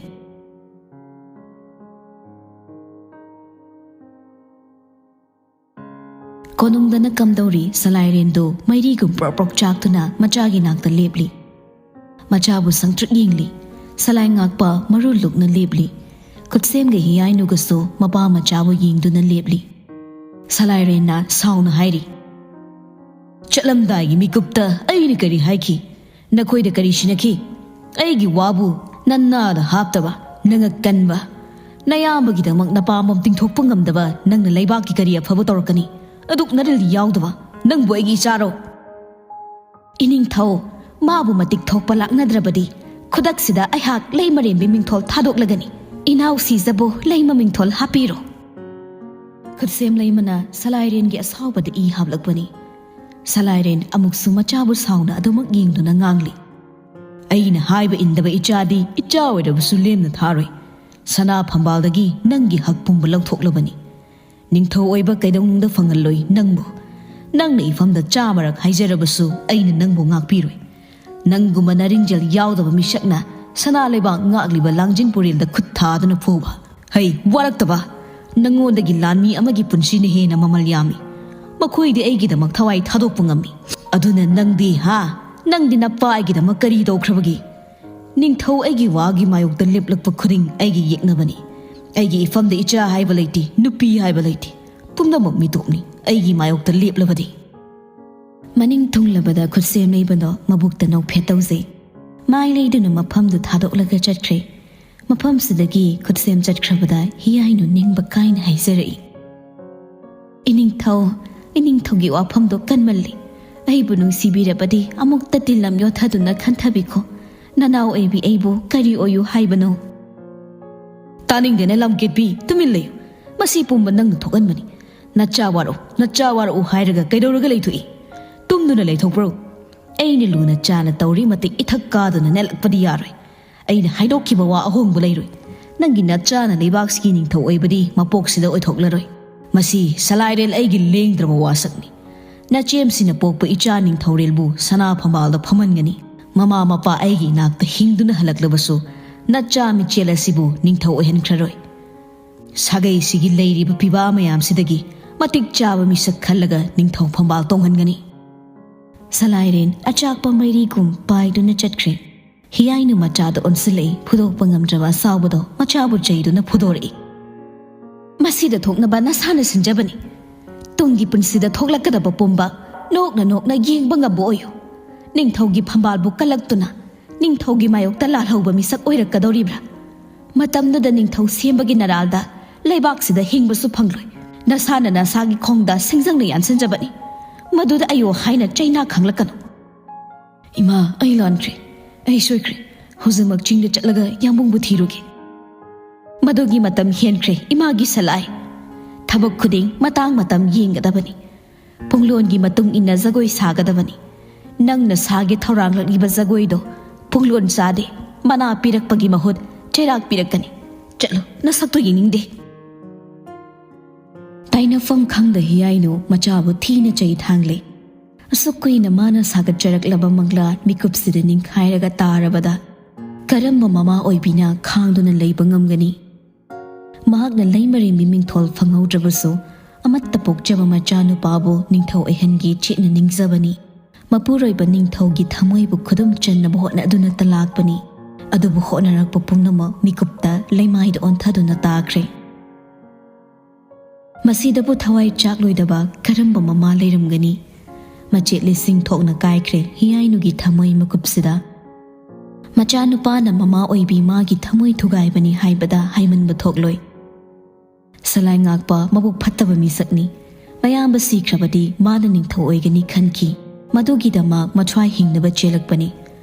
ꯀꯣꯅꯨꯡꯗꯅ ꯀꯝꯗꯧꯔꯤ ꯁꯂꯥꯏꯔꯦꯟꯗꯨ ꯃꯩꯔꯤꯒꯨꯝ ꯄ꯭ꯔꯣꯛ ꯄ꯭ꯔꯣꯛ ꯆꯥꯛꯇꯨꯅ ꯃꯆꯥꯒꯤ ꯅꯥꯛꯇ ꯂꯦꯞꯂꯤ꯫ ꯃꯆꯥꯕꯨ ꯁꯪꯇ꯭ꯔꯤꯛ ꯌꯦꯡꯂꯤ꯫ ꯁꯂꯥꯏ ꯉꯥꯛꯄ ꯃꯔꯨ ꯂꯨꯛꯅ ꯂꯦꯞꯂꯤ꯫ ꯈꯨꯠꯁꯦꯝꯒ ꯍꯤꯌꯥꯏꯅꯨꯒꯁꯨ ꯃꯄꯥ ꯃꯆꯥꯕꯨ ꯌꯦꯡꯗꯨꯅ ꯂꯦꯞꯂꯤ꯫ ꯁꯂꯥꯏꯔꯦꯟꯅ ꯁꯥꯎꯅ ꯍꯥꯏꯔꯤ, "ꯆꯠꯂꯝꯗꯥꯏꯒꯤ ꯃꯤꯀꯨꯞꯇ ꯑꯩꯅ ꯀꯔꯤ ꯍꯥꯏꯈꯤ? ꯅꯈꯣꯏꯗ ꯀꯔꯤ ꯁꯤꯟꯅꯈꯤ? ꯑꯩꯒꯤ ꯋꯥꯕꯨ ꯅꯟꯅꯥꯗ ꯍꯥꯞꯇꯕ, ꯅꯉꯛ ꯀꯟꯕ, ꯅꯌꯥꯝꯕꯒꯤꯗꯃꯛ ꯅꯄꯥꯝꯕꯣꯝ ꯇꯤꯡꯊꯣꯛꯄ ꯉꯝꯗꯕ ꯅꯪꯅ ꯂꯩꯕꯥꯛꯀꯤ ꯀꯔꯤ ꯑꯐꯕ ꯇꯧꯔꯛꯀꯅꯤ? ꯑꯗꯨꯛ ꯅꯔꯤꯜ ꯌꯥꯎꯗꯕ ꯅꯪꯕꯨ ꯑꯩꯒꯤ ꯏꯆꯥꯔꯣ?" "ꯏꯅꯤꯡꯊꯧ, ꯃꯥꯕꯨ ꯃꯇꯤꯛ ꯊꯣꯛꯄ ꯂꯥꯛꯅꯗ꯭ꯔꯕꯗꯤ ꯈꯨꯗꯛꯁꯤꯗ ꯑꯩꯍꯥꯛ ꯂꯩꯃꯔꯦꯟꯕꯤ ꯃꯤꯡꯊꯣꯜ ꯊꯥꯗꯣꯛꯂꯒꯅꯤ꯫ ꯏꯅꯥꯎ ꯁꯤꯖꯕꯨ ꯂꯩꯃ ꯃꯤꯡꯊꯣꯜ ꯍꯥꯞꯄꯤꯔꯣ꯫" ꯈꯨꯠꯁꯦꯝ ꯂꯩꯃꯅ ꯁꯂꯥꯏꯔꯦꯟꯒꯤ ꯑꯁꯥꯎꯕꯗ ꯏ ꯍꯥꯞꯂꯛꯄꯅꯤ꯫ ꯁꯂꯥꯏꯔꯦꯟ ꯑꯃꯨꯛꯁꯨ ꯃꯆꯥꯕꯨ ꯁꯥꯎꯅ ꯑꯗꯨꯃꯛ ꯌꯦꯡꯗꯨꯅ ꯉꯥꯡꯂꯤ, "ꯑꯩꯅ ꯍꯥꯏꯕ ꯏꯟꯗꯕ ꯏꯆꯥꯗꯤ ꯏꯆꯥ ꯑꯣꯏꯔꯕꯁꯨ ꯂꯦꯝꯅ ꯊꯥꯔꯣꯏ꯫ ꯁꯅꯥ ꯐꯝꯕꯥꯜꯗꯒꯤ ꯅꯪꯒꯤ ꯍꯛ ꯄꯨꯝꯕ ꯂꯧꯊꯣꯛꯂꯕꯅꯤ꯫ ꯅꯤꯡꯊꯧ ꯑꯣꯏꯕ ꯀꯩꯗꯧꯅꯨꯡꯗ ꯐꯪꯍꯜꯂꯣꯏ ꯅꯪꯕꯨ꯫ ꯅꯪꯅ ꯏꯐꯝꯗ ꯆꯥꯃꯔꯛ ꯍꯥꯏꯖꯔꯕꯁꯨ ꯑꯩꯅ ꯅꯪꯕꯨ ꯉꯥꯛꯄꯤꯔꯣꯏ꯫ ꯅꯪꯒꯨꯝꯕ ꯅꯔꯤꯡꯖꯦꯜ ꯌꯥꯎꯗꯕ ꯃꯤꯁꯛꯅ ꯁꯅꯥ ꯂꯩꯕꯥꯛ ꯉꯥꯛꯂꯤꯕ ꯂꯥꯡꯖꯤꯡ ꯄꯨꯔꯦꯜꯗ ꯈꯨꯠ ꯊꯥꯗꯨꯅ ꯐꯨꯕ꯫ ꯍꯩ, ꯋꯥꯔꯛꯇꯕ! ꯅꯪꯉꯣꯟꯗꯒꯤ ꯂꯥꯟꯃꯤ ꯑꯃꯒꯤ ꯄꯨꯟꯁꯤꯅ ꯍꯦꯟꯅ ꯃꯃꯜ ꯌꯥꯝꯃꯤ꯫ ꯃꯈꯣꯏꯗꯤ ꯑꯩꯒꯤꯗꯃꯛ ꯊꯋꯥꯏ ꯊꯥꯗꯣꯛꯄ ꯉꯝꯃꯤ꯫ ꯑꯗꯨꯅ ꯅꯪꯗꯤ, ꯍꯥ? "ꯅꯪꯗꯤ ꯅꯄꯥ ꯑꯩꯒꯤꯗꯃꯛ ꯀꯔꯤ ꯇꯧꯈ꯭ꯔꯕꯒꯦ? ꯅꯤꯡꯊꯧ ꯑꯩꯒꯤ ꯋꯥꯒꯤ ꯃꯥꯌꯣꯛꯇ ꯂꯦꯞꯂꯛꯄ ꯈꯨꯗꯤꯡ ꯑꯩꯒꯤ ꯌꯦꯛꯅꯕꯅꯤ꯫ ꯑꯩꯒꯤ ꯏꯐꯝꯗ ꯏꯆꯥ ꯍꯥꯏꯕ ꯂꯩꯇꯦ, ꯅꯨꯄꯤ ꯍꯥꯏꯕ ꯂꯩꯇꯦ꯫ ꯄꯨꯝꯅꯃꯛ ꯃꯤꯇꯣꯞꯅꯤ, ꯑꯩꯒꯤ ꯃꯥꯌꯣꯛꯇ ꯂꯦꯞꯂꯕꯗꯤ"꯫ ꯃꯅꯤꯡ ꯊꯨꯡꯂꯕꯗ ꯈꯨꯠꯁꯦꯝ ꯂꯩꯕꯗꯣ ꯃꯕꯨꯛꯇ ꯅꯣꯛꯐꯦꯠ ꯇꯧꯖꯩ꯫ ꯃꯥꯏ ꯂꯩꯗꯨꯅ ꯃꯐꯝꯗꯨ ꯊꯥꯗꯣꯛꯂꯒ ꯆꯠꯈ꯭ꯔꯦ꯫ ꯃꯐꯝꯁꯤꯗꯒꯤ ꯈꯨꯠꯁꯦꯝ ꯆꯠꯈ꯭ꯔꯕꯗ ꯍꯤꯌꯥꯏꯅꯨ ꯅꯤꯡꯕ ꯀꯥꯏꯅ ꯍꯥꯏꯖꯔꯛꯏ, "ꯏꯅꯤꯡꯊꯧ, ꯏꯅꯤꯡꯊꯧꯒꯤ ꯋꯥꯐꯝꯗꯣ ꯀꯟꯃꯜꯂꯤ꯫ ꯑꯩꯕꯨ ꯅꯨꯡꯁꯤꯕꯤꯔꯕꯗꯤ ꯑꯃꯨꯛꯇ ꯇꯤꯜꯂꯝ ꯌꯣꯠꯊꯗꯨꯅ ꯈꯟꯊꯕꯤꯈꯣ꯫ ꯅꯅꯥꯎ ꯑꯣꯏꯕꯤ ꯑꯩꯕꯨ ꯀꯔꯤ ꯑꯣꯏꯌꯨ ꯍꯥꯏꯕꯅꯣ?" "ꯇꯥꯅꯤꯡꯗꯦꯅꯦ ꯂꯝꯀꯦꯠꯄꯤ, ꯇꯨꯃꯤꯟ ꯂꯩꯌꯨ꯫ ꯃꯁꯤ ꯄꯨꯝꯕ ꯅꯪꯅ ꯊꯣꯛꯍꯟꯕꯅꯤ꯫ ꯅꯆꯥ ꯋꯥꯔꯛꯎ, ꯅꯆꯥ ꯋꯥꯔꯛꯎ ꯍꯥꯏꯔꯒ ꯀꯩꯗꯧꯔꯒ ꯂꯩꯊꯣꯛꯏ? ꯇꯨꯝꯗꯨꯅ ꯂꯩꯊꯣꯛꯄ꯭ꯔꯣ? ꯑꯩꯅ ꯂꯨꯅ ꯆꯥꯅ ꯇꯧꯔꯤ ꯃꯇꯤꯛ ꯏꯊꯛ ꯀꯥꯗꯨꯅ ꯅꯦꯜꯂꯛꯄꯗꯤ ꯌꯥꯔꯣꯏ꯫ ꯑꯩꯅ ꯍꯥꯏꯗꯣꯛꯈꯤꯕ ꯋꯥ ꯑꯍꯣꯡꯕ ꯂꯩꯔꯣꯏ꯫ ꯅꯪꯒꯤ ꯅꯆꯥꯅ ꯂꯩꯕꯥꯛꯁꯤꯒꯤ ꯅꯤꯡꯊꯧ ꯑꯣꯏꯕꯗꯤ ꯃꯄꯣꯛꯁꯤꯗ ꯑꯣꯏꯊꯣꯛꯂꯔꯣꯏ꯫ ꯃꯁꯤ ꯁꯂꯥꯏꯔꯦꯜ ꯑꯩꯒꯤ ꯂꯦꯡꯗ꯭ꯔꯕ ꯋꯥꯁꯛꯅꯤ꯫ ꯅꯆꯦꯝꯁꯤꯅ ꯄꯣꯛꯄ ꯏꯆꯥ ꯅꯤꯡꯊꯧꯔꯦꯜꯕꯨ ꯁꯅꯥ ꯐꯝꯕꯥꯜꯗ ꯐꯝꯍꯟꯒꯅꯤ꯫ ꯃꯃꯥ ꯃꯄꯥ ꯑꯩꯒꯤ ꯏꯅꯥꯛꯇ ꯍꯤꯡꯗꯨꯅ ꯍꯜꯂꯛꯂꯕꯁꯨ ꯅꯆꯥ ꯃꯤꯆꯦꯜ ꯑꯁꯤꯕꯨ ꯅꯤꯡꯊꯧ ꯑꯣꯏꯍꯟꯈ꯭ꯔꯔꯣꯏ꯫ ꯁꯥꯒꯩꯁꯤꯒꯤ ꯂꯩꯔꯤꯕ ꯄꯤꯕꯥ ꯃꯌꯥꯝꯁꯤꯗꯒꯤ ꯃꯇꯤꯛ ꯆꯥꯕ ꯃꯤꯁꯛ ꯈꯜꯂꯒ ꯅꯤꯡꯊꯧ ꯐꯝꯕꯥꯜ ꯇꯣꯡꯍꯟꯒꯅꯤ"꯫ ꯁꯂꯥꯏꯔꯦꯟ ꯑꯆꯥꯛꯄ ꯃꯩꯔꯤꯒꯨꯝ ꯄꯥꯏꯗꯨꯅ ꯆꯠꯈ꯭ꯔꯦ꯫ ꯍꯤꯌꯥꯏꯅꯨ ꯃꯆꯥꯗ ꯑꯣꯟꯁꯤꯜꯂꯛꯏ꯫ ꯐꯨꯗꯣꯛꯄ ꯉꯝꯗ꯭ꯔꯕ ꯑꯁꯥꯎꯕꯗꯣ ꯃꯆꯥꯕꯨ ꯆꯩꯗꯨꯅ ꯐꯨꯗꯣꯔꯛꯏ꯫ "ꯃꯁꯤꯗ ꯊꯣꯛꯅꯕ ꯅꯁꯥꯅ ꯁꯤꯟꯖꯕꯅꯤ꯫ ꯇꯨꯡꯒꯤ ꯄꯨꯟꯁꯤꯗ ꯊꯣꯛꯂꯛꯀꯗꯕ ꯄꯨꯝꯕ ꯅꯣꯛꯅ ꯅꯣꯛꯅ ꯌꯦꯡꯕ ꯉꯝꯕ ꯑꯣꯏꯌꯨ꯫ ꯅꯤꯡꯊꯧꯒꯤ ꯐꯝꯕꯥꯜꯕꯨ ꯀꯜꯂꯛꯇꯨꯅ ꯅꯤꯡꯊꯧꯒꯤ ꯃꯥꯌꯣꯛꯇ ꯂꯥꯜꯍꯧꯕ ꯃꯤꯁꯛ ꯑꯣꯏꯔꯛꯀꯗꯧꯔꯤꯕ꯭ꯔꯥ? ꯃꯇꯝꯗꯨꯗ ꯅꯤꯡꯊꯧ ꯁꯦꯝꯕꯒꯤ ꯅꯔꯥꯜꯗ ꯂꯩꯕꯥꯛꯁꯤꯗ ꯍꯤꯡꯕꯁꯨ ꯐꯪꯂꯣꯏ꯫ ꯅꯁꯥꯅ ꯅꯁꯥꯒꯤ ꯈꯣꯡꯗ ꯁꯤꯡꯖꯪꯅ ꯌꯥꯟꯁꯤꯟꯖꯕꯅꯤ꯫ ꯃꯗꯨꯗ ꯑꯌꯣ ꯍꯥꯏꯅ ꯆꯩꯅꯥ ꯈꯪꯂꯛꯀꯅꯨ"꯫ "ꯏꯃꯥ, ꯑꯩ ꯂꯥꯟꯈ꯭ꯔꯦ꯫ ꯑꯩ ꯁꯣꯏꯈ꯭ꯔꯦ꯫ ꯍꯧꯖꯤꯛꯃꯛ ꯆꯤꯡꯗ ꯆꯠꯂꯒ ꯌꯥꯝꯕꯨꯡꯕꯨ ꯊꯤꯔꯨꯒꯦ"꯫ "ꯃꯗꯨꯒꯤ ꯃꯇꯝ ꯍꯦꯟꯈ꯭ꯔꯦ, ꯏꯃꯥꯒꯤ ꯁꯂꯥꯏ꯫ ꯊꯕꯛ ꯈꯨꯗꯤꯡ ꯃꯇꯥꯡ ꯃꯇꯝ ꯌꯦꯡꯒꯗꯕꯅꯤ꯫ ꯄꯨꯡꯂꯣꯟꯒꯤ ꯃꯇꯨꯡ ꯏꯟꯅ ꯖꯒꯣꯏ ꯁꯥꯒꯗꯕꯅꯤ꯫ ꯅꯪꯅ ꯁꯥꯒꯦ ꯊꯧꯔꯥꯡꯂꯛꯂꯤꯕ ꯖꯒꯣꯏꯗꯣ ꯄꯨꯡꯂꯣꯟ ꯆꯥꯗꯦ꯫ ꯃꯅꯥ ꯄꯤꯔꯛꯄꯒꯤ ꯃꯍꯨꯠ ꯆꯩꯔꯥꯛ ꯄꯤꯔꯛꯀꯅꯤ꯫ ꯆꯠꯂꯣ, ꯅꯁꯛꯇꯨ ꯌꯦꯡꯅꯤꯡꯗꯦ"꯫ ꯇꯥꯏꯅꯐꯝ ꯈꯪꯗ ꯍꯤꯌꯥꯏꯅꯨ ꯃꯆꯥꯕꯨ ꯊꯤꯅ ꯆꯩ ꯊꯥꯡꯂꯦ꯫ ꯑꯁꯨꯛ ꯀꯨꯏꯅ ꯃꯥꯅ ꯁꯥꯒꯠꯆꯔꯛꯂꯕ ꯃꯪꯂꯥꯟ ꯃꯤꯀꯨꯞꯁꯤꯗ ꯅꯤꯡꯈꯥꯏꯔꯒ ꯇꯥꯔꯕꯗ ꯀꯔꯝꯕ ꯃꯃꯥ ꯑꯣꯏꯕꯤꯅ ꯈꯥꯡꯗꯨꯅ ꯂꯩꯕ ꯉꯝꯒꯅꯤ? ꯃꯍꯥꯛꯅ ꯂꯩꯃꯔꯦꯝꯕꯤ ꯃꯤꯡꯊꯣꯜ ꯐꯪꯍꯧꯗ꯭ꯔꯕꯁꯨ ꯑꯃꯠꯇ ꯄꯣꯛꯆꯕ ꯃꯆꯥꯅꯨꯄꯥꯕꯨ ꯅꯤꯡꯊꯧ ꯑꯣꯏꯍꯟꯒꯦ ꯆꯦꯠꯅ ꯅꯤꯡꯖꯕꯅꯤ꯫ ꯃꯄꯨꯔꯣꯏꯕ ꯅꯤꯡꯊꯧꯒꯤ ꯊꯃꯣꯏꯕꯨ ꯈꯨꯗꯨꯝ ꯆꯟꯅꯕ ꯍꯣꯠꯅꯗꯨꯅꯇ ꯂꯥꯛꯄꯅꯤ꯫ ꯑꯗꯨꯕꯨ ꯍꯣꯠꯅꯔꯛꯄ ꯄꯨꯝꯅꯃꯛ ꯃꯤꯀꯨꯞꯇ ꯂꯩꯃꯥꯏꯗ ꯑꯣꯟꯊꯗꯨꯅ ꯇꯥꯈ꯭ꯔꯦ꯫ ꯃꯁꯤꯗꯕꯨ ꯊꯋꯥꯏ ꯆꯥꯛꯂꯣꯏꯗꯕ ꯀꯔꯝꯕ ꯃꯃꯥ ꯂꯩꯔꯝꯒꯅꯤ? ꯃꯆꯦꯠ ꯂꯤꯁꯤꯡ ꯊꯣꯛꯅ ꯀꯥꯏꯈ꯭ꯔꯦ ꯍꯤꯌꯥꯏꯅꯨꯒꯤ ꯊꯃꯣꯏ ꯃꯀꯨꯞꯁꯤꯗ꯫ ꯃꯆꯥꯅꯨꯄꯥꯅ ꯃꯃꯥ ꯑꯣꯏꯕꯤ ꯃꯥꯒꯤ ꯊꯃꯣꯏ ꯊꯨꯒꯥꯏꯕꯅꯤ ꯍꯥꯏꯕꯗ ꯍꯥꯏꯃꯟꯕ ꯊꯣꯛꯂꯣꯏ꯫ ꯁꯂꯥꯏ ꯉꯥꯛꯄ ꯃꯕꯨꯛ ꯐꯠꯇꯕ ꯃꯤꯁꯛꯅꯤ꯫ ꯃꯌꯥꯝꯕ ꯁꯤꯈ꯭ꯔꯕꯗꯤ ꯃꯥꯅ ꯅꯤꯡꯊꯧ ꯑꯣꯏꯒꯅꯤ ꯈꯟꯈꯤ꯫ ꯃꯗꯨꯒꯤꯗꯃꯛ ꯃꯊ꯭ꯋꯥꯏ ꯍꯤꯡꯅꯕ ꯆꯦꯜꯂꯛꯄꯅꯤ꯫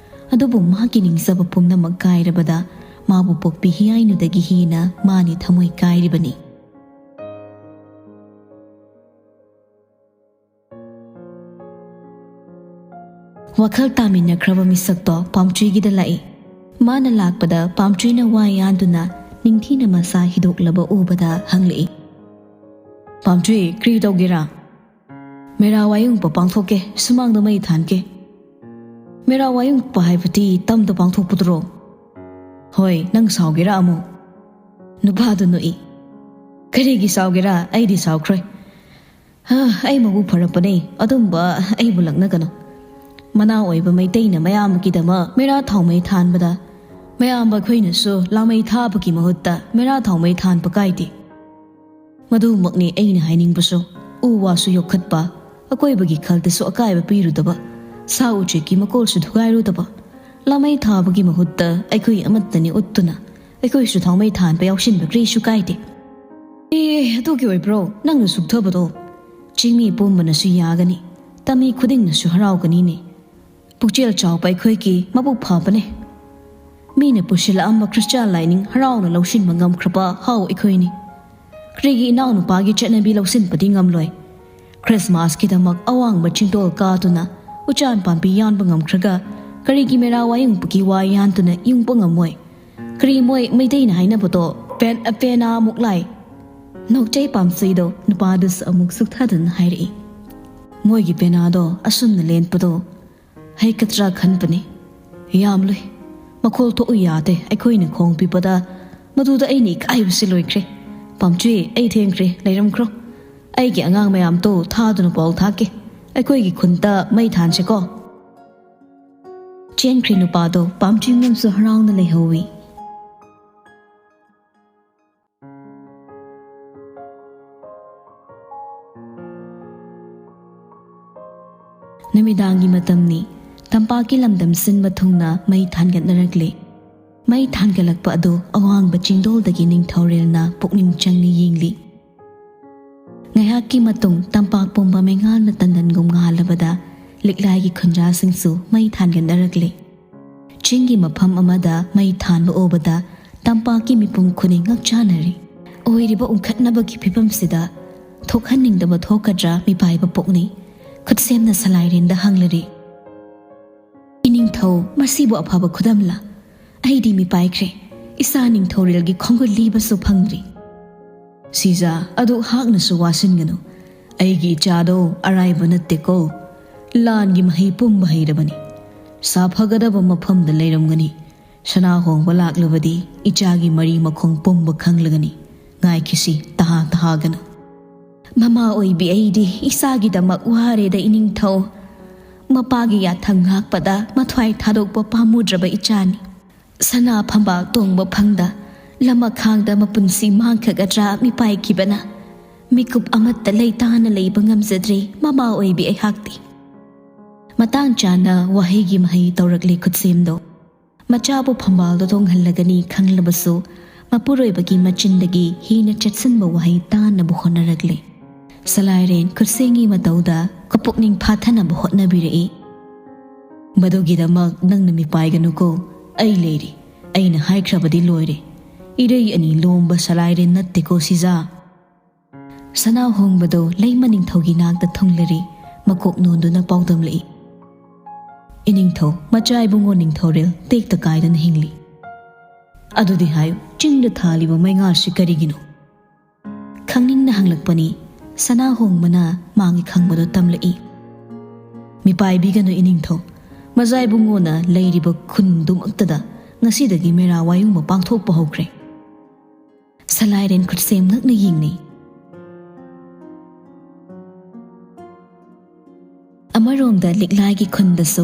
ꯑꯗꯨꯕꯨ ꯃꯥꯒꯤ ꯅꯤꯡꯖꯕ ꯄꯨꯝꯅꯃꯛ ꯀꯥꯏꯔꯕꯗ ꯃꯥꯕꯨ ꯄꯣꯛꯄꯤ ꯍꯤꯌꯥꯏꯅꯨꯗꯒꯤ ꯍꯦꯟꯅ ꯃꯥꯅꯤ ꯊꯃꯣꯏ ꯀꯥꯏꯔꯤꯕꯅꯤ꯫ ꯋꯥꯈꯜ ꯇꯥꯃꯤꯟꯅꯈ꯭ꯔꯕ ꯃꯤꯁꯛꯇꯣ ꯄꯥꯝꯆꯨꯏꯒꯤꯗ ꯂꯥꯛꯏ꯫ ꯃꯥꯅ ꯂꯥꯛꯄꯗ ꯄꯥꯝꯆꯨꯏꯅ ꯋꯥ ꯌꯥꯟꯗꯨꯅ ꯅꯤꯡꯊꯤꯅ ꯃꯁꯥ ꯍꯤꯗꯣꯛꯂꯕ ꯎꯕꯗ ꯍꯪꯂꯛꯏ, "ꯄꯥꯝꯆꯨꯏ, ꯀ꯭ꯔꯤ ꯇꯧꯒꯦꯔꯥ?" "ꯃꯦꯔꯥ ꯋꯥꯌꯨꯡꯕ ꯄꯥꯡꯊꯣꯛꯀꯦ, ꯁꯨꯃꯥꯡꯗ ꯃꯩ ꯊꯥꯟꯒꯦ꯫" "ꯃꯦꯔꯥ ꯋꯥꯌꯨꯡꯕ ꯍꯥꯏꯕꯗꯤ ꯇꯝꯗ ꯄꯥꯡꯊꯣꯛꯄꯗꯨꯔꯣ?" "ꯍꯣꯏ, ꯅꯪ ꯁꯥꯎꯒꯦꯔꯥ ꯑꯃꯨꯛ?" ꯅꯨꯄꯥꯗꯨ ꯅꯣꯛꯏ꯫ "ꯀꯔꯤꯒꯤ ꯁꯥꯎꯒꯦꯔꯥ? ꯑꯩꯗꯤ ꯁꯥꯎꯈ꯭ꯔꯣꯏ꯫ ꯍꯥ, ꯑꯩ ꯃꯕꯨꯛ ꯐꯔꯛꯄꯅꯦ, ꯑꯗꯨꯝꯕ ꯑꯩꯕꯨ ꯂꯛꯅꯒꯅꯨ꯫ ꯃꯅꯥ ꯑꯣꯏꯕ ꯃꯩꯇꯩꯅ ꯃꯌꯥꯝꯒꯤꯗꯃꯛ ꯃꯦꯔꯥ ꯊꯥꯎꯃꯩ ꯊꯥꯟꯕꯗ ꯃꯌꯥꯝꯕ ꯑꯩꯈꯣꯏꯅꯁꯨ ꯂꯥꯃꯩ ꯊꯥꯕꯒꯤ ꯃꯍꯨꯠꯇ ꯃꯦꯔꯥ ꯊꯥꯎꯃꯩ ꯊꯥꯟꯕ ꯀꯥꯏꯗꯦ꯫ ꯃꯗꯨꯃꯛꯅꯤ ꯑꯩꯅ ꯍꯥꯏꯅꯤꯡꯕꯁꯨ꯫ ꯎ ꯋꯥꯁꯨ ꯌꯣꯛꯈꯠꯄ, ꯑꯀꯣꯏꯕꯒꯤ ꯈꯜꯗꯁꯨ ꯑꯀꯥꯏꯕ ꯄꯤꯔꯨꯗꯕ, ꯁꯥ ꯎꯆꯦꯛꯀꯤ ꯃꯀꯣꯜꯁꯨ ꯊꯨꯒꯥꯏꯔꯨꯗꯕ, ꯂꯥꯃꯩ ꯊꯥꯕꯒꯤ ꯃꯍꯨꯠꯇ ꯑꯩꯈꯣꯏ ꯑꯃꯠꯇꯅꯤ ꯎꯠꯇꯨꯅ ꯑꯩꯈꯣꯏꯁꯨ ꯊꯥꯎꯃꯩ ꯊꯥꯟꯕ ꯌꯥꯎꯁꯤꯟꯕ ꯀꯔꯤꯁꯨ ꯀꯥꯏꯗꯦ꯫" "ꯑꯦ, ꯑꯗꯨꯒꯤ ꯑꯣꯏꯕ꯭ꯔꯣ ꯅꯪꯅ ꯁꯨꯛꯊꯕꯗꯣ? ꯆꯤꯡꯃꯤ ꯄꯨꯝꯕꯅꯁꯨ ꯌꯥꯒꯅꯤ, ꯇꯝꯃꯤ ꯈꯨꯗꯤꯡꯅꯁꯨ ꯍꯔꯥꯎꯒꯅꯤꯅꯦ꯫ ꯄꯨꯛꯆꯦꯜ ꯆꯥꯎꯕ ꯑꯩꯈꯣꯏꯒꯤ ꯃꯕꯨꯛ ꯐꯕꯅꯦ꯫ ꯃꯤꯅ ꯄꯨꯁꯤꯜꯂꯛꯑꯝꯕ ꯈ꯭ꯔꯤꯁꯇꯥꯟ ꯂꯥꯏꯅꯤꯡ ꯍꯔꯥꯎꯅ ꯂꯧꯁꯤꯟꯕ ꯉꯝꯈ꯭ꯔꯕ ꯍꯥꯎ ꯑꯩꯈꯣꯏꯅꯤ꯫ ꯀꯔꯤꯒꯤ ꯏꯅꯥꯎꯅꯨꯄꯥꯒꯤ ꯆꯠꯅꯕꯤ ꯂꯧꯁꯤꯟꯕꯗꯤ ꯉꯝꯂꯣꯏ? ꯈ꯭ꯔꯤꯁꯃꯥꯁꯀꯤꯗꯃꯛ ꯑꯋꯥꯡꯕ ꯆꯤꯡꯗꯣꯜ ꯀꯥꯗꯨꯅ ꯎꯆꯥꯟ ꯄꯥꯝꯕꯤ ꯌꯥꯟꯕ ꯉꯝꯈ꯭ꯔꯒ ꯀꯔꯤꯒꯤ ꯃꯦꯔꯥ ꯋꯥꯌꯨꯡꯕꯒꯤ ꯋꯥ ꯌꯥꯟꯗꯨꯅ ꯌꯨꯡꯕ ꯉꯝꯃꯣꯏ? ꯀꯔꯤ ꯃꯣꯏ ꯃꯩꯇꯩꯅ ꯍꯥꯏꯅꯕꯗꯣ ꯄꯦꯟ-, ꯄꯦꯅꯥ ꯃꯨꯛꯂꯥꯏ?" ꯅꯣꯛꯆꯩ ꯄꯥꯝꯆꯩꯗꯣ ꯅꯨꯄꯥꯗꯨꯁꯨ ꯑꯃꯨꯛ ꯁꯨꯛꯊꯗꯨꯅ ꯍꯥꯏꯔꯛꯏ꯫ "ꯃꯣꯏꯒꯤ ꯄꯦꯅꯥꯗꯣ ꯑꯁꯨꯝꯅ ꯂꯦꯟꯄꯗꯣ ꯍꯩꯀꯠꯇ꯭ꯔꯥ ꯈꯟꯕꯅꯤ꯫ ꯌꯥꯝꯂꯨꯏ꯫ ꯃꯈꯣꯜ ꯊꯣꯛꯎ ꯌꯥꯗꯦ, ꯑꯩꯈꯣꯏꯅ ꯈꯣꯡ ꯄꯤꯕꯗ꯫ ꯃꯗꯨꯗ ꯑꯩꯅ ꯏꯀꯥꯏꯕꯁꯤ ꯂꯣꯏꯈ꯭ꯔꯦ꯫ ꯄꯥꯝꯆꯨꯏ, ꯑꯩ ꯊꯦꯡꯈ꯭ꯔꯦ, ꯂꯩꯔꯝꯈ꯭ꯔꯣ꯫ ꯑꯩꯒꯤ ꯑꯉꯥꯡ ꯃꯌꯥꯝꯗꯣ ꯊꯥꯗꯨꯅ ꯄꯥꯎ ꯊꯥꯛꯀꯦ꯫ ꯑꯩꯈꯣꯏꯒꯤ ꯈꯨꯟꯗ ꯃꯩ ꯊꯥꯟꯁꯤꯀꯣ꯫ ꯆꯦꯟꯈ꯭ꯔꯦ ꯅꯨꯄꯥꯗꯣ꯫ ꯄꯥꯝꯆꯤꯡꯕꯝꯁꯨ ꯍꯔꯥꯎꯅ ꯂꯩꯍꯧꯋꯤ꯫ ꯅꯨꯃꯤꯗꯥꯡꯒꯤ ꯃꯇꯝꯅꯤ꯫ ꯇꯝꯄꯥꯛꯀꯤ ꯂꯝꯗꯝ ꯁꯤꯟꯕ ꯊꯨꯡꯅ ꯃꯩ ꯊꯥꯟꯒꯠꯅꯔꯛꯂꯦ꯫ ꯃꯩ ꯊꯥꯟꯒꯠꯂꯛꯄ ꯑꯗꯨ ꯑꯋꯥꯡꯕ ꯆꯤꯡꯗꯣꯜꯗꯒꯤ ꯅꯤꯡꯊꯧꯔꯦꯜꯅ ꯄꯨꯛꯅꯤꯡ ꯆꯪꯅ ꯌꯦꯡꯂꯤ꯫ ꯉꯥꯏꯍꯥꯛꯀꯤ ꯃꯇꯨꯡ ꯇꯝꯄꯥꯛ ꯄꯨꯝꯕ ꯃꯩꯉꯥꯜꯅ ꯇꯟꯗꯟꯒꯨꯝ ꯉꯥꯜꯂꯕꯗ ꯂꯤꯛꯂꯥꯏꯒꯤ ꯈꯨꯟꯖꯥꯁꯤꯡꯁꯨ ꯃꯩ ꯊꯥꯟꯒꯠꯅꯔꯛꯂꯦ꯫ ꯆꯤꯡꯒꯤ ꯃꯐꯝ ꯑꯃꯗ ꯃꯩ ꯊꯥꯟꯕ ꯎꯕꯗ ꯇꯝꯄꯥꯛꯀꯤ ꯃꯤꯄꯨꯝ ꯈꯨꯗꯤꯡ ꯉꯛꯆꯥꯅꯔꯦ꯫ ꯑꯣꯏꯔꯤꯕ ꯎꯪꯈꯠꯅꯕꯒꯤ ꯐꯤꯕꯝꯁꯤꯗ ꯊꯣꯛꯍꯟꯅꯤꯡꯗꯕ ꯊꯣꯛꯀꯗ꯭ꯔꯥ ꯃꯤꯄꯥꯏꯕ ꯄꯣꯛꯅꯩ꯫ ꯈꯨꯠꯁꯦꯝꯅ ꯁꯂꯥꯏꯔꯦꯟꯗ ꯍꯪꯂꯔꯦ, "ꯏꯅꯤꯡꯊꯧ, ꯃꯁꯤꯕꯨ ꯑꯐꯕ ꯈꯨꯗꯝꯂ? ꯑꯩꯗꯤ ꯃꯤꯄꯥꯏꯈ꯭ꯔꯦ꯫ ꯏꯆꯥ ꯅꯤꯡꯊꯧꯔꯦꯜꯒꯤ ꯈꯣꯡꯒꯨꯜ ꯂꯤꯕꯁꯨ ꯐꯪꯗ꯭ꯔꯤ꯫" "ꯁꯤꯖꯥ, ꯑꯗꯨ ꯍꯥꯛꯅꯁꯨ ꯋꯥꯁꯤꯟꯒꯅꯨ꯫ ꯑꯩꯒꯤ ꯏꯆꯥꯗꯣ ꯑꯔꯥꯏꯕ ꯅꯠꯇꯦꯀꯣ꯫ ꯂꯥꯟꯒꯤ ꯃꯍꯩ ꯄꯨꯝꯕ ꯍꯩꯔꯕꯅꯤ꯫ ꯁꯥꯐꯒꯗꯕ ꯃꯐꯝꯗ ꯂꯩꯔꯝꯒꯅꯤ꯫ ꯁꯅꯥ ꯍꯣꯡꯕ ꯂꯥꯛꯂꯕꯗꯤ ꯏꯆꯥꯒꯤ ꯃꯔꯤ ꯃꯈꯣꯡ ꯄꯨꯝꯕ ꯈꯪꯂꯒꯅꯤ꯫ ꯉꯥꯏꯈꯤꯁꯤ, ꯇꯍꯥ ꯇꯍꯥꯒꯅꯨ꯫" "ꯃꯃꯥ ꯑꯣꯏꯕꯤ ꯑꯩꯗꯤ ꯏꯆꯥꯒꯤꯗꯃꯛ ꯋꯥꯔꯦꯗ ꯏꯅꯤꯡꯊꯧ꯫ ꯃꯄꯥꯒꯤ ꯌꯥꯊꯪ ꯉꯥꯛꯄꯗ ꯃꯊ꯭ꯋꯥꯏ ꯊꯥꯗꯣꯛꯄ ꯄꯥꯝꯃꯨꯗ꯭ꯔꯕ ꯏꯆꯥꯅꯤ꯫ ꯁꯅꯥ ꯐꯝꯕꯥꯛ ꯇꯣꯡꯕ ꯐꯪꯗ ꯂꯃꯈꯥꯡꯗ ꯃꯄꯨꯟꯁꯤ ꯃꯥꯡꯈꯒꯗ꯭ꯔꯥ ꯃꯤꯄꯥꯏꯈꯤꯕꯅ꯫ ꯃꯤꯀꯨꯞ ꯑꯃꯠꯇ ꯂꯩꯇꯥꯅ ꯂꯩꯕ ꯉꯝꯖꯗ꯭ꯔꯦ ꯃꯃꯥ ꯑꯣꯏꯕꯤ ꯑꯩꯍꯥꯛꯇꯤ꯫" ꯃꯇꯥꯡ ꯆꯥꯅ ꯋꯥꯍꯩꯒꯤ ꯃꯍꯩ ꯇꯧꯔꯛꯂꯦ ꯈꯨꯠꯁꯦꯝꯗꯣ꯫ ꯃꯆꯥꯕꯨ ꯐꯝꯕꯥꯜꯗ ꯇꯣꯡꯍꯜꯂꯒꯅꯤ ꯈꯪꯂꯕꯁꯨ, ꯃꯄꯨꯔꯣꯏꯕꯒꯤ ꯃꯆꯤꯟꯗꯒꯤ ꯍꯦꯟꯅ ꯆꯦꯠꯁꯤꯟꯕ ꯋꯥꯍꯩ ꯇꯥꯅꯕ ꯍꯣꯠꯅꯔꯛꯂꯦ꯫ ꯁꯂꯥꯏꯔꯦꯟ ꯈꯨꯠꯁꯦꯝꯒꯤ ꯃꯇꯧꯗ ꯀꯄꯨꯛꯅꯤꯡ ꯐꯥꯊꯅꯕ ꯍꯣꯠꯅꯕꯤꯔꯛꯏ꯫ "ꯃꯗꯨꯒꯤꯗꯃꯛ ꯅꯪꯅ ꯃꯤꯄꯥꯏꯒꯅꯨꯀꯣ, ꯑꯩ ꯂꯩꯔꯤ꯫ ꯑꯩꯅ ꯍꯥꯏꯈ꯭ꯔꯕꯗꯤ ꯂꯣꯏꯔꯦ꯫ ꯏꯔꯩ ꯑꯅꯤ ꯂꯣꯝꯕ ꯁꯂꯥꯏꯔꯦꯟ ꯅꯠꯇꯦꯀꯣ ꯁꯤꯖꯥ꯫" ꯁꯅꯥ ꯍꯣꯡꯕꯗꯣ ꯂꯩꯃ ꯅꯤꯡꯊꯧꯒꯤ ꯅꯥꯛꯇ ꯊꯨꯡꯂꯔꯤ, ꯃꯀꯣꯛ ꯅꯣꯟꯗꯨꯅ ꯄꯥꯎꯗꯝꯂꯛꯏ꯫ "ꯏꯅꯤꯡꯊꯧ, ꯃꯆꯥ ꯏꯕꯨꯡꯉꯣ ꯅꯤꯡꯊꯧꯔꯦꯜ ꯇꯦꯛꯇ ꯀꯥꯏꯗꯅ ꯍꯤꯡꯂꯤ꯫ ꯑꯗꯨꯗꯤ ꯍꯥꯏꯌꯨ, ꯆꯤꯡꯗ ꯊꯥꯜꯂꯤꯕ ꯃꯩꯉꯥꯜꯁꯤ ꯀꯔꯤꯒꯤꯅꯣ?" ꯈꯪꯅꯤꯡꯅ ꯍꯪꯂꯛꯄꯅꯤ꯫ ꯁꯅꯥ ꯍꯣꯡꯕꯅ ꯃꯥꯒꯤ ꯈꯪꯕꯗꯣ ꯇꯝꯂꯛꯏ꯫ "ꯃꯤꯄꯥꯏꯕꯤꯒꯅꯨ ꯏꯅꯤꯡꯊꯧ, ꯃꯆꯥ ꯏꯕꯨꯡꯉꯣꯅ ꯂꯩꯔꯤꯕ ꯈꯨꯟꯗꯨꯃꯛꯇꯗ ꯉꯁꯤꯗꯒꯤ ꯃꯦꯔꯥ ꯋꯥꯌꯨꯡꯕ ꯄꯥꯡꯊꯣꯛꯄ ꯍꯧꯈ꯭ꯔꯦ꯫" ꯁꯂꯥꯏꯔꯦꯟ ꯈꯨꯠꯁꯦꯝ ꯉꯛꯅ ꯌꯦꯡꯅꯩ꯫ ꯑꯃꯔꯣꯝꯗ ꯂꯤꯛꯂꯥꯏꯒꯤ ꯈꯨꯟꯗꯁꯨ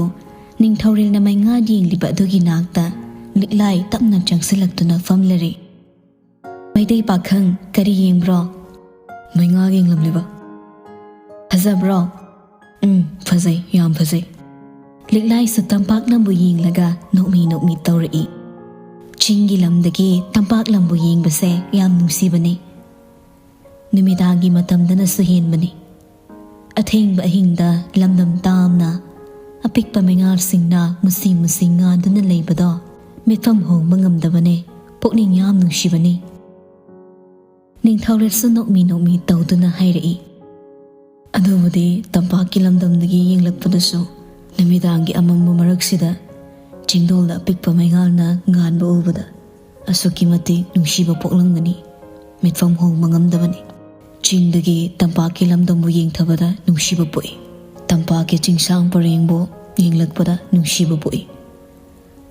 ꯅꯤꯡꯊꯧꯔꯦꯜꯅ ꯃꯩꯉꯥ ꯌꯦꯡꯂꯤꯕ ꯑꯗꯨꯒꯤ ꯅꯥꯛꯇ ꯂꯤꯛꯂꯥꯏ ꯇꯞꯅ ꯆꯪꯁꯤꯜꯂꯛꯇꯨꯅ ꯐꯝꯂꯔꯦ꯫ "ꯃꯩꯇꯩ ꯄꯥꯈꯪ, ꯀꯔꯤ ꯌꯦꯡꯕ꯭ꯔꯣ?" "ꯃꯩꯉꯥ ꯌꯦꯡꯂꯝꯂꯤꯕ꯫" "ꯐꯖꯕ꯭ꯔꯣ?" "ꯎꯝ, ꯐꯖꯩ, ꯌꯥꯝ ꯐꯖꯩ꯫" ꯂꯤꯛꯂꯥꯏꯁꯨ ꯇꯝꯄꯥꯛ ꯂꯝꯕꯨ ꯌꯦꯡꯂꯒ ꯅꯣꯛꯃꯤ ꯅꯣꯛꯃꯤ ꯇꯧꯔꯛꯏ꯫ ꯆꯤꯡꯒꯤ ꯂꯝꯗꯒꯤ ꯇꯝꯄꯥꯛ ꯂꯝꯕꯨ ꯌꯦꯡꯕꯁꯦ ꯌꯥꯝ ꯅꯨꯡꯁꯤꯕꯅꯤ꯫ ꯅꯨꯃꯤꯗꯥꯡꯒꯤ ꯃꯇꯝꯗꯅꯁꯨ ꯍꯦꯟꯕꯅꯤ꯫ ꯑꯊꯦꯡꯕ ꯑꯍꯤꯡꯗ ꯂꯝꯗꯝ ꯇꯥꯝꯅ ꯑꯄꯤꯛꯄ ꯃꯩꯉꯥꯜꯁꯤꯡꯅ ꯃꯨꯁꯤ ꯃꯨꯁꯤ ꯉꯥꯟꯗꯨꯅ ꯂꯩꯕꯗꯣ ꯃꯤꯠꯐꯝ ꯍꯣꯡꯕ ꯉꯝꯗꯕꯅꯦ꯫ ꯄꯨꯛꯅꯤꯡ ꯌꯥꯝ ꯅꯨꯡꯁꯤꯕꯅꯤ꯫ ꯅꯤꯡꯊꯧꯔꯦꯜꯁꯨ ꯅꯣꯛꯃꯤ ꯅꯣꯛꯃꯤ ꯇꯧꯗꯨꯅ ꯍꯥꯏꯔꯛꯏ꯫ ꯑꯗꯨꯕꯨꯗꯤ ꯇꯝꯄꯥꯛꯀꯤ ꯂꯝꯗꯝꯗꯒꯤ ꯌꯦꯡꯂꯛꯄꯗꯁꯨ ꯅꯨꯃꯤꯗꯥꯡꯒꯤ ꯑꯃꯝꯕ ꯃꯔꯛꯁꯤꯗ ꯆꯤꯡꯗꯣꯜꯗ ꯑꯄꯤꯛꯄ ꯃꯩꯉꯥꯜꯅ ꯉꯥꯟꯕ ꯎꯕꯗ ꯑꯁꯨꯛꯀꯤ ꯃꯇꯤꯛ ꯅꯨꯡꯁꯤꯕ ꯄꯣꯛꯂꯝꯒꯅꯤ꯫ ꯃꯤꯠꯐꯝ ꯍꯣꯡꯕ ꯉꯝꯗꯕꯅꯤ꯫ ꯆꯤꯡꯗꯒꯤ ꯇꯝꯄꯥꯛꯀꯤ ꯂꯝꯗꯝꯕꯨ ꯌꯦꯡꯊꯕꯗ ꯅꯨꯡꯁꯤꯕ ꯄꯣꯛꯏ꯫ ꯇꯝꯄꯥꯛꯀꯤ ꯆꯤꯡꯁꯥꯡ ꯄꯔꯦꯡꯕꯨ ꯌꯦꯡꯂꯛꯄꯗ ꯅꯨꯡꯁꯤꯕ ꯄꯣꯛꯏ꯫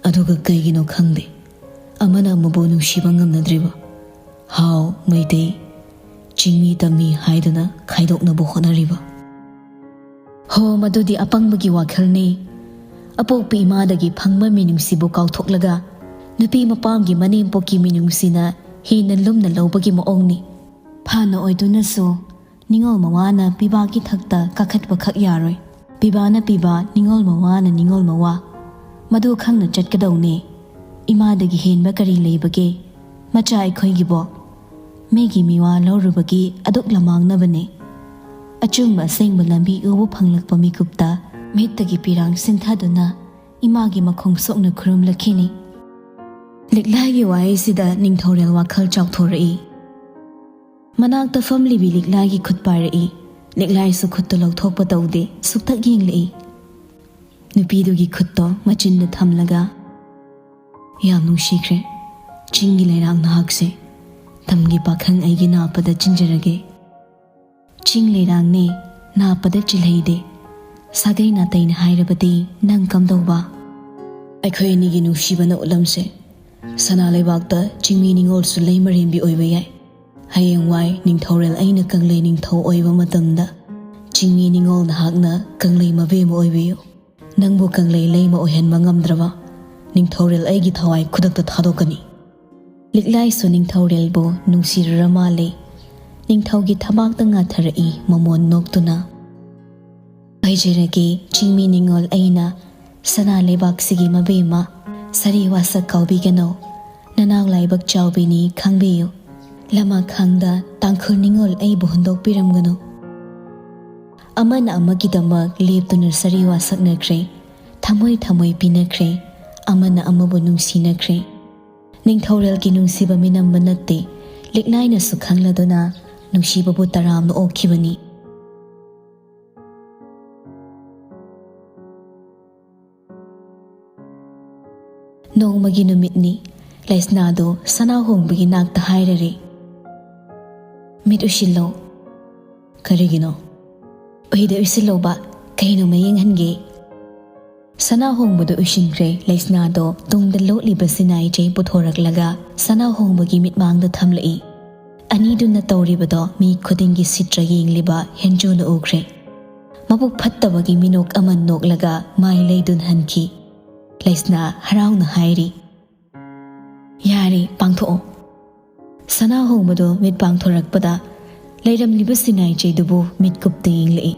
ꯑꯗꯨꯒ ꯀꯩꯒꯤꯅꯣ ꯈꯪꯗꯦ, ꯑꯃꯅ ꯑꯃꯕꯨ ꯅꯨꯡꯁꯤꯕ ꯉꯝꯅꯗ꯭ꯔꯤꯕ꯫ ꯍꯥꯎ, ꯃꯩꯇꯩ, ꯆꯤꯡꯃꯤ ꯇꯝꯃꯤ ꯍꯥꯏꯗꯨꯅ ꯈꯥꯏꯗꯣꯛꯅꯕ ꯍꯣꯠꯅꯔꯤꯕ꯫ ꯍꯣ, ꯃꯗꯨꯗꯤ ꯑꯄꯪꯕꯒꯤ ꯋꯥꯈꯜꯅꯤ꯫ ꯑꯄꯣꯛꯄꯤ ꯏꯃꯥꯗꯒꯤ ꯐꯪꯕ ꯃꯤꯅꯨꯡꯁꯤꯕꯨ ꯀꯥꯎꯊꯣꯛꯂꯒ ꯅꯨꯄꯤ ꯃꯄꯥꯝꯒꯤ ꯃꯅꯦꯝꯄꯣꯛꯀꯤ ꯃꯤꯅꯨꯡꯁꯤꯅ ꯍꯦꯟꯅ ꯂꯨꯝꯅ ꯂꯧꯕꯒꯤ ꯃꯑꯣꯡꯅꯤ꯫ ꯐꯅ ꯑꯣꯏꯗꯨꯅꯁꯨ ꯅꯤꯉꯣꯜ ꯃꯋꯥꯅ ꯄꯤꯕꯥꯛꯀꯤ ꯊꯛꯇ ꯀꯥꯈꯠꯄꯈꯛ ꯌꯥꯔꯣꯏ꯫ ꯄꯤꯕꯥꯅ ꯄꯤꯕꯥ, ꯅꯤꯉꯣꯜ ꯃꯋꯥꯅ ꯅꯤꯉꯣꯜ ꯃꯋꯥ꯫ ꯃꯗꯨ ꯈꯪꯅ ꯆꯠꯀꯗꯧꯅꯦ꯫ ꯏꯃꯥꯗꯒꯤ ꯍꯦꯟꯕ ꯀꯔꯤ ꯂꯩꯕꯒꯦ? ꯃꯆꯥ ꯑꯩꯈꯣꯏꯒꯤꯕꯣ? ꯃꯤꯒꯤ ꯃꯤꯋꯥ ꯂꯧꯔꯨꯕꯒꯤ ꯑꯗꯨꯛ ꯂꯃꯥꯡꯅꯕꯅꯦ꯫ ꯑꯆꯨꯝꯕ ꯑꯁꯦꯡꯕ ꯂꯝꯕꯤ ꯎꯕ ꯐꯪꯂꯛꯄ ꯃꯤꯀꯨꯞꯇ ꯃꯤꯠꯇꯒꯤ ꯄꯤꯔꯥꯡ ꯁꯤꯟꯊꯗꯨꯅ ꯏꯃꯥꯒꯤ ꯃꯈꯣꯡ ꯁꯣꯛꯅ ꯈꯨꯔꯨꯝꯂꯛꯈꯤꯅꯤ꯫ ꯂꯤꯛꯂꯥꯏꯒꯤ ꯋꯥꯍꯩꯁꯤꯗ ꯅꯤꯡꯊꯧꯔꯦꯜ ꯋꯥꯈꯜ ꯆꯥꯎꯊꯣꯔꯛꯏ꯫ ꯃꯅꯥꯛꯇ ꯐꯝꯂꯤꯕꯤ ꯂꯤꯛꯂꯥꯏꯒꯤ ꯈꯨꯠ ꯄꯥꯏꯔꯛꯏ꯫ ꯂꯤꯛꯂꯥꯏꯁꯨ ꯈꯨꯠꯇꯨ ꯂꯧꯊꯣꯛꯄ ꯇꯧꯗꯦ, ꯁꯨꯛꯇꯛ ꯌꯦꯡꯂꯛꯏ꯫ ꯅꯨꯄꯤꯗꯨꯒꯤ ꯈꯨꯠꯇꯣ ꯃꯆꯤꯟꯗ ꯊꯝꯂꯒ, "ꯌꯥꯝ ꯅꯨꯡꯁꯤꯈ꯭ꯔꯦ ꯆꯤꯡꯒꯤ ꯂꯩꯔꯥꯡ ꯅꯍꯥꯛꯁꯦ꯫ ꯇꯝꯒꯤ ꯄꯥꯈꯪ ꯑꯩꯒꯤ ꯅꯥꯞꯄꯗ ꯆꯤꯟꯖꯔꯒꯦ꯫ ꯆꯤꯡ ꯂꯩꯔꯥꯡꯅꯦ, ꯅꯥꯞꯄꯗ ꯆꯤꯜꯍꯩꯗꯦ꯫ ꯁꯥꯒꯩ ꯅꯥꯇꯩꯅ ꯍꯥꯏꯔꯕꯗꯤ ꯅꯪ ꯀꯝꯗꯧꯕ?" ꯑꯩꯈꯣꯏ ꯑꯅꯤꯒꯤ ꯅꯨꯡꯁꯤꯕꯅ ꯎꯠꯂꯝꯁꯦ꯫ ꯁꯅꯥ ꯂꯩꯕꯥꯛꯇ ꯆꯤꯡꯃꯤ ꯅꯤꯉꯣꯜꯁꯨ ꯂꯩꯃꯔꯦꯟꯕꯤ ꯑꯣꯏꯕ ꯌꯥꯏ꯫ ꯍꯌꯦꯡꯋꯥꯏ ꯅꯤꯡꯊꯧꯔꯦꯜ ꯑꯩꯅ ꯀꯪꯂꯩ ꯅꯤꯡꯊꯧ ꯑꯣꯏꯕ ꯃꯇꯝꯗ ꯆꯤꯡꯃꯤ ꯅꯤꯉꯣꯜ ꯅꯍꯥꯛꯅ ꯀꯪꯂꯩ ꯃꯕꯦꯝꯃ ꯑꯣꯏꯕꯤꯌꯨ꯫ ꯅꯪꯕꯨ ꯀꯪꯂꯩ ꯂꯩꯃ ꯑꯣꯏꯍꯟꯕ ꯉꯝꯗ꯭ꯔꯕ ꯅꯤꯡꯊꯧꯔꯦꯜ ꯑꯩꯒꯤ ꯊꯋꯥꯏ ꯈꯨꯗꯛꯇ ꯊꯥꯗꯣꯛꯀꯅꯤ꯫ ꯂꯤꯛꯂꯥꯏꯁꯨ ꯅꯤꯡꯊꯧꯔꯦꯜꯕꯨ ꯅꯨꯡꯁꯤꯔꯨꯔ ꯃꯥꯜꯂꯦ꯫ ꯅꯤꯡꯊꯧꯒꯤ ꯊꯕꯥꯛꯇ ꯉꯥꯊꯔꯛꯏ ꯃꯃꯣꯟ ꯅꯣꯛꯇꯨꯅ꯫ ꯍꯥꯏꯖꯔꯒꯦ, ꯆꯤꯡꯃꯤ ꯅꯤꯉꯣꯜ ꯑꯩꯅ ꯁꯅꯥ ꯂꯩꯕꯥꯛꯁꯤꯒꯤ ꯃꯕꯦꯝꯃ, ꯁꯥꯔꯤ ꯋꯥꯁꯛ ꯀꯥꯎꯕꯤꯒꯅꯨ꯫ ꯅꯅꯥꯎ ꯂꯥꯏꯕꯛ ꯆꯥꯎꯕꯤꯅꯤ ꯈꯪꯕꯤꯌꯨ꯫ ꯂꯃꯈꯥꯡꯗ ꯇꯥꯡꯈꯨꯜ ꯅꯤꯉꯣꯜ ꯑꯩꯕꯨ ꯍꯨꯟꯗꯣꯛꯄꯤꯔꯝꯒꯅꯨ꯫ ꯑꯃꯅ ꯑꯃꯒꯤꯗꯃꯛ ꯂꯦꯞꯇꯨꯅ ꯁꯥꯔꯤ ꯋꯥꯁꯛꯅꯈ꯭ꯔꯦ, ꯊꯃꯣꯏ ꯊꯃꯣꯏ ꯄꯤꯅꯈ꯭ꯔꯦ, ꯑꯃꯅ ꯑꯃꯕꯨ ꯅꯨꯡꯁꯤꯅꯈ꯭ꯔꯦ꯫ ꯅꯤꯡꯊꯧꯔꯦꯜꯒꯤ ꯅꯨꯡꯁꯤꯕ ꯃꯤꯅꯝꯕ ꯅꯠꯇꯦ, ꯂꯤꯛꯂꯥꯏꯅꯁꯨ ꯈꯪꯂꯗꯨꯅ ꯅꯨꯡꯁꯤꯕꯕꯨ ꯇꯔꯥꯝꯅ ꯑꯣꯛꯈꯤꯕꯅꯤ꯫ ꯅꯣꯡꯃꯒꯤ ꯅꯨꯃꯤꯠꯅꯤ꯫ ꯂꯩꯁꯅꯥꯗꯨ ꯁꯅꯥꯍꯣꯡꯕꯒꯤ ꯅꯥꯛꯇ ꯍꯥꯏꯔꯔꯦ, "ꯃꯤꯠ ꯎꯏꯁꯤꯜꯂꯣ꯫" "ꯀꯔꯤꯒꯤꯅꯣ?" "ꯎꯍꯩꯗ ꯎꯏꯁꯤꯜꯂꯣꯕ, ꯀꯩꯅꯣꯃ ꯌꯦꯡꯍꯟꯒꯦ꯫" ꯁꯅꯥꯍꯣꯡꯕꯗꯨ ꯎꯏꯁꯤꯟꯈ꯭ꯔꯦ꯫ ꯂꯩꯁꯅꯥꯗꯣ ꯇꯨꯡꯗ ꯂꯣꯠꯂꯤꯕ ꯁꯤꯅꯥꯏꯖꯩ ꯄꯨꯊꯣꯔꯛꯂꯒ ꯁꯅꯥꯍꯣꯡꯕꯒꯤ ꯃꯤꯠꯃꯥꯡꯗ ꯊꯝꯂꯛꯏ꯫ ꯑꯅꯤꯗꯨꯅ ꯇꯧꯔꯤꯕꯗꯣ ꯃꯤ ꯈꯨꯗꯤꯡꯒꯤ ꯁꯤꯠꯇ꯭ꯔ ꯌꯦꯡꯂꯤꯕ ꯍꯦꯟꯖꯨꯅ ꯎꯈ꯭ꯔꯦ꯫ ꯃꯕꯨꯛ ꯐꯠꯇꯕꯒꯤ ꯃꯤꯅꯣꯛ ꯑꯃ ꯅꯣꯛꯂꯒ ꯃꯥꯏ ꯂꯩꯗꯨꯅ ꯍꯟꯈꯤ꯫ ꯂꯩꯁꯅꯥ ꯍꯔꯥꯎꯅ ꯍꯥꯏꯔꯤ, "ꯌꯥꯔꯦ, ꯄꯥꯡꯊꯣꯛꯑꯣ꯫" ꯁꯅꯥꯍꯣꯡꯕꯗꯣ ꯃꯤꯠ ꯄꯥꯡꯊꯣꯔꯛꯄꯗ ꯂꯩꯔꯝꯂꯤꯕ ꯁꯤꯅꯥꯏꯖꯩꯗꯨꯕꯨ ꯃꯤꯠꯀꯨꯞꯇ ꯌꯦꯡꯂꯛꯏ꯫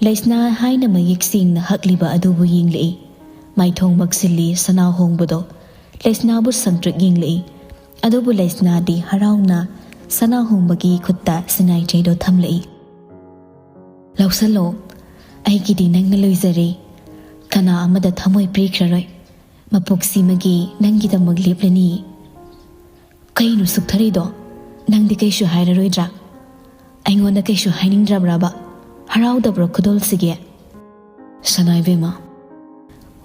ꯂꯩꯁꯅꯥ ꯍꯥꯏꯅ ꯃꯌꯦꯛ ꯁꯦꯡꯅ ꯍꯛꯂꯤꯕ ꯑꯗꯨꯕꯨ ꯌꯦꯡꯂꯛꯏ꯫ ꯃꯥꯏꯊꯣꯡ ꯃꯛꯁꯤꯜꯂꯤ ꯁꯅꯥꯍꯣꯡꯕꯗꯣ꯫ ꯂꯩꯁꯅꯥꯕꯨ ꯁꯪꯇ꯭ꯔꯤꯛ ꯌꯦꯡꯂꯛꯏ꯫ ꯑꯗꯨꯕꯨ ꯂꯩꯁꯅꯥꯗꯤ ꯍꯔꯥꯎꯅ ꯁꯅꯥꯍꯣꯡꯕꯒꯤ ꯈꯨꯠꯇ ꯁꯤꯅꯥꯏꯖꯩꯗꯣ ꯊꯝꯂꯛꯏ꯫ "ꯂꯧꯁꯜꯂꯣ, ꯑꯩꯒꯤꯗꯤ ꯅꯪꯅ ꯂꯣꯏꯖꯔꯦ꯫ ꯀꯅꯥ ꯑꯃꯗ ꯊꯃꯣꯏ ꯄꯤꯈ꯭ꯔꯔꯣꯏ꯫ ꯃꯄꯣꯛꯁꯤꯃꯒꯤ ꯅꯪꯒꯤꯗꯃꯛ ꯂꯦꯞꯂꯅꯤ꯫" "ꯀꯩꯅꯣ ꯁꯨꯛꯊꯔꯤꯗꯣ? ꯅꯪꯗꯤ ꯀꯩꯁꯨ ꯍꯥꯏꯔꯔꯣꯏꯗ꯭ꯔꯥ? ꯑꯩꯉꯣꯟꯗ ꯀꯩꯁꯨ ꯍꯥꯏꯅꯤꯡꯗ꯭ꯔꯕ꯭ꯔꯕ? ꯍꯔꯥꯎꯗꯕ꯭ꯔꯣ ꯈꯨꯗꯣꯜꯁꯤꯒꯤ?" "ꯁꯅꯥ ꯏꯕꯦꯝꯃ꯫"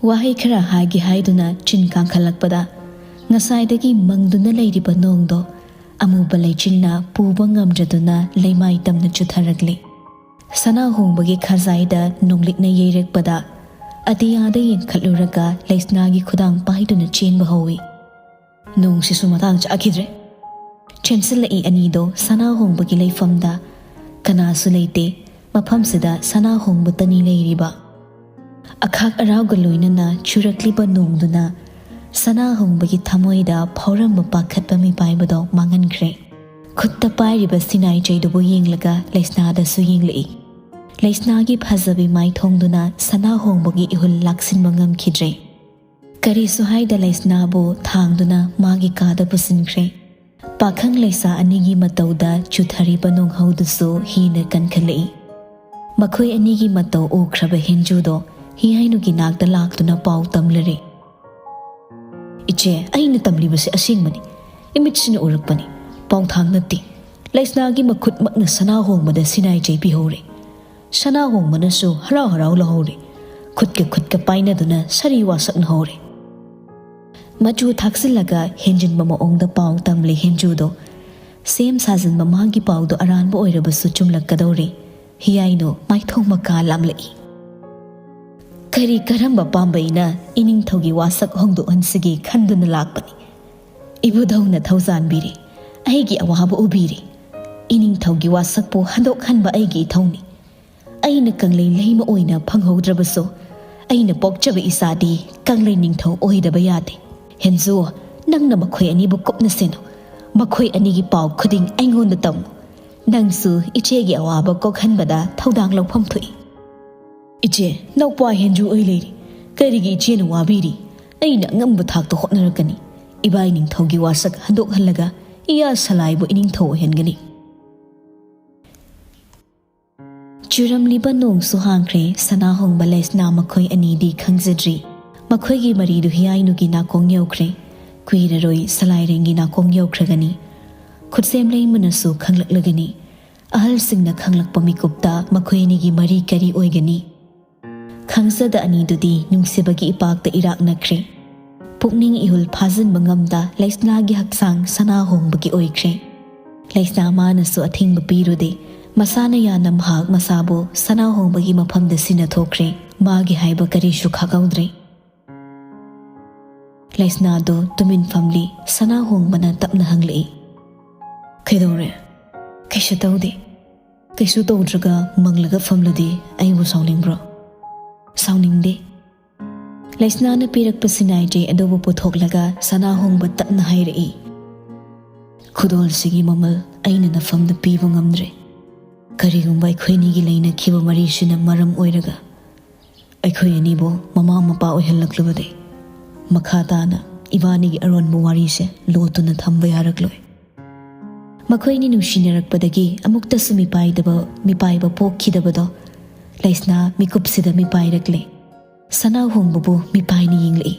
ꯋꯥꯍꯩ ꯈꯔ ꯍꯥꯏꯒꯦ ꯍꯥꯏꯗꯨꯅ ꯆꯤꯟ ꯀꯥꯡꯈꯠꯂꯛꯄꯗ, ꯉꯁꯥꯏꯗꯒꯤ ꯃꯪꯗꯨꯅ ꯂꯩꯔꯤꯕ ꯅꯣꯡꯗꯣ ꯑꯃꯨꯕ ꯂꯩꯆꯤꯟꯅ ꯄꯨꯕ ꯉꯝꯗ꯭ꯔꯗꯨꯅ ꯂꯩꯃꯥꯏ ꯇꯝꯅ ꯆꯨꯊꯔꯛꯂꯦ꯫ ꯁꯅꯥꯍꯣꯡꯕꯒꯤ ꯈꯖꯥꯏꯗ ꯅꯣꯡꯂꯤꯛꯅ ꯌꯩꯔꯛꯄꯗ, ꯑꯇꯤꯌꯥꯗ ꯌꯦꯡꯈꯠꯂꯨꯔꯒ ꯂꯩꯁꯅꯥꯒꯤ ꯈꯨꯗꯥꯡ ꯄꯥꯏꯗꯨꯅ ꯆꯦꯟꯕ ꯍꯧꯏ꯫ "ꯅꯣꯡꯁꯤꯁꯨ ꯃꯇꯥꯡ ꯆꯥꯈꯤꯗ꯭ꯔꯦ꯫" ꯆꯦꯟꯁꯤꯜꯂꯛꯏ ꯑꯅꯤꯗꯣ ꯁꯅꯥꯍꯣꯡꯕꯒꯤ ꯂꯩꯐꯝꯗ꯫ ꯀꯅꯥꯁꯨ ꯂꯩꯇꯦ꯫ ꯃꯐꯝꯁꯤꯗ ꯁꯅꯥ ꯍꯣꯡꯕꯇꯅꯤ ꯂꯩꯔꯤꯕ꯫ ꯑꯈꯥꯛ ꯑꯔꯥꯎꯒ ꯂꯣꯏꯅꯅ ꯆꯨꯔꯛꯂꯤꯕ ꯅꯣꯡꯗꯨꯅ ꯁꯅꯥ ꯍꯣꯡꯕꯒꯤ ꯊꯃꯣꯏꯗ ꯐꯥꯎꯔꯝꯕ ꯄꯥꯈꯠꯄ ꯃꯤꯄꯥꯏꯕꯗꯣ ꯃꯥꯡꯍꯟꯈ꯭ꯔꯦ꯫ ꯈꯨꯠꯇ ꯄꯥꯏꯔꯤꯕ ꯁꯤꯅꯥꯏ ꯆꯩꯗꯨꯕꯨ ꯌꯦꯡꯂꯒ ꯂꯩꯁꯅꯥꯗꯁꯨ ꯌꯦꯡꯂꯛꯏ꯫ ꯂꯩꯁꯅꯥꯒꯤ ꯐꯖꯕꯤ ꯃꯥꯏꯊꯣꯡꯗꯨꯅ ꯁꯅꯥ ꯍꯣꯡꯕꯒꯤ ꯏꯍꯨꯜ ꯂꯥꯛꯁꯤꯟꯕ ꯉꯝꯈꯤꯗ꯭ꯔꯦ꯫ ꯀꯔꯤꯁꯨ ꯍꯥꯏꯗ ꯂꯩꯁꯅꯥꯕꯨ ꯊꯥꯡꯗꯨꯅ ꯃꯥꯒꯤ ꯀꯥꯗ ꯄꯨꯁꯤꯟꯈ꯭ꯔꯦ꯫ ꯄꯥꯈꯪ ꯂꯩꯁꯥ ꯑꯅꯤꯒꯤ ꯃꯇꯧꯗ ꯆꯨꯊꯔꯤꯕ ꯅꯣꯡꯍꯧꯗꯨꯁꯨ ꯍꯦꯟꯅ ꯀꯟꯈꯠꯂꯛꯏ꯫ ꯃꯈꯣꯏ ꯑꯅꯤꯒꯤ ꯃꯇꯧ ꯎꯈ꯭ꯔꯕ ꯍꯦꯟꯖꯨꯗꯣ ꯍꯤꯌꯥꯏꯅꯨꯒꯤ ꯅꯥꯛꯇ ꯂꯥꯛꯇꯨꯅ ꯄꯥꯎ ꯇꯝꯂꯔꯦ꯫ "ꯏꯆꯦ, ꯑꯩꯅ ꯇꯝꯂꯤꯕꯁꯤ ꯑꯁꯦꯡꯕꯅꯤ꯫ ꯏꯃꯤꯠꯁꯤꯅ ꯎꯔꯛꯄꯅꯤ꯫ ꯄꯥꯎꯊꯥꯡ ꯅꯠꯇꯦ꯫ ꯂꯩꯁꯅꯥꯒꯤ ꯃꯈꯨꯠꯃꯛꯅ ꯁꯅꯥ ꯍꯣꯡꯕꯗ ꯁꯤꯅꯥꯏ ꯆꯩ ꯄꯤꯍꯧꯔꯦ꯫ ꯁꯅꯥ ꯍꯣꯡꯕꯅꯁꯨ ꯍꯔꯥꯎ ꯍꯔꯥꯎ ꯂꯧꯍꯧꯔꯦ꯫ ꯈꯨꯠꯀ ꯈꯨꯠꯀ ꯄꯥꯏꯅꯗꯨꯅ ꯁꯥꯔꯤ ꯋꯥꯁꯛꯅꯍꯧꯔꯦ꯫" ꯃꯆꯨ ꯊꯥꯛꯆꯤꯜꯂꯒ ꯍꯦꯟꯖꯤꯟꯕ ꯃꯑꯣꯡꯗ ꯄꯥꯎ ꯇꯝꯂꯤ ꯍꯦꯟꯖꯨꯗꯣ꯫ ꯁꯦꯝ ꯁꯥꯖꯤꯟꯕ ꯃꯥꯒꯤ ꯄꯥꯎꯗꯣ ꯑꯔꯥꯟꯕ ꯑꯣꯏꯔꯕꯁꯨ ꯆꯨꯝꯂꯛꯀꯗꯧꯔꯦ꯫ ꯍꯤꯌꯥꯏꯅꯨ ꯃꯥꯏꯊꯣꯡ ꯃꯀꯥ ꯂꯥꯝꯂꯛꯏ꯫ "ꯀꯔꯤ ꯀꯔꯝꯕ ꯄꯥꯝꯕꯩꯅ ꯏꯅꯤꯡꯊꯧꯒꯤ ꯋꯥꯁꯛ ꯍꯣꯡꯗꯣꯛꯍꯟꯁꯤꯒꯦ ꯈꯟꯗꯨꯅ ꯂꯥꯛꯄꯅꯤ꯫ ꯏꯕꯨꯙꯧꯅ ꯊꯧꯖꯥꯟꯕꯤꯔꯦ꯫ ꯑꯩꯒꯤ ꯑꯋꯥꯕ ꯎꯕꯤꯔꯦ꯫ ꯏꯅꯤꯡꯊꯧꯒꯤ ꯋꯥꯁꯛꯄꯨ ꯍꯟꯗꯣꯛꯍꯟꯕ ꯑꯩꯒꯤ ꯏꯊꯧꯅꯤ꯫ ꯑꯩꯅ ꯀꯪꯂꯩ ꯂꯩꯃ ꯑꯣꯏꯅ ꯐꯪꯍꯧꯗ꯭ꯔꯕꯁꯨ, ꯑꯩꯅ ꯄꯣꯛꯆꯕ ꯏꯆꯥꯗꯤ ꯀꯪꯂꯩ ꯅꯤꯡꯊꯧ ꯑꯣꯏꯗꯕ ꯌꯥꯗꯦ꯫ ꯍꯦꯟꯖꯨ, ꯅꯪꯅ ꯃꯈꯣꯏ ꯑꯅꯤꯕꯨ ꯀꯨꯞꯅ ꯁꯦꯟꯅꯧ꯫ ꯃꯈꯣꯏ ꯑꯅꯤꯒꯤ ꯄꯥꯎ ꯈꯨꯗꯤꯡ ꯑꯩꯉꯣꯟꯗ ꯇꯝꯃꯨ꯫ ꯅꯪꯁꯨ ꯏꯆꯦꯒꯤ ꯑꯋꯥꯕ ꯀꯣꯛꯍꯟꯕꯗ ꯊꯧꯗꯥꯡ ꯂꯧꯐꯝ ꯊꯣꯛꯏ꯫" "ꯏꯆꯦ, ꯅꯧꯄ꯭ꯋꯥ ꯍꯦꯟꯖꯨ ꯑꯣꯏ ꯂꯩꯔꯤ꯫ ꯀꯔꯤꯒꯤ ꯏꯆꯦꯅ ꯋꯥꯕꯤꯔꯤ? ꯑꯩꯅ ꯑꯉꯝꯕ ꯊꯥꯛꯇ ꯍꯣꯠꯅꯔꯛꯀꯅꯤ꯫ ꯏꯕꯥꯏ ꯅꯤꯡꯊꯧꯒꯤ ꯋꯥꯁꯛ ꯍꯟꯗꯣꯛꯍꯜꯂꯒ ꯏꯌꯥ ꯁꯂꯥꯏꯕꯨ ꯏꯅꯤꯡꯊꯧ ꯑꯣꯏꯍꯟꯒꯅꯤ꯫" ꯆꯨꯔꯝꯂꯤꯕ ꯅꯣꯡꯁꯨ ꯍꯥꯡꯈ꯭ꯔꯦ꯫ ꯁꯅꯥꯍꯣꯡꯕ ꯂꯩꯁꯅꯥ ꯃꯈꯣꯏ ꯑꯅꯤꯗꯤ ꯈꯪꯖꯗ꯭ꯔꯤ꯫ ꯃꯈꯣꯏꯒꯤ ꯃꯔꯤꯗꯨ ꯍꯤꯌꯥꯏꯅꯨꯒꯤ ꯅꯥꯀꯣꯡ ꯌꯧꯈ꯭ꯔꯦ꯫ ꯀꯨꯏꯔꯔꯣꯏ ꯁꯂꯥꯏꯔꯦꯡꯒꯤ ꯅꯥꯀꯣꯡ ꯌꯧꯈ꯭ꯔꯒꯅꯤ꯫ ꯈꯨꯠꯁꯦꯝ ꯂꯩꯃꯅꯁꯨ ꯈꯪꯂꯛꯂꯒꯅꯤ꯫ ꯑꯍꯜꯁꯤꯡꯅ ꯈꯪꯂꯛꯄ ꯃꯤꯀꯨꯞꯇ ꯃꯈꯣꯏ ꯑꯅꯤꯒꯤ ꯃꯔꯤ ꯀꯔꯤ ꯑꯣꯏꯒꯅꯤ? ꯈꯪꯖꯗ ꯑꯅꯤꯗꯨꯗꯤ ꯅꯨꯡꯁꯤꯕꯒꯤ ꯏꯄꯥꯛꯇ ꯏꯔꯥꯛꯅꯈ꯭ꯔꯦ꯫ ꯄꯨꯛꯅꯤꯡ ꯏꯍꯨꯜ ꯐꯥꯖꯤꯟꯕ ꯉꯝꯗ ꯂꯩꯁꯅꯥꯒꯤ ꯍꯛꯆꯥꯡ ꯁꯅꯥ ꯍꯣꯡꯕꯒꯤ ꯑꯣꯏꯈ꯭ꯔꯦ꯫ ꯂꯩꯁꯅꯥ ꯃꯥꯅꯁꯨ ꯑꯊꯤꯡꯕ ꯄꯤꯔꯨꯗꯦ꯫ ꯃꯁꯥꯅ ꯌꯥꯅ ꯃꯍꯥꯛ ꯃꯁꯥꯕꯨ ꯁꯅꯥ ꯍꯣꯡꯕꯒꯤ ꯃꯐꯝꯗ ꯁꯤꯟꯅꯊꯣꯛꯈ꯭ꯔꯦ꯫ ꯃꯥꯒꯤ ꯍꯥꯏꯕ ꯀꯔꯤꯁꯨ ꯈꯥꯛꯍꯧꯗ꯭ꯔꯦ꯫ ꯂꯩꯁꯅꯥꯗꯨ ꯇꯨꯃꯤꯟ ꯐꯝꯂꯤ꯫ ꯁꯅꯥ ꯍꯣꯡꯕꯅ ꯇꯞꯅ ꯍꯪꯂꯛꯏ, "ꯀꯩꯗꯧꯔꯦ?" "ꯀꯩꯁꯨ ꯇꯧꯗꯦ꯫ ꯀꯩꯁꯨ ꯇꯧꯗ꯭ꯔꯒ ꯃꯪꯂꯒ ꯐꯝꯂꯗꯤ ꯑꯩꯕꯨ ꯁꯥꯎꯅꯤꯡꯕ꯭ꯔꯣ? ꯁꯥꯎꯅꯤꯡꯗꯦ꯫ ꯂꯩꯁꯅꯥꯅ ꯄꯤꯔꯛꯄ ꯁꯤꯅꯥꯏ ꯆꯦ ꯑꯗꯨꯕꯨ ꯄꯨꯊꯣꯛꯂꯒ ꯁꯅꯥ ꯍꯣꯡꯕ ꯇꯞꯅ ꯍꯥꯏꯔꯛꯏ꯫ "ꯈꯨꯗꯣꯜꯁꯤꯒꯤ ꯃꯃꯜ ꯑꯩꯅ ꯅꯐꯝꯗ ꯄꯤꯕ ꯉꯝꯗ꯭ꯔꯦ꯫ ꯀꯔꯤꯒꯨꯝꯕ ꯑꯩꯈꯣꯏꯅꯤꯒꯤ ꯂꯩꯅꯈꯤꯕ ꯃꯔꯤꯁꯤꯅ ꯃꯔꯝ ꯑꯣꯏꯔꯒ ꯑꯩꯈꯣꯏ ꯑꯅꯤꯕꯨ ꯃꯃꯥ ꯃꯄꯥ ꯑꯣꯏꯍꯜꯂꯛꯂꯕꯗꯤ, ꯃꯈꯥ ꯇꯥꯅ ꯏꯕꯥꯅꯤꯒꯤ ꯑꯔꯣꯟꯕ ꯋꯥꯔꯤꯁꯦ ꯂꯣꯠꯇꯨꯅ ꯊꯝꯕ ꯌꯥꯔꯛꯂꯣꯏ꯫" ꯃꯈꯣꯏꯅꯤ ꯅꯨꯡꯁꯤꯅꯔꯛꯄꯗꯒꯤ ꯑꯃꯨꯛꯇꯁꯨ ꯃꯤꯄꯥꯏꯗꯕ, ꯃꯤꯄꯥꯏꯕ ꯄꯣꯛꯈꯤꯗꯕꯗꯣ ꯂꯩꯁꯅꯥ ꯃꯤꯀꯨꯞꯁꯤꯗ ꯃꯤꯄꯥꯏꯔꯛꯂꯦ꯫ ꯁꯅꯥ ꯍꯣꯡꯕꯕꯨ ꯃꯤꯄꯥꯏꯅ ꯌꯦꯡꯂꯛꯏ꯫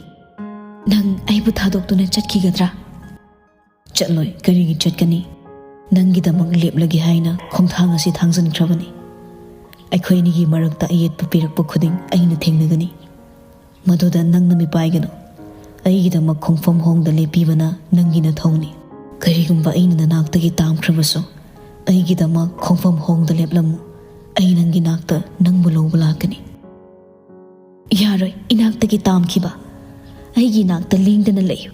"ꯅꯪ ꯑꯩꯕꯨ ꯊꯥꯗꯣꯛꯇꯨꯅ ꯆꯠꯈꯤꯒꯗ꯭ꯔꯥ?" "ꯆꯠꯂꯣꯏ꯫ ꯀꯔꯤꯒꯤ ꯆꯠꯀꯅꯤ? ꯅꯪꯒꯤꯗꯃꯛ ꯂꯦꯞꯂꯒꯦ ꯍꯥꯏꯅ ꯈꯣꯡꯊꯥꯡ ꯑꯁꯤ ꯊꯥꯡꯖꯟꯈ꯭ꯔꯕꯅꯤ꯫ ꯑꯩꯈꯣꯏ ꯑꯅꯤꯒꯤ ꯃꯔꯛꯇ ꯑꯌꯦꯠꯄ ꯄꯤꯔꯛꯄ ꯈꯨꯗꯤꯡ ꯑꯩꯅ ꯊꯦꯡꯅꯒꯅꯤ꯫ ꯃꯗꯨꯗ ꯅꯪꯅ ꯃꯤꯄꯥꯏꯒꯅꯨ꯫ ꯑꯩꯒꯤꯗꯃꯛ ꯈꯣꯡꯐꯝ ꯍꯣꯡꯗ ꯂꯦꯞꯄꯤꯕꯅ ꯅꯪꯒꯤ ꯅꯊꯧꯅꯤ꯫ ꯀꯔꯤꯒꯨꯝꯕ ꯑꯩꯅ ꯅꯅꯥꯛꯇꯒꯤ ꯇꯥꯝꯈ꯭ꯔꯕꯁꯨ, ꯑꯩꯒꯤꯗꯃꯛ ꯈꯣꯡꯐꯝ ꯍꯣꯡꯗ ꯂꯦꯞꯂꯝꯃꯨ꯫ ꯑꯩ ꯅꯪꯒꯤ ꯅꯥꯛꯇ ꯅꯪꯕꯨ ꯂꯧꯕ ꯂꯥꯛꯀꯅꯤ꯫" "ꯌꯥꯔꯣꯏ, ꯏꯅꯥꯛꯇꯒꯤ ꯇꯥꯝꯈꯤꯕ꯫ ꯑꯩꯒꯤ ꯏꯅꯥꯛꯇ ꯂꯦꯡꯗꯅ ꯂꯩꯌꯨ꯫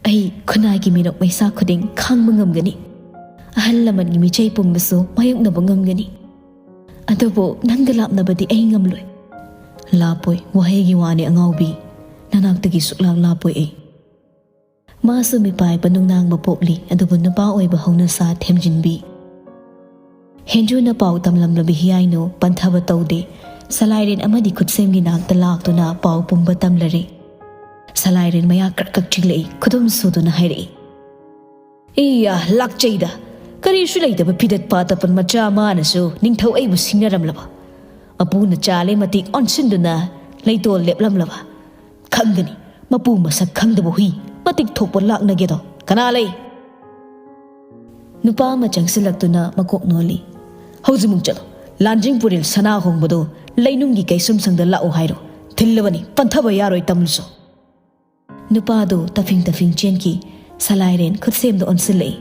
ꯑꯩ ꯈꯨꯟꯅꯥꯏꯒꯤ ꯃꯤꯅꯣꯛ ꯃꯩꯁꯥ ꯈꯨꯗꯤꯡ ꯈꯥꯡꯕ ꯉꯝꯒꯅꯤ꯫ ꯑꯍꯜ ꯂꯃꯟꯒꯤ ꯃꯤꯆꯩ ꯄꯨꯝꯕꯁꯨ ꯃꯥꯌꯣꯛꯅꯕ ꯉꯝꯒꯅꯤ꯫ ꯑꯗꯨꯕꯨ ꯅꯪꯒ ꯂꯥꯞꯅꯕꯗꯤ ꯑꯩ ꯉꯝꯂꯣꯏ꯫" "ꯂꯥꯞꯄꯣꯏ, ꯋꯥꯍꯩꯒꯤ ꯋꯥꯅꯤ ꯑꯉꯥꯎꯕꯤ꯫ ꯅꯅꯥꯛꯇꯒꯤ ꯁꯨꯛꯂꯥꯞ ꯂꯥꯞꯄꯣꯏ ꯑꯩ꯫" ꯃꯥꯁꯨ ꯃꯤꯄꯥꯏꯕ ꯅꯨꯡꯅꯥꯡꯕ ꯄꯣꯛꯂꯤ, ꯑꯗꯨꯕꯨ ꯅꯨꯄꯥ ꯑꯣꯏꯕ ꯍꯧꯅꯁꯥ ꯊꯦꯝꯖꯤꯟꯕꯤ꯫ ꯍꯦꯟꯖꯨꯅ ꯄꯥꯎ ꯇꯝꯂꯝꯂꯕ ꯍꯤꯌꯥꯏꯅꯨ ꯄꯟꯊꯕ ꯇꯧꯗꯦ꯫ ꯁꯂꯥꯏꯔꯦꯟ ꯑꯃꯗꯤ ꯈꯨꯠꯁꯦꯝꯒꯤ ꯅꯥꯛꯇ ꯂꯥꯛꯇꯨꯅ ꯄꯥꯎ ꯄꯨꯝꯕ ꯇꯝꯂꯔꯦ꯫ ꯁꯂꯥꯏꯔꯦꯟ ꯃꯌꯥ ꯀ꯭ꯔꯛ ꯀ꯭ꯔꯛ ꯆꯤꯛꯂꯛꯏ, ꯈꯨꯗꯨꯝ ꯁꯨꯗꯨꯅ ꯍꯥꯏꯔꯛꯏ꯫ "ꯏꯌꯥ, ꯂꯥꯛꯆꯩꯗ! ꯀꯔꯤꯁꯨ ꯂꯩꯇꯕ ꯐꯤꯗꯠ ꯄꯥ ꯇꯞꯄꯟ ꯃꯆꯥ ꯑꯃꯅꯁꯨ ꯅꯤꯡꯊꯧ ꯑꯩꯕꯨ ꯁꯤꯡꯅꯔꯝꯂꯕ? ꯃꯄꯨꯅ ꯆꯥꯂꯦ ꯃꯇꯤꯛ ꯑꯣꯟꯁꯤꯟꯗꯨꯅ ꯂꯩꯇꯣꯜ ꯂꯦꯞꯂꯝꯂꯕ? ꯈꯪꯒꯅꯤ, ꯃꯄꯨ ꯃꯁꯛ ꯈꯪꯗꯕ ꯍꯨꯏ, ꯃꯇꯤꯛ ꯊꯣꯛꯄ ꯂꯥꯛꯅꯒꯦꯗꯣ꯫ ꯀꯅꯥ ꯂꯩ?" ꯅꯨꯄꯥ ꯑꯃ ꯆꯪꯁꯤꯜꯂꯛꯇꯨꯅ ꯃꯀꯣꯛ ꯅꯣꯜꯂꯤ꯫ "ꯍꯧꯖꯤꯛꯃꯛ ꯆꯠꯂꯣ, ꯂꯥꯟꯖꯤꯡ ꯄꯨꯔꯦꯜ ꯁꯅꯥ ꯍꯣꯡꯕꯗꯨ ꯂꯩꯅꯨꯡꯒꯤ ꯀꯩꯁꯨꯝꯁꯪꯗ ꯂꯥꯛꯎ ꯍꯥꯏꯔꯣ꯫ ꯊꯤꯜꯂꯕꯅꯤ, ꯄꯟꯊꯕ ꯌꯥꯔꯣꯏ ꯇꯝꯂꯨꯁꯨ꯫" ꯅꯨꯄꯥꯗꯨ ꯇꯐꯤꯡ ꯇꯐꯤꯡ ꯆꯦꯟꯈꯤ꯫ ꯁꯂꯥꯏꯔꯦꯟ ꯈꯨꯠꯁꯦꯝꯗ ꯑꯣꯟꯁꯤꯜꯂꯛꯏ꯫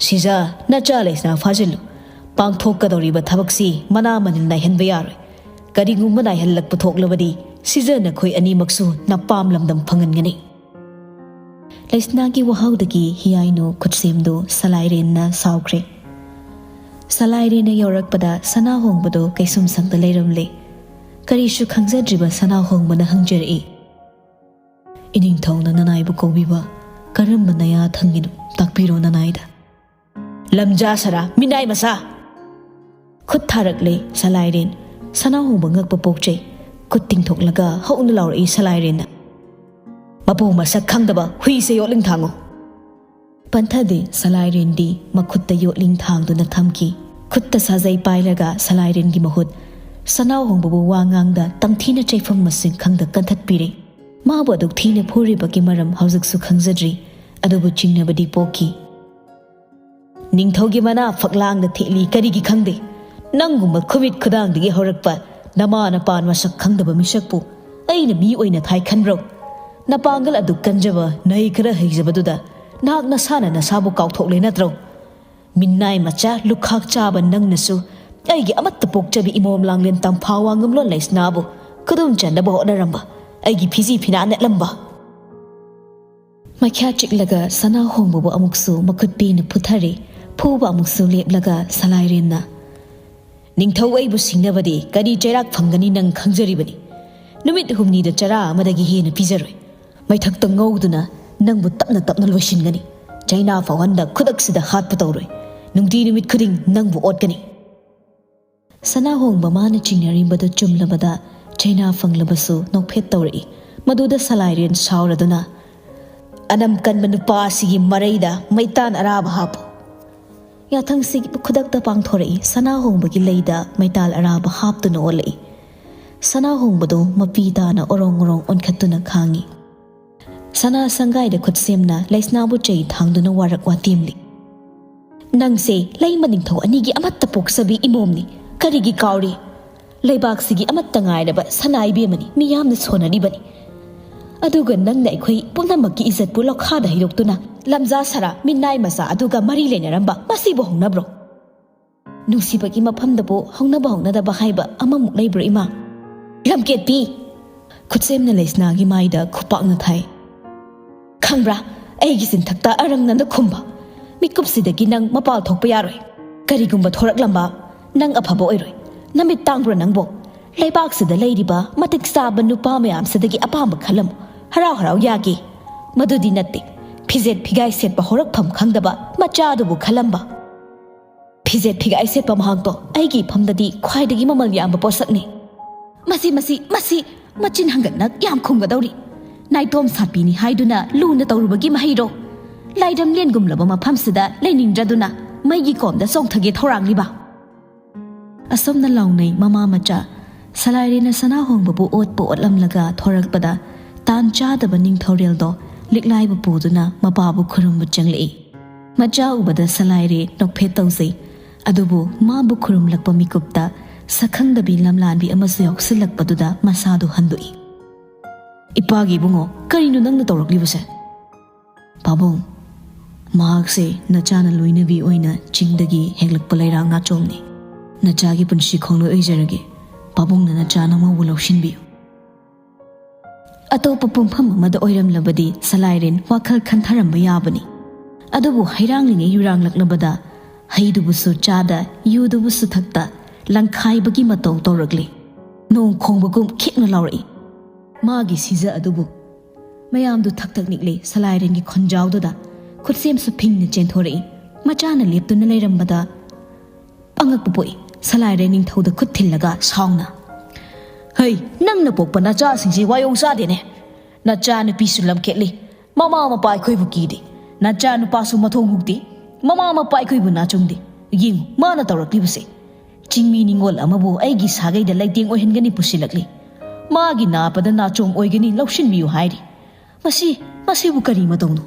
"ꯁꯤꯖ, ꯅꯆꯥ ꯂꯩꯁꯅꯥ ꯐꯥꯖꯤꯜꯂꯨ꯫ ꯄꯥꯡꯊꯣꯛꯀꯗꯧꯔꯤꯕ ꯊꯕꯛꯁꯤ ꯃꯅꯥ ꯃꯅꯤꯜ ꯅꯥꯏꯍꯟꯕ ꯌꯥꯔꯣꯏ꯫ ꯀꯔꯤꯒꯨꯝꯕ ꯅꯥꯏꯍꯜꯂꯛꯄ ꯊꯣꯛꯂꯕꯗꯤ ꯁꯤꯖ ꯅꯈꯣꯏ ꯑꯅꯤꯃꯛꯁꯨ ꯅꯄꯥꯝ ꯂꯝꯗꯝ ꯐꯪꯍꯟꯒꯅꯤ꯫" ꯂꯩꯁꯅꯥꯒꯤ ꯋꯥꯍꯧꯗꯒꯤ ꯍꯤꯌꯥꯏꯅꯨ ꯈꯨꯠꯁꯦꯝꯗꯨ ꯁꯂꯥꯏꯔꯦꯟꯅ ꯁꯥꯎꯈ꯭ꯔꯦ꯫ ꯁꯂꯥꯏꯔꯦꯟꯅ ꯌꯧꯔꯛꯄꯗ ꯁꯅꯥꯍꯣꯡꯕꯗꯣ ꯀꯩꯁꯨꯝꯁꯪꯗ ꯂꯩꯔꯝꯂꯦ꯫ ꯀꯔꯤꯁꯨ ꯈꯪꯖꯗ꯭ꯔꯤꯕ ꯁꯅꯥꯍꯣꯡꯕꯅ ꯍꯪꯖꯔꯛꯏ, "ꯏꯅꯤꯡꯊꯧꯅ ꯅꯅꯥꯏꯕꯨ ꯀꯧꯕꯤꯕ ꯀꯔꯝꯕ ꯅꯌꯥ ꯊꯪꯉꯤꯅꯣ? ꯇꯥꯛꯄꯤꯔꯣ ꯅꯅꯥꯏꯗ꯫" "ꯂꯝꯖꯥ ꯁꯔꯥ, ꯃꯤꯅꯥꯏ ꯃꯆꯥ!" ꯈꯨꯠ ꯊꯥꯔꯛꯂꯦ ꯁꯂꯥꯏꯔꯦꯟ꯫ ꯁꯅꯥꯍꯣꯡꯕ ꯉꯛꯄ ꯄꯣꯛꯆꯩ꯫ ꯈꯨꯠ ꯇꯤꯡꯊꯣꯛꯂꯒ ꯍꯧꯅ ꯂꯥꯎꯔꯛꯏ ꯁꯂꯥꯏꯔꯦꯟꯅ, "ꯃꯄꯨ ꯃꯁꯛ ꯈꯪꯗꯕ ꯍꯨꯏꯁꯦ ꯌꯣꯠꯂꯤꯡ ꯊꯥꯡꯉꯨ!" ꯄꯟꯊꯗꯦ ꯁꯂꯥꯏꯔꯦꯟꯗꯤ ꯃꯈꯨꯠꯇ ꯌꯣꯠꯂꯤꯡ ꯊꯥꯡꯗꯨꯅ ꯊꯝꯈꯤ꯫ ꯈꯨꯠꯇ ꯁꯥꯖꯩ ꯄꯥꯏꯔꯒ ꯁꯂꯥꯏꯔꯦꯟꯒꯤ ꯃꯍꯨꯠ ꯁꯅꯥꯍꯣꯡꯕꯕꯨ ꯋꯥ ꯉꯥꯡꯗ ꯇꯝꯊꯤꯅ ꯆꯩꯐꯝ ꯃꯁꯤꯡ ꯈꯪꯗ ꯀꯟꯊꯠꯄꯤꯔꯦ꯫ ꯃꯥꯕꯨ ꯑꯗꯨꯛ ꯊꯤꯅ ꯐꯨꯔꯤꯕꯒꯤ ꯃꯔꯝ ꯍꯧꯖꯤꯛꯁꯨ ꯈꯪꯖꯗ꯭ꯔꯤ, ꯑꯗꯨꯕꯨ ꯆꯤꯡꯅꯕꯗꯤ ꯄꯣꯛꯈꯤ꯫ "ꯅꯤꯡꯊꯧꯒꯤ ꯃꯅꯥ ꯐꯛꯂꯥꯡꯗ ꯊꯦꯠꯂꯤ ꯀꯔꯤꯒꯤ ꯈꯪꯗꯦ? ꯅꯪꯒꯨꯝꯕ ꯈꯨꯃꯤꯠ ꯈꯨꯗꯥꯡꯗꯒꯤ ꯍꯧꯔꯛꯄ ꯅꯃꯥ ꯅꯄꯥ ꯃꯁꯛ ꯈꯪꯗꯕ ꯃꯤꯁꯛꯄꯨ ꯑꯩꯅ ꯃꯤ ꯑꯣꯏꯅ ꯊꯥꯏ ꯈꯟꯕ꯭ꯔꯣ? ꯅꯄꯥꯡꯒꯜ ꯑꯗꯨ ꯀꯟꯖꯕ, ꯅꯍꯩ ꯈꯔ ꯍꯩꯖꯕꯗꯨꯗ ꯅꯍꯥꯛ ꯅꯁꯥꯅ ꯅꯁꯥꯕꯨ ꯀꯥꯎꯊꯣꯛꯂꯦ ꯅꯠꯇ꯭ꯔꯣ? ꯃꯤꯅꯥꯏ ꯃꯆꯥ, ꯂꯨꯈꯥꯛ ꯆꯥꯕ ꯅꯪꯅꯁꯨ ꯑꯩꯒꯤ ꯑꯃꯠꯇ ꯄꯣꯛꯆꯕꯤ ꯏꯃꯣꯝ ꯂꯥꯡꯂꯦꯟ ꯇꯝꯐꯥ ꯋꯥꯉꯝꯂꯣꯟ ꯂꯩꯁꯅꯥꯕꯨ ꯈꯨꯗꯨꯝ ꯆꯟꯅꯕ ꯍꯣꯠꯅꯔꯝꯕ, ꯑꯩꯒꯤ ꯐꯤꯖꯤ ꯐꯤꯅꯥ ꯅꯦꯠꯂꯝꯕ꯫" ꯃꯈ꯭ꯌꯥ ꯆꯤꯛꯂꯒ ꯁꯅꯥꯍꯣꯡꯕꯕꯨ ꯑꯃꯨꯛꯁꯨ ꯃꯈꯨꯠ ꯄꯦꯟꯅ ꯐꯨꯊꯔꯦ꯫ ꯐꯨꯕ ꯑꯃꯨꯛꯁꯨ ꯂꯦꯞꯂꯒ ꯁꯂꯥꯏꯔꯦꯟꯅ, "ꯅꯤꯡꯊꯧ ꯑꯩꯕꯨ ꯁꯤꯡꯅꯕꯗꯤ ꯀꯔꯤ ꯆꯩꯔꯥꯛ ꯐꯪꯒꯅꯤ ꯅꯪ ꯈꯪꯖꯔꯤꯕꯅꯤ꯫ ꯅꯨꯃꯤꯠ ꯍꯨꯝꯅꯤꯗ ꯆꯔꯥ ꯑꯃꯗꯒꯤ ꯍꯦꯟꯅ ꯄꯤꯖꯔꯣꯏ꯫ ꯃꯩꯊꯛꯇ ꯉꯧꯗꯨꯅ ꯅꯪꯕꯨ ꯇꯞꯅ ꯇꯞꯅ ꯂꯣꯏꯁꯤꯟꯒꯅꯤ꯫ ꯆꯩꯅꯥ ꯐꯥꯎꯍꯟꯗ ꯈꯨꯗꯛꯁꯤꯗ ꯍꯥꯠꯄ ꯇꯧꯔꯣꯏ꯫ ꯅꯨꯡꯇꯤ ꯅꯨꯃꯤꯠ ꯈꯨꯗꯤꯡ ꯅꯪꯕꯨ ꯑꯣꯠꯀꯅꯤ꯫" ꯁꯅꯥꯍꯣꯡꯕ ꯃꯥꯅ ꯆꯤꯡꯅꯔꯤꯕꯗꯨ ꯆꯨꯝꯂꯕꯗ ꯆꯩꯅꯥ ꯐꯪꯂꯕꯁꯨ ꯅꯣꯛꯐꯦꯠ ꯇꯧꯔꯛꯏ꯫ ꯃꯗꯨꯗ ꯁꯂꯥꯏꯔꯦꯟ ꯁꯥꯎꯔꯗꯨꯅ, "ꯑꯅꯝ ꯀꯟꯕ ꯅꯨꯄꯥ ꯑꯁꯤꯒꯤ ꯃꯔꯩꯗ ꯃꯩꯇꯥꯟ ꯑꯔꯥꯕ ꯍꯥꯞꯄꯨ꯫" ꯌꯥꯊꯪꯁꯤ ꯈꯨꯗꯛꯇ ꯄꯥꯡꯊꯣꯔꯛꯏ꯫ ꯁꯅꯥꯍꯣꯡꯕꯒꯤ ꯂꯩꯗ ꯃꯩꯇꯥꯜ ꯑꯔꯥꯕ ꯍꯥꯞꯇꯨꯅ ꯑꯣꯜꯂꯛꯏ꯫ ꯁꯅꯥꯍꯣꯡꯕꯗꯨ ꯃꯄꯤ ꯇꯥꯅ ꯑꯣꯔꯣꯡ ꯑꯣꯔꯣꯡ ꯑꯣꯟꯈꯠꯇꯨꯅ ꯈꯥꯡꯉꯤ꯫ ꯁꯅꯥ ꯁꯪꯒꯥꯏꯗ ꯈꯨꯠꯁꯦꯝꯅ ꯂꯩꯁꯅꯥꯕꯨ ꯆꯩ ꯊꯥꯡꯗꯨꯅ ꯋꯥꯔꯛ ꯋꯥꯇꯦꯝꯂꯤ꯫ "ꯅꯪꯁꯦ ꯂꯩꯃ ꯅꯤꯡꯊꯧ ꯑꯅꯤꯒꯤ ꯑꯃꯠꯇ ꯄꯣꯛꯆꯕꯤ ꯏꯃꯣꯝꯅꯤ꯫ ꯀꯔꯤꯒꯤ ꯀꯥꯎꯔꯤ? ꯂꯩꯕꯥꯛꯁꯤꯒꯤ ꯑꯃꯠꯇ ꯉꯥꯏꯔꯕ ꯁꯅꯥ ꯏꯕꯦꯝꯃꯅꯤ, ꯃꯤꯌꯥꯝꯅ ꯁꯣꯟꯅꯔꯤꯕꯅꯤ꯫ ꯑꯗꯨꯒ ꯅꯪꯅ ꯑꯩꯈꯣꯏ ꯄꯨꯝꯅꯃꯛꯀꯤ ꯏꯖꯠꯄꯨ ꯂꯣꯈꯥꯗ ꯍꯩꯗꯣꯛꯇꯨꯅ ꯂꯝꯖꯥ ꯁꯔꯥ ꯃꯤꯅꯥꯏ ꯃꯆꯥ ꯑꯗꯨꯒ ꯃꯔꯤ ꯂꯩꯅꯔꯝꯕ ꯃꯁꯤꯕꯨ ꯍꯧꯅꯕ꯭ꯔꯣ? ꯅꯨꯡꯁꯤꯕꯒꯤ ꯃꯐꯝꯗꯕꯨ ꯍꯧꯅꯕ ꯍꯧꯅꯗꯕ ꯍꯥꯏꯕ ꯑꯃꯃꯨꯛ ꯂꯩꯕ꯭ꯔꯣ ꯏꯃꯥ? ꯂꯝꯀꯦꯠꯄꯤ!" ꯈꯨꯠꯁꯦꯝꯅ ꯂꯩꯁꯅꯥꯒꯤ ꯃꯥꯏꯗ ꯈꯨꯄꯥꯛꯅ ꯊꯥꯏ꯫ "ꯈꯪꯕ꯭ꯔꯥ, ꯑꯩꯒꯤ ꯆꯤꯟꯊꯛꯇ ꯑꯔꯪꯅꯅ ꯈꯨꯝꯕ ꯃꯤꯀꯨꯞꯁꯤꯗꯒꯤ ꯅꯪ ꯃꯄꯥꯜ ꯊꯣꯛꯄ ꯌꯥꯔꯣꯏ꯫ ꯀꯔꯤꯒꯨꯝꯕ ꯊꯣꯔꯛꯂꯝꯕ, ꯅꯪ ꯑꯐꯕ ꯑꯣꯏꯔꯣꯏ꯫ ꯅꯃꯤꯠ ꯇꯥꯡꯕ꯭ꯔꯣ ꯅꯪꯕꯣ? ꯂꯩꯕꯥꯛꯁꯤꯗ ꯂꯩꯔꯤꯕ ꯃꯇꯤꯛ ꯆꯥꯕ ꯅꯨꯄꯥ ꯃꯌꯥꯝꯁꯤꯗꯒꯤ ꯑꯄꯥꯝꯕ ꯈꯜꯂꯝꯃꯨ꯫ ꯍꯔꯥꯎ ꯍꯔꯥꯎ ꯌꯥꯒꯦ꯫ ꯃꯗꯨꯗꯤ ꯅꯠꯇꯦ꯫ ꯐꯤꯖꯦꯠ ꯐꯤꯒꯥꯏ ꯁꯦꯠꯄ ꯍꯧꯔꯛꯐꯝ ꯈꯪꯗꯕ ꯃꯆꯥꯗꯨꯕꯨ ꯈꯜꯂꯝꯕ꯫ ꯐꯤꯖꯦꯠ ꯐꯤꯒꯥꯏ ꯁꯦꯠꯄ ꯃꯍꯥꯛꯇꯣ ꯑꯩꯒꯤ ꯏꯐꯝꯗꯗꯤ ꯈ꯭ꯋꯥꯏꯗꯒꯤ ꯃꯃꯜ ꯌꯥꯝꯕ ꯄꯣꯠꯁꯛꯅꯤ꯫ ꯃꯁꯤ, ꯃꯁꯤ, ꯃꯁꯤ ꯃꯆꯤꯟ ꯍꯪꯒꯠꯅ ꯌꯥꯝ ꯈꯨꯝꯒꯗꯧꯔꯤ꯫ ꯅꯥꯏꯇꯣꯝ ꯁꯥꯠꯄꯤꯅꯤ ꯍꯥꯏꯗꯨꯅ ꯂꯨꯅ ꯇꯧꯔꯨꯕꯒꯤ ꯃꯍꯩꯔꯣ? ꯂꯥꯏꯔꯝꯂꯦꯟꯒꯨꯝꯂꯕ ꯃꯐꯝꯁꯤꯗ ꯂꯩꯅꯤꯡꯗ꯭ꯔꯗꯨꯅ ꯃꯩꯒꯤ ꯀꯣꯝꯗ ꯆꯣꯡꯊꯒꯦ ꯊꯧꯔꯥꯡꯂꯤꯕ꯫ ꯑꯁꯣꯝꯅ ꯂꯥꯎꯅꯩ ꯃꯃꯥ ꯃꯆꯥ꯫ ꯁꯂꯥꯏꯔꯦꯟꯅ ꯁꯅꯥ ꯍꯣꯡꯕꯕꯨ ꯑꯣꯠꯄ ꯑꯣꯠꯂꯝꯂꯒ ꯊꯣꯔꯛꯄꯗ ꯇꯥꯟ ꯆꯥꯗꯕ ꯅꯤꯡꯊꯧꯔꯦꯜꯗꯣ ꯂꯤꯛꯂꯥꯏꯕꯨ ꯄꯨꯗꯨꯅ ꯃꯄꯥꯕꯨ ꯈꯨꯔꯨꯝꯕ ꯆꯪꯂꯛꯏ꯫ ꯃꯆꯥ ꯎꯕꯗ ꯁꯂꯥꯏꯔꯦ ꯅꯣꯛꯐꯦꯠ ꯇꯧꯖꯩ꯫ ꯑꯗꯨꯕꯨ ꯃꯥꯕꯨ ꯈꯨꯔꯨꯝꯂꯛꯄ ꯃꯤꯀꯨꯞꯇ ꯁꯛꯈꯪꯗꯕꯤ ꯂꯝꯂꯥꯟꯕꯤ ꯑꯃꯁꯨ ꯌꯥꯎꯁꯤꯜꯂꯛꯄꯗꯨꯗ ꯃꯁꯥꯗꯨ ꯍꯟꯗꯣꯛꯏ꯫ "ꯏꯄꯥꯒꯤ ꯏꯕꯨꯡꯉꯣ, ꯀꯔꯤꯅꯣ ꯅꯪꯅ ꯇꯧꯔꯛꯂꯤꯕꯁꯦ?" "ꯄꯥꯕꯨꯡ, ꯃꯍꯥꯛꯁꯦ ꯅꯆꯥꯅ ꯂꯣꯏꯅꯕꯤ ꯑꯣꯏꯅ ꯆꯤꯡꯗꯒꯤ ꯍꯦꯛꯂꯛꯄ ꯂꯩꯔꯥꯡ ꯅꯥꯆꯣꯝꯅꯤ꯫ ꯅꯆꯥꯒꯤ ꯄꯨꯟꯁꯤ ꯈꯣꯡꯂꯣꯏ ꯑꯣꯏꯖꯔꯒꯦ꯫ ꯄꯥꯕꯨꯡꯅ ꯅꯆꯥ ꯅꯃꯧꯕꯨ ꯂꯧꯁꯤꯟꯕꯤꯌꯨ꯫" ꯑꯇꯣꯞꯄ ꯄꯨꯡꯐꯝ ꯑꯃꯗ ꯑꯣꯏꯔꯝꯂꯕꯗꯤ ꯁꯂꯥꯏꯔꯦꯟ ꯋꯥꯈꯜ ꯈꯟꯊꯔꯝꯕ ꯌꯥꯕꯅꯤ꯫ ꯑꯗꯨꯕꯨ ꯍꯩꯔꯥꯡꯂꯤꯉꯩ ꯌꯨꯔꯥꯡꯂꯛꯂꯕꯗ ꯍꯩꯗꯨꯕꯨꯁꯨ ꯆꯥꯗ, ꯌꯨꯗꯨꯕꯨꯁꯨ ꯊꯛꯇ, ꯂꯪꯈꯥꯏꯕꯒꯤ ꯃꯇꯧ ꯇꯧꯔꯛꯂꯤ꯫ ꯅꯣꯡ ꯈꯣꯡꯕꯒꯨꯝ ꯈꯤꯛꯅ ꯂꯥꯎꯔꯛꯏ꯫ ꯃꯥꯒꯤ ꯁꯤꯖ ꯑꯗꯨꯕꯨ꯫ ꯃꯌꯥꯝꯗꯨ ꯊꯛ ꯊꯛ ꯅꯤꯛꯂꯦ ꯁꯂꯥꯏꯔꯦꯟꯒꯤ ꯈꯣꯟꯖꯥꯎꯗꯨꯗ꯫ ꯈꯨꯠꯁꯦꯝꯁꯨ ꯐꯤꯡꯅ ꯆꯦꯟꯊꯣꯔꯛꯏ꯫ ꯃꯆꯥꯅ ꯂꯦꯞꯇꯨꯅ ꯂꯩꯔꯝꯕꯗ ꯑꯉꯛꯄ ꯄꯣꯛꯏ꯫ ꯁꯂꯥꯏꯔꯦꯟ ꯅꯤꯡꯊꯧꯗ ꯈꯨꯠ ꯊꯤꯜꯂꯒ ꯁꯥꯎꯅ, "ꯍꯩ, ꯅꯪꯅ ꯄꯣꯛꯄ ꯅꯆꯥꯁꯤꯡꯁꯤ ꯋꯥꯌꯣꯡ ꯆꯥꯗꯦꯅꯦ꯫ ꯅꯆꯥ ꯅꯨꯄꯤꯁꯨ ꯂꯝꯀꯦꯠꯂꯤ, ꯃꯃꯥ ꯃꯄꯥ ꯑꯩꯈꯣꯏꯕꯨ ꯀꯤꯗꯦ꯫ ꯅꯆꯥ ꯅꯨꯄꯥꯁꯨ ꯃꯊꯣꯡ ꯍꯨꯛꯇꯦ, ꯃꯃꯥ ꯃꯄꯥ ꯑꯩꯈꯣꯏꯕꯨ ꯅꯥꯆꯨꯡꯗꯦ꯫ ꯌꯦꯡꯉꯨ, ꯃꯥꯅ ꯇꯧꯔꯛꯂꯤꯕꯁꯦ꯫ ꯆꯤꯡꯃꯤ ꯅꯤꯡꯉꯣꯜ ꯑꯃꯕꯨ ꯑꯩꯒꯤ ꯁꯥꯒꯩꯗ ꯂꯩꯇꯦꯡ ꯑꯣꯏꯍꯟꯒꯅꯤ ꯄꯨꯁꯤꯜꯂꯛꯂꯤ꯫ ꯃꯥꯒꯤ ꯅꯥꯄꯗ ꯅꯥꯆꯣꯝ ꯑꯣꯏꯒꯅꯤ, ꯂꯧꯁꯤꯟꯕꯤꯌꯨ ꯍꯥꯏꯔꯤ꯫ ꯃꯁꯤ, ꯃꯁꯤꯕꯨ ꯀꯔꯤ ꯃꯇꯧꯅꯣ?"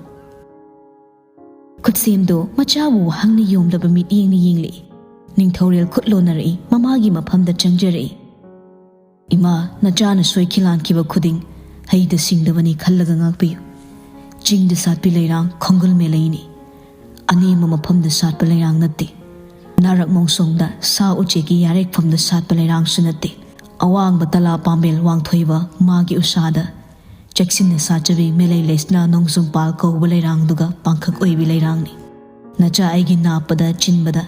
ꯈꯨꯠꯁꯦꯝꯗꯣ ꯃꯆꯥꯕꯨ ꯋꯥꯍꯪꯅ ꯌꯣꯝꯂꯕ ꯃꯤꯠꯌꯦꯡꯅ ꯌꯦꯡꯂꯛꯏ꯫ ꯅꯤꯡꯊꯧꯔꯦꯜ ꯈꯨꯠ ꯂꯣꯟꯅꯔꯛꯏ, ꯃꯃꯥꯒꯤ ꯃꯐꯝꯗ ꯆꯪꯖꯔꯛꯏ꯫ "ꯏꯃꯥ, ꯅꯆꯥꯅ ꯁꯣꯏꯈꯤ ꯂꯥꯟꯈꯤꯕ ꯈꯨꯗꯤꯡ ꯍꯩꯗ ꯁꯤꯡꯗꯕꯅꯤ ꯈꯜꯂꯒ ꯉꯥꯛꯄꯤꯌꯨ꯫ ꯆꯤꯡꯗ ꯁꯥꯠꯄꯤ ꯂꯩꯔꯥꯡ ꯈꯣꯡꯒꯨꯜ ꯃꯦꯂꯩꯅꯤ꯫ ꯑꯅꯦꯝꯕ ꯃꯐꯝꯗ ꯁꯥꯠꯄ ꯂꯩꯔꯥꯡ ꯅꯠꯇꯦ꯫ ꯅꯥꯔꯛ ꯃꯣꯡꯁꯣꯡꯗ ꯁꯥ ꯎꯆꯦꯛꯀꯤ ꯌꯥꯔꯦꯛꯐꯝꯗ ꯁꯥꯠꯄ ꯂꯩꯔꯥꯡꯁꯨ ꯅꯠꯇꯦ꯫ ꯑꯋꯥꯡꯕ ꯇꯂꯥ ꯄꯥꯝꯕꯦꯜ ꯋꯥꯡꯊꯣꯏꯕ ꯃꯥꯒꯤ ꯎꯁꯥꯗ ꯆꯦꯛꯁꯤꯟꯅ ꯁꯥꯠꯆꯕꯤ ꯃꯦꯂꯩ ꯂꯩꯁꯅꯥ ꯅꯣꯡꯖꯨꯝꯄꯥꯜ ꯀꯧꯕ ꯂꯩꯔꯥꯡꯗꯨꯒ ꯄꯥꯡꯈꯛ ꯑꯣꯏꯕꯤ ꯂꯩꯔꯥꯡꯅꯤ꯫ ꯅꯆꯥ ꯑꯩꯒꯤ ꯅꯥꯞꯄꯗ ꯆꯤꯟꯕꯗ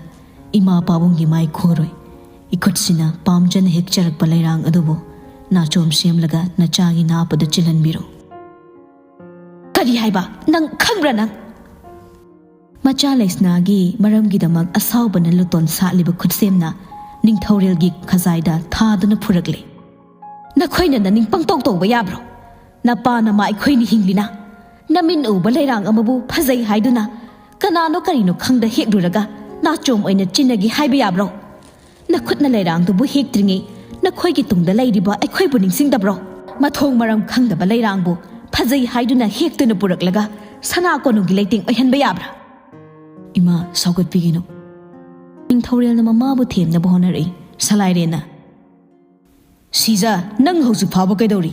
ꯏꯃꯥ ꯄꯥꯕꯨꯡꯒꯤ ꯃꯥꯏ ꯈꯨꯔꯣꯏ ꯏꯈꯨꯠꯁꯤꯅ ꯄꯥꯝꯖꯅ ꯍꯦꯛꯆꯔꯛꯄ ꯂꯩꯔꯥꯡ ꯑꯗꯨꯕꯨ ꯅꯥꯆꯣꯝ ꯁꯦꯝꯂꯒ ꯅꯆꯥꯒꯤ ꯅꯥꯞꯄꯗ ꯆꯤꯜꯍꯟꯕꯤꯔꯣ꯫ ꯀꯔꯤ ꯍꯥꯏꯕ? ꯅꯪ ꯈꯪꯕ꯭ꯔꯥ ꯅꯪ? ꯃꯆꯥ ꯂꯩꯁꯅꯥꯒꯤ ꯃꯔꯝꯒꯤꯗꯃꯛ ꯑꯁꯥꯎꯕꯅ ꯂꯨꯇꯣꯟ ꯁꯥꯠꯂꯤꯕ ꯈꯨꯠꯁꯦꯝꯅ ꯅꯤꯡꯊꯧꯔꯦꯜꯒꯤ ꯈꯖꯥꯏꯗ ꯊꯥꯗꯨꯅ ꯐꯨꯔꯛꯂꯦ꯫ ꯅꯈꯣꯏꯅ ꯅꯅꯤꯡ ꯄꯪꯇꯧ ꯇꯧꯕ ꯌꯥꯕ꯭ꯔꯣ? ꯅꯄꯥ ꯅꯃꯥ ꯑꯩꯈꯣꯏꯅ ꯍꯤꯡꯂꯤꯅ꯫ ꯅꯃꯤꯟ ꯎꯕ ꯂꯩꯔꯥꯡ ꯑꯃꯕꯨ ꯐꯖꯩ ꯍꯥꯏꯗꯨꯅ ꯀꯅꯥꯅꯣ ꯀꯔꯤꯅꯣ ꯈꯪꯗ ꯍꯦꯛꯂꯨꯔꯒ ꯅꯥꯆꯣꯝ ꯑꯣꯏꯅ ꯆꯤꯟꯅꯒꯦ ꯍꯥꯏꯕ ꯌꯥꯕ꯭ꯔꯣ? ꯅꯈꯨꯠꯅ ꯂꯩꯔꯥꯡꯗꯨꯕꯨ ꯍꯦꯛꯇ꯭ꯔꯤꯉꯩ ꯅꯈꯣꯏꯒꯤ ꯇꯨꯡꯗ ꯂꯩꯔꯤꯕ ꯑꯩꯈꯣꯏꯕꯨ ꯅꯤꯡꯁꯤꯡꯗꯕ꯭ꯔꯣ? ꯃꯊꯣꯡ ꯃꯔꯝ ꯈꯪꯗꯕ ꯂꯩꯔꯥꯡꯕꯨ ꯐꯖꯩ ꯍꯥꯏꯗꯨꯅ ꯍꯦꯛꯇꯨꯅ ꯄꯨꯔꯛꯂꯒ ꯁꯅꯥ ꯀꯣꯅꯨꯡꯒꯤ ꯂꯩꯇꯦꯡ ꯑꯣꯏꯍꯟꯕ ꯌꯥꯕ꯭ꯔꯥ? ꯏꯃꯥ, ꯁꯥꯎꯒꯠꯄꯤꯒꯅꯨ꯫ ꯅꯤꯡꯊꯧꯔꯦꯜꯅ ꯃꯃꯥꯕꯨ ꯊꯦꯝꯅꯕ ꯍꯣꯠꯅꯔꯛꯏ꯫ ꯁꯂꯥꯏꯔꯦꯟꯅ, "ꯁꯤꯖ, ꯅꯪ ꯍꯧꯖꯤꯛ ꯐꯥꯎꯕ ꯀꯩꯗꯧꯔꯤ?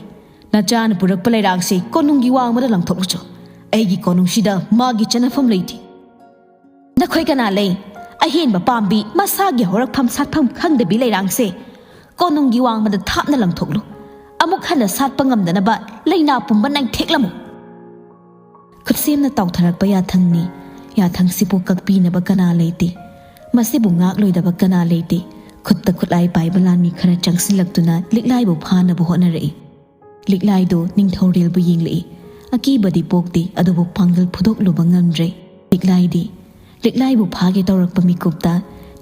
ꯅꯆꯥꯅ ꯄꯨꯔꯛꯄ ꯂꯩꯔꯥꯡꯁꯤ ꯀꯣꯅꯨꯡꯒꯤ ꯋꯥꯡꯃꯗ ꯂꯪꯊꯣꯛꯂꯨꯆꯣ꯫ ꯑꯩꯒꯤ ꯀꯣꯅꯨꯡꯁꯤꯗ ꯃꯥꯒꯤ ꯆꯠꯅꯐꯝ ꯂꯩꯇꯦ꯫ ꯅꯈꯣꯏ ꯀꯅꯥ ꯂꯩ? ꯑꯍꯦꯟꯕ ꯄꯥꯝꯕꯤ, ꯃꯁꯥꯒꯤ ꯍꯧꯔꯛꯐꯝ ꯁꯥꯠꯐꯝ ꯈꯪꯗꯕꯤ ꯂꯩꯔꯥꯡꯁꯦ ꯀꯣꯅꯨꯡꯒꯤ ꯋꯥꯡꯃꯗ ꯊꯥꯞꯅ ꯂꯪꯊꯣꯛꯂꯨ꯫ ꯑꯃꯨꯛ ꯍꯟꯅ ꯁꯥꯠꯄ ꯉꯝꯗꯅꯕ ꯂꯩꯅꯥ ꯄꯨꯝꯕ ꯅꯥꯏꯊꯦꯛꯂꯝꯃꯨ꯫" ꯈꯨꯠꯁꯦꯝꯅ ꯇꯥꯎꯊꯔꯛꯄ ꯌꯥꯊꯪꯅꯤ꯫ ꯌꯥꯊꯪꯁꯤꯕꯨ ꯀꯛꯄꯤꯅꯕ ꯀꯅꯥ ꯂꯩꯇꯦ꯫ ꯃꯁꯤꯕꯨ ꯉꯥꯛꯂꯣꯏꯗꯕ ꯀꯅꯥ ꯂꯩꯇꯦ꯫ ꯈꯨꯠꯇ ꯈꯨꯠꯂꯥꯏ ꯄꯥꯏꯕ ꯂꯥꯟꯃꯤ ꯈꯔ ꯆꯪꯁꯤꯜꯂꯛꯇꯨꯅ ꯂꯤꯛꯂꯥꯏꯕꯨ ꯐꯥꯅꯕ ꯍꯣꯠꯅꯔꯛꯏ꯫ ꯂꯤꯛꯂꯥꯏꯗꯨ ꯅꯤꯡꯊꯧꯔꯦꯜꯕꯨ ꯌꯦꯡꯂꯛꯏ꯫ ꯑꯀꯤꯕꯗꯤ ꯄꯣꯛꯇꯦ, ꯑꯗꯨꯕꯨ ꯄꯥꯡꯒꯜ ꯐꯨꯗꯣꯛꯂꯨꯕ ꯉꯝꯗ꯭ꯔꯦ꯫ ꯂꯤꯛꯂꯥꯏꯗꯤ, ꯂꯤꯛꯂꯥꯏꯕꯨ ꯐꯥꯒꯦ ꯇꯧꯔꯛꯄ ꯃꯤꯀꯨꯞꯇ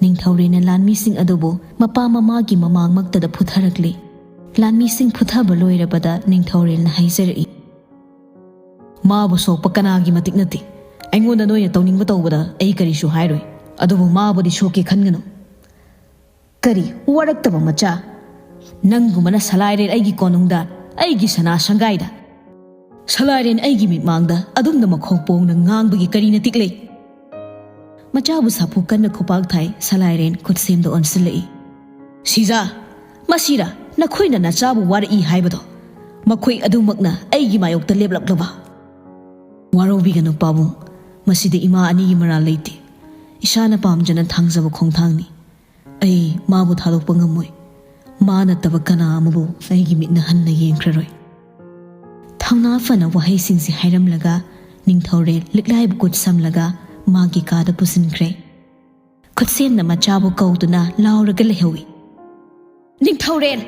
ꯅꯤꯡꯊꯧꯔꯦꯜꯅ ꯂꯥꯟꯃꯤꯁꯤꯡ ꯑꯗꯨꯕꯨ ꯃꯄꯥ ꯃꯃꯥꯒꯤ ꯃꯃꯥꯡꯃꯛꯇꯗ ꯐꯨꯊꯔꯛꯂꯦ꯫ ꯂꯥꯟꯃꯤꯁꯤꯡ ꯐꯨꯊꯕ ꯂꯣꯏꯔꯕꯗ ꯅꯤꯡꯊꯧꯔꯦꯜꯅ ꯍꯥꯏꯖꯔꯛꯏ, "ꯃꯥꯕꯨ ꯁꯣꯛꯄ ꯀꯅꯥꯒꯤ ꯃꯇꯤꯛ ꯅꯠꯇꯦ꯫ ꯑꯩꯉꯣꯟꯗ ꯅꯣꯏꯅ ꯇꯧꯅꯤꯡꯕ ꯇꯧꯕꯗ ꯑꯩ ꯀꯔꯤꯁꯨ ꯍꯥꯏꯔꯣꯏ, ꯑꯗꯨꯕꯨ ꯃꯥꯕꯨꯗꯤ ꯁꯣꯛꯀꯦ ꯈꯟꯒꯅꯨ꯫" "ꯀꯔꯤ ꯋꯥꯔꯛꯇꯕ ꯃꯆꯥ? ꯅꯪꯒꯨꯝꯕꯅ ꯁꯂꯥꯏꯔꯦꯟ ꯑꯩꯒꯤ ꯀꯣꯅꯨꯡꯗ, ꯑꯩꯒꯤ ꯁꯅꯥ ꯁꯪꯒꯥꯏꯗ, ꯁꯂꯥꯏꯔꯦꯟ ꯑꯩꯒꯤ ꯃꯤꯠꯃꯥꯡꯗ ꯑꯗꯨꯝꯅ ꯃꯈꯣꯡ ꯄꯣꯡꯅ ꯉꯥꯡꯕꯒꯤ ꯀꯔꯤ ꯅꯇꯤꯛ ꯂꯩ?" ꯃꯆꯥꯕꯨ ꯁꯥꯐꯨ ꯀꯟꯅ ꯈꯨꯄꯥꯛ ꯊꯥꯏ꯫ ꯁꯂꯥꯏꯔꯦꯟ ꯈꯨꯠꯁꯦꯝꯗ ꯑꯣꯟꯁꯤꯜꯂꯛꯏ꯫ "ꯁꯤꯖꯥ, ꯃꯁꯤꯔꯥ ꯅꯈꯣꯏꯅ ꯅꯆꯥꯕꯨ ꯋꯥꯔꯛꯏ ꯍꯥꯏꯕꯗꯣ? ꯃꯈꯣꯏ ꯑꯗꯨꯃꯛꯅ ꯑꯩꯒꯤ ꯃꯥꯌꯣꯛꯇ ꯂꯦꯞꯂꯛꯂꯕ?" "ꯋꯥꯔꯧꯕꯤꯒꯅꯨ ꯄꯥꯕꯨꯡ, ꯃꯁꯤꯗ ꯏꯃꯥ ꯑꯅꯤꯒꯤ ꯃꯔꯥꯜ ꯂꯩꯇꯦ꯫ ꯏꯁꯥꯅ ꯄꯥꯝꯖꯅ ꯊꯥꯡꯖꯕ ꯈꯣꯡꯊꯥꯡꯅꯤ꯫ ꯑꯩ ꯃꯥꯕꯨ ꯊꯥꯗꯣꯛꯄ ꯉꯝꯃꯣꯏ꯫ ꯃꯥ ꯅꯠꯇꯕ ꯀꯅꯥ ꯑꯃꯕꯨ ꯑꯩꯒꯤ ꯃꯤꯠꯅ ꯍꯟꯅ ꯌꯦꯡꯈ꯭ꯔꯔꯣꯏ꯫" ꯊꯧꯅꯥ ꯐꯅ ꯋꯥꯍꯩꯁꯤꯡꯁꯤ ꯍꯥꯏꯔꯝꯂꯒ ꯅꯤꯡꯊꯧꯔꯦꯜ ꯂꯤꯛꯂꯥꯏꯕꯨ ꯈꯨꯠ ꯁꯝꯂꯒ ꯃꯥꯒꯤ ꯀꯥꯗ ꯄꯨꯁꯤꯟꯈ꯭ꯔꯦ꯫ ꯈꯨꯠꯁꯦꯝꯅ ꯃꯆꯥꯕꯨ ꯀꯧꯗꯨꯅ ꯂꯥꯎꯔꯒ ꯂꯩꯍꯧꯏ꯫ "ꯅꯤꯡꯊꯧꯔꯦꯜ!"